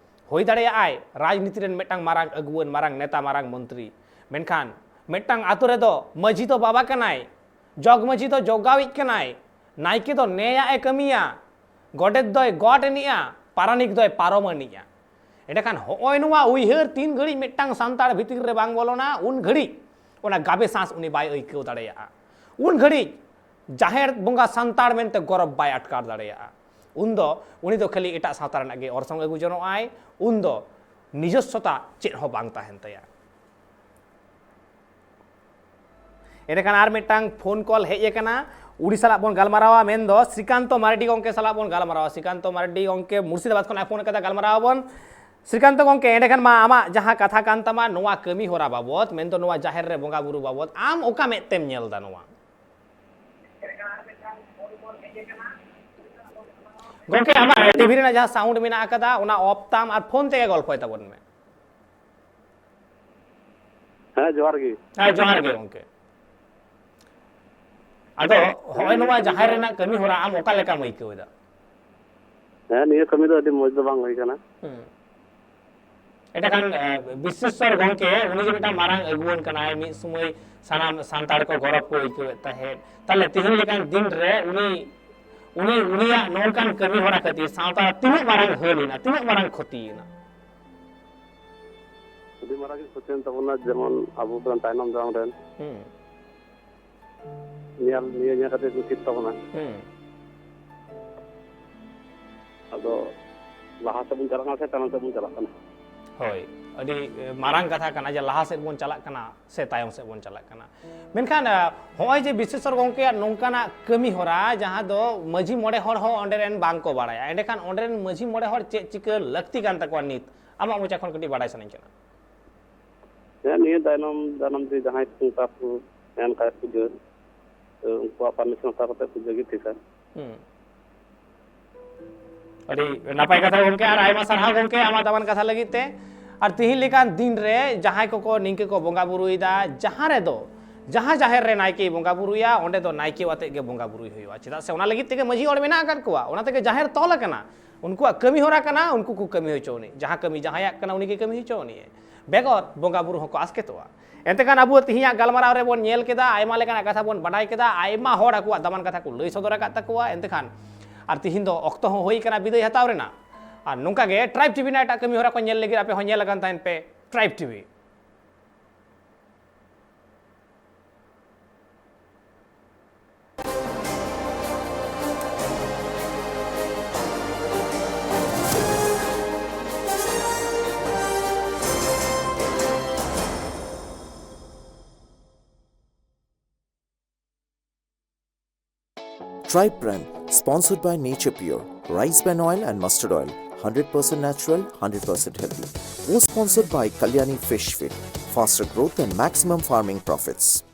ᱦᱩᱭ ᱫᱟᱲᱮᱭᱟᱜᱼᱟᱭ ᱨᱟᱡᱽᱱᱤᱛᱤ ᱨᱮᱱ ᱢᱤᱫᱴᱟᱝ ᱢᱟᱨᱟᱝ ᱟᱹᱜᱩᱣᱟᱹᱱ, ᱢᱟᱨᱟᱝ ᱱᱮᱛᱟ, ᱢᱟᱨᱟᱝ ᱢᱚᱱᱛᱨᱤ, ᱢᱮᱱᱠᱷᱟᱱ ᱢᱤᱫᱴᱟᱝ ᱟᱛᱳ ᱨᱮᱫᱚ ᱢᱟᱹᱡᱷᱤ ᱫᱚ ᱵᱟᱵᱟ ᱠᱟᱱᱟᱭ, ᱡᱚᱜᱽ ᱢᱟᱹᱡᱷᱤ ᱫᱚ ᱡᱚᱜᱽᱜᱟᱣᱤᱡ ᱠᱟᱱᱟᱭ, ᱱᱟᱭᱠᱮ ᱫᱚ ᱱᱮᱭᱟᱜ ᱮ ᱠᱟᱹᱢᱤᱭᱟ, ᱜᱚᱰᱮᱛ ᱫᱚᱭ ᱜᱚᱰ ᱮᱱᱮᱡᱼᱟ, ᱯᱟᱨᱟᱱᱤᱠ ᱫᱚᱭ ᱯᱟᱨᱚᱢ ᱮᱱᱮᱡᱼᱟ᱾ ᱮᱸᱰᱮᱠᱷᱟᱱ ᱦᱚᱸᱜᱼᱚᱭ ᱱᱚᱣᱟ ᱩᱭᱦᱟᱹᱨ ᱛᱤᱱ ᱜᱷᱟᱹᱲᱤᱡ ᱢᱤᱫᱴᱟᱝ ᱥᱟᱱᱛᱟᱲ ᱵᱷᱤᱛᱤᱨ ᱨᱮ ᱵᱟᱝ ᱵᱚᱞᱚᱱᱟ, ᱩᱱ ᱜᱷᱟᱹᱲᱤᱡ ᱚᱱᱟ ᱜᱟᱵᱮ ᱥᱟᱸᱥ ᱩᱱᱤ ᱵᱟᱭ ᱟᱹᱭᱠᱟᱹᱣ ᱫᱟᱲᱮᱭᱟᱜᱼᱟ᱾ ᱩᱱ ᱜᱷᱟᱹᱲᱤᱡ ᱡᱟᱦᱮᱨ ᱵᱚᱸᱜᱟ ᱥᱟᱱᱛᱟᱲ ᱢᱮᱱᱛᱮ ᱜᱚᱨᱚᱵᱽ ᱵᱟᱭ ᱟᱴᱠᱟᱨ ᱫᱟᱲᱮᱭᱟᱜᱼᱟ᱾ ᱩᱱᱫᱚ ᱩᱱᱤ ᱫᱚ ᱠᱷᱟᱹᱞᱤ ᱮᱴᱟᱜ ᱥᱟᱶᱛᱟ ᱨᱮᱱᱟᱜ ᱜᱮ ᱚᱨᱥᱚᱝ ᱟᱹᱜᱩ ᱡᱚᱱᱚᱜᱼᱟᱭ, ᱩᱱᱫᱚ ᱱᱤᱡᱚᱥᱥᱚᱛᱟ ᱪᱮᱫ ᱦᱚᱸ ᱵᱟᱝ ᱛᱟᱦᱮᱱ ᱛᱟᱭᱟ᱾ ᱮᱸᱰᱮᱠᱷᱟᱱ ᱟᱨ ᱢᱤᱫᱴᱟᱝ ᱯᱷᱳᱱ ᱠᱚᱞ ᱦᱮᱡ ᱟᱠᱟᱱᱟ, ᱩᱱᱤ ᱥᱟᱞᱟᱜ ᱵᱚᱱ ᱜᱟᱞᱢᱟᱨᱟᱣᱟ, ᱢᱮᱱᱫᱚ ᱥᱨᱤᱠᱟᱱᱛᱚ ᱢᱟᱨᱰᱤ ᱜᱚᱢᱠᱮ ᱥᱟᱞᱟᱜ ᱵᱚᱱ ᱜᱟᱞᱢᱟᱨᱟᱣᱟ᱾ ᱥᱨᱤᱠᱟᱱᱛᱚ ᱢᱟᱨᱰᱤ ᱜᱚᱢᱠᱮ ᱢᱩᱨᱥᱤᱫᱟᱵᱟᱫᱽ ᱠᱷᱚᱱᱟᱜ ᱯᱷᱳᱱ ᱟᱠᱟᱫᱟ, ᱜᱟᱞᱢᱟᱨᱟᱣ ᱟᱵᱚᱱ᱾ ᱥᱨᱤᱠᱟᱱᱛᱚ ᱜᱚᱢᱠᱮ, ᱮᱸᱰᱮᱠᱷᱟᱱ ᱢᱟ ᱟᱢᱟᱜ ᱡᱟᱦᱟᱸ ᱠᱟᱛᱷᱟ ᱠᱟᱱ ᱛᱟᱢᱟ ᱱᱚᱣᱟ ᱠᱟᱹᱢᱤ ᱦᱚᱨᱟ ᱵᱟᱵᱚᱫ, ᱢᱮᱱᱫᱚ ᱱᱚᱣᱟ ᱡᱟᱦᱮᱨ ᱨᱮ ᱵᱚᱸᱜᱟ ᱵᱩᱨᱩ ᱵᱟᱵᱚᱫ, ᱟᱢ ᱚᱠᱟ ᱢᱮᱫ ᱛᱮᱢ ᱧᱮᱞ ᱮᱫᱟ ᱱᱚᱣᱟ? ᱜᱚᱢᱠᱮ, ᱟᱢᱟᱜ ᱴᱤᱵᱷᱤ ᱨᱮᱱᱟᱜ ᱡᱟᱦᱟᱸ ᱥᱟᱣᱩᱱᱰ ᱢᱮᱱᱟᱜ ᱟᱠᱟᱫᱟ, ᱚᱱᱟ ᱚᱯᱷ ᱛᱟᱢ ᱟᱨ ᱯᱷᱳᱱ ᱛᱮᱜᱮ ᱜᱚᱞᱯᱷᱚᱭ ᱛᱟᱵᱚᱱ ᱢᱮ᱾ ᱦᱮᱸ, ᱡᱚᱦᱟᱨ ᱜᱮ᱾ ᱦᱮᱸ, ᱡᱚᱦᱟᱨ ᱜᱮ ᱜᱚᱢᱠᱮ᱾ ᱟᱫᱚ ᱦᱚᱸᱜᱼᱚᱭ ᱱᱚᱣᱟ ᱡᱟᱦᱮᱨ ᱨᱮᱱᱟᱜ ᱠᱟᱹᱢᱤ ᱦᱚᱨᱟ ᱟᱢ ᱚᱠᱟ ᱞᱮᱠᱟᱢ ᱟᱹᱭᱠᱟᱹᱣ ᱮᱫᱟ? ᱦᱮᱸ, ᱱᱤᱭᱟᱹ ᱠᱟᱹᱢᱤ ᱫᱚ ᱟᱹᱰᱤ ᱢᱚᱸᱡᱽ ᱫᱚ ᱵᱟᱝ ᱦᱩᱭ ᱠᱟᱱᱟ᱾ ᱦᱩᱸ᱾ ᱮᱸᱰᱮᱠᱷᱟᱱ ᱵᱤᱥᱮᱥᱚᱨ ᱜᱚᱢᱠᱮ ᱩᱱᱤ ᱡᱮ ᱢᱤᱫᱴᱟᱝ ᱢᱟᱨᱟᱝ ᱟᱹᱜᱩᱣᱟᱹᱱ ᱠᱟᱱᱟᱭ, ᱢᱤᱫ ᱥᱚᱢᱚᱭ ᱥᱟᱱᱟᱢ ᱥᱟᱱᱛᱟᱲ ᱠᱚ ᱜᱚᱨᱚᱵᱽ ᱠᱚ ᱟᱹᱭᱠᱟᱹᱣᱮᱫ ᱛᱟᱦᱮᱸᱫ, ᱛᱟᱦᱞᱮ ᱛᱮᱦᱮᱧ ᱞᱮᱠᱟᱱ ᱫᱤᱱ ᱨᱮ ᱩᱱᱤ ᱩᱱᱤ ᱩᱱᱤᱭᱟᱜ ᱱᱚᱝᱠᱟᱱ ᱠᱟᱹᱢᱤ ᱦᱚᱨᱟ ᱠᱷᱟᱹᱛᱤᱨ ᱥᱟᱶᱛᱟ ᱛᱤᱱᱟᱹᱜ ᱢᱟᱨᱟᱝ ᱦᱟᱹᱱ ᱮᱱᱟ, ᱛᱤᱱᱟᱹᱜ ᱢᱟᱨᱟᱝ ᱠᱷᱚᱛᱤ ᱮᱱᱟ? ᱟᱹᱰᱤ ᱢᱟᱨᱟᱝ ᱜᱮ ᱠᱷᱚᱛᱤᱭᱮᱱ ᱛᱟᱵᱚᱱᱟ, ᱡᱮᱢᱚᱱ ᱟᱵᱚ ᱨᱮᱱ ᱛᱟᱭᱱᱚᱢ ᱫᱟᱨᱟᱢ ᱨᱮᱱ ᱦᱩᱸ᱾ ᱧᱮᱞ, ᱱᱤᱭᱟᱹ ᱧᱮᱞ ᱠᱟᱛᱮ ᱠᱚ ᱪᱮᱫ ᱛᱟᱵᱚᱱᱟ᱾ ᱦᱩᱸ᱾ ᱟᱫᱚ ᱞᱟᱦᱟ ᱥᱮᱫ ᱵᱚᱱ ᱪᱟᱞᱟᱜ ᱠᱟᱱᱟ ᱥᱮ ᱛᱟᱭᱱᱚᱢ ᱥᱮᱫ ᱵᱚᱱ ᱪᱟᱞᱟᱜ ᱠᱟᱱᱟ? ᱦᱳᱭ, ᱟᱹᱰᱤ ᱢᱟᱨᱟᱝ ᱠᱟᱛᱷᱟ ᱠᱟᱱᱟ ᱡᱮ ᱞᱟᱦᱟ ᱥᱮᱫ ᱵᱚᱱ ᱪᱟᱞᱟᱜ ᱠᱟᱱᱟ ᱥᱮ ᱛᱟᱭᱚᱢ ᱥᱮᱫ ᱵᱚᱱ ᱪᱟᱞᱟᱜ ᱠᱟᱱᱟ᱾ ᱢᱮᱱᱠᱷᱟᱱ ᱦᱚᱸᱜᱼᱚᱭ ᱡᱮ ᱵᱤᱥᱮᱥᱚᱨ ᱜᱚᱢᱠᱮᱭᱟᱜ ᱱᱚᱝᱠᱟᱱᱟᱜ ᱠᱟᱹᱢᱤ ᱦᱚᱨᱟ, ᱡᱟᱦᱟᱸ ᱫᱚ ᱢᱟᱹᱡᱷᱤ ᱢᱚᱬᱮ ᱦᱚᱲ ᱦᱚᱸ ᱚᱸᱰᱮ ᱨᱮᱱ ᱵᱟᱝ ᱠᱚ ᱵᱟᱲᱟᱭᱟ, ᱮᱸᱰᱮᱠᱷᱟᱱ ᱚᱸᱰᱮ ᱨᱮᱱ ᱢᱟᱹᱡᱷᱤ ᱢᱚᱬᱮ ᱦᱚᱲ ᱪᱮᱫ ᱪᱤᱠᱟᱹ ᱞᱟᱹᱠᱛᱤ ᱠᱟᱱ ᱛᱟᱠᱚᱣᱟ ᱱᱤᱛ? ᱟᱢᱟᱜ ᱢᱚᱪᱟ ᱠᱷᱚᱱ ᱠᱟᱹᱴᱤᱡ ᱵᱟᱲᱟᱭ ᱥᱟᱱᱟᱧ ᱠᱟᱱᱟ᱾ ᱦᱮᱸ, ᱱᱤᱭᱟᱹ ᱛᱟᱭᱱᱚᱢ ᱫᱟᱨᱟᱢ ᱡᱮ ᱡᱟᱦᱟᱸᱭ ᱠᱚ ᱚᱱᱠᱟ ᱠᱚ ᱮᱢ ᱠᱟᱜ ᱯᱩᱡᱟᱹ, ᱛᱚ ᱩᱱᱠᱩᱣᱟᱜ ᱯᱟᱨᱢᱤᱥᱚᱱ ᱦᱟᱛᱟᱣ ᱠᱟᱛᱮ ᱯᱩᱡᱟᱹ ᱜᱮ ᱴᱷᱤᱠᱟ᱾ ᱦᱩᱸ᱾ ᱟᱹᱰᱤ ᱱᱟᱯᱟᱭ ᱠᱟᱛᱷᱟ ᱜᱚᱢᱠᱮ, ᱟᱨ ᱟᱭᱢᱟ ᱥᱟᱨᱦᱟᱣ ᱜᱚᱢᱠᱮ ᱟᱢᱟᱜ ᱫᱟᱢᱟᱱ ᱠᱟᱛᱷᱟ ᱞᱟᱹᱜᱤᱫ ᱛᱮ᱾ ᱟᱨ ᱛᱤᱦᱤᱧ ᱞᱮᱠᱟᱱ ᱫᱤᱱ ᱨᱮ ᱡᱟᱦᱟᱸᱭ ᱠᱚᱠᱚ ᱱᱤᱝᱠᱟᱹ ᱠᱚ ᱵᱚᱸᱜᱟ ᱵᱩᱨᱩᱭᱮᱫᱟ, ᱡᱟᱦᱟᱸ ᱨᱮᱫᱚ, ᱡᱟᱦᱟᱸ ᱡᱟᱦᱮᱨ ᱨᱮ ᱱᱟᱭᱠᱮᱭ ᱵᱚᱸᱜᱟ ᱵᱩᱨᱩᱭᱟ, ᱚᱸᱰᱮ ᱫᱚ ᱱᱟᱭᱠᱮ ᱟᱛᱮᱫ ᱜᱮ ᱵᱚᱸᱜᱟ ᱵᱩᱨᱩᱭ ᱦᱩᱭᱩᱜᱼᱟ᱾ ᱪᱮᱫᱟᱜ ᱥᱮ ᱚᱱᱟ ᱞᱟᱹᱜᱤᱫ ᱛᱮᱜᱮ ᱢᱟᱹᱡᱷᱤ ᱦᱚᱲ ᱢᱮᱱᱟᱜ ᱟᱠᱟᱫ ᱠᱚᱣᱟ, ᱚᱱᱟ ᱛᱮᱜᱮ ᱡᱟᱦᱮᱨ ᱛᱚᱞ ᱟᱠᱟᱱᱟ᱾ ᱩᱱᱠᱩᱣᱟᱜ ᱠᱟᱹᱢᱤ ᱦᱚᱨᱟ ᱠᱟᱱᱟ, ᱩᱱᱠᱩ ᱠᱚ ᱠᱟᱹᱢᱤ ᱦᱚᱪᱚ ᱟᱹᱱᱤᱡ᱾ ᱡᱟᱦᱟᱸ ᱠᱟᱹᱢᱤ ᱡᱟᱦᱟᱸᱭᱟᱜ ᱠᱟᱱᱟ, ᱩᱱᱤ ᱜᱮ ᱠᱟᱹᱢᱤ ᱦᱚᱪᱚ ᱟᱹᱱᱤᱡ᱾ ᱵᱮᱜᱚᱨ ᱵᱚᱸᱜᱟ ᱵᱩᱨᱩ ᱦᱚᱸᱠᱚ ᱟᱥᱠᱮᱛᱚᱜᱼᱟ᱾ ᱮᱱᱛᱮ ᱠᱷᱟᱱ ᱟᱵᱚ ᱛᱤᱦᱤᱧᱟᱜ ᱜᱟᱞᱢᱟᱨᱟᱣ ᱨᱮᱵᱚᱱ ᱧᱮᱞ ᱠᱮᱫᱟ, ᱟᱭᱢᱟ ᱞᱮᱠᱟᱱᱟᱜ ᱠᱟᱛᱷᱟ ᱵᱚᱱ ᱵᱟᱰᱟᱭ ᱠᱮᱫᱟ, ᱟᱭᱢᱟ ᱦᱚᱲ ᱟᱠᱚᱣᱟᱜ ᱫᱟᱢᱟᱱ ᱠᱟᱛᱷᱟ ᱠᱚ ᱞᱟᱹᱭ ᱥᱚᱫᱚᱨ ᱟᱠᱟᱫ ᱛᱟᱠᱚᱣᱟ᱾ ᱮᱱᱛᱮ ᱠᱷᱟᱱ ᱟᱨ ᱛᱤᱦᱤᱧ ᱫᱚ ᱚᱠᱛᱚ ᱦᱚᱸ ᱦᱩᱭ ᱟᱠᱟᱱᱟ ᱵᱤᱫᱟᱹᱭ ᱦᱟᱛᱟᱣ ᱨᱮᱱᱟᱜ᱾ ᱟᱨ ᱱᱚᱝᱠᱟ ᱜᱮ ᱴᱨᱟᱭᱤᱵᱽ ᱴᱤᱵᱷᱤ ᱨᱮᱱᱟᱜ ᱮᱴᱟᱜ ᱠᱟᱹᱢᱤ ᱦᱚᱨᱟ ᱠᱚ ᱧᱮᱞ ᱞᱟᱹᱜᱤᱫ ᱟᱯᱮ ᱦᱚᱸ ᱧᱮᱞ ᱟᱠᱟᱱ ᱛᱟᱦᱮᱱ ᱯᱮ tribe TV. Tribe Brand, sponsored by Nature Pure, rice bran oil and mustard oil, hundred percent natural, hundred percent healthy. Co-sponsored by Kalyani Fish Feed, faster growth and maximum farming profits.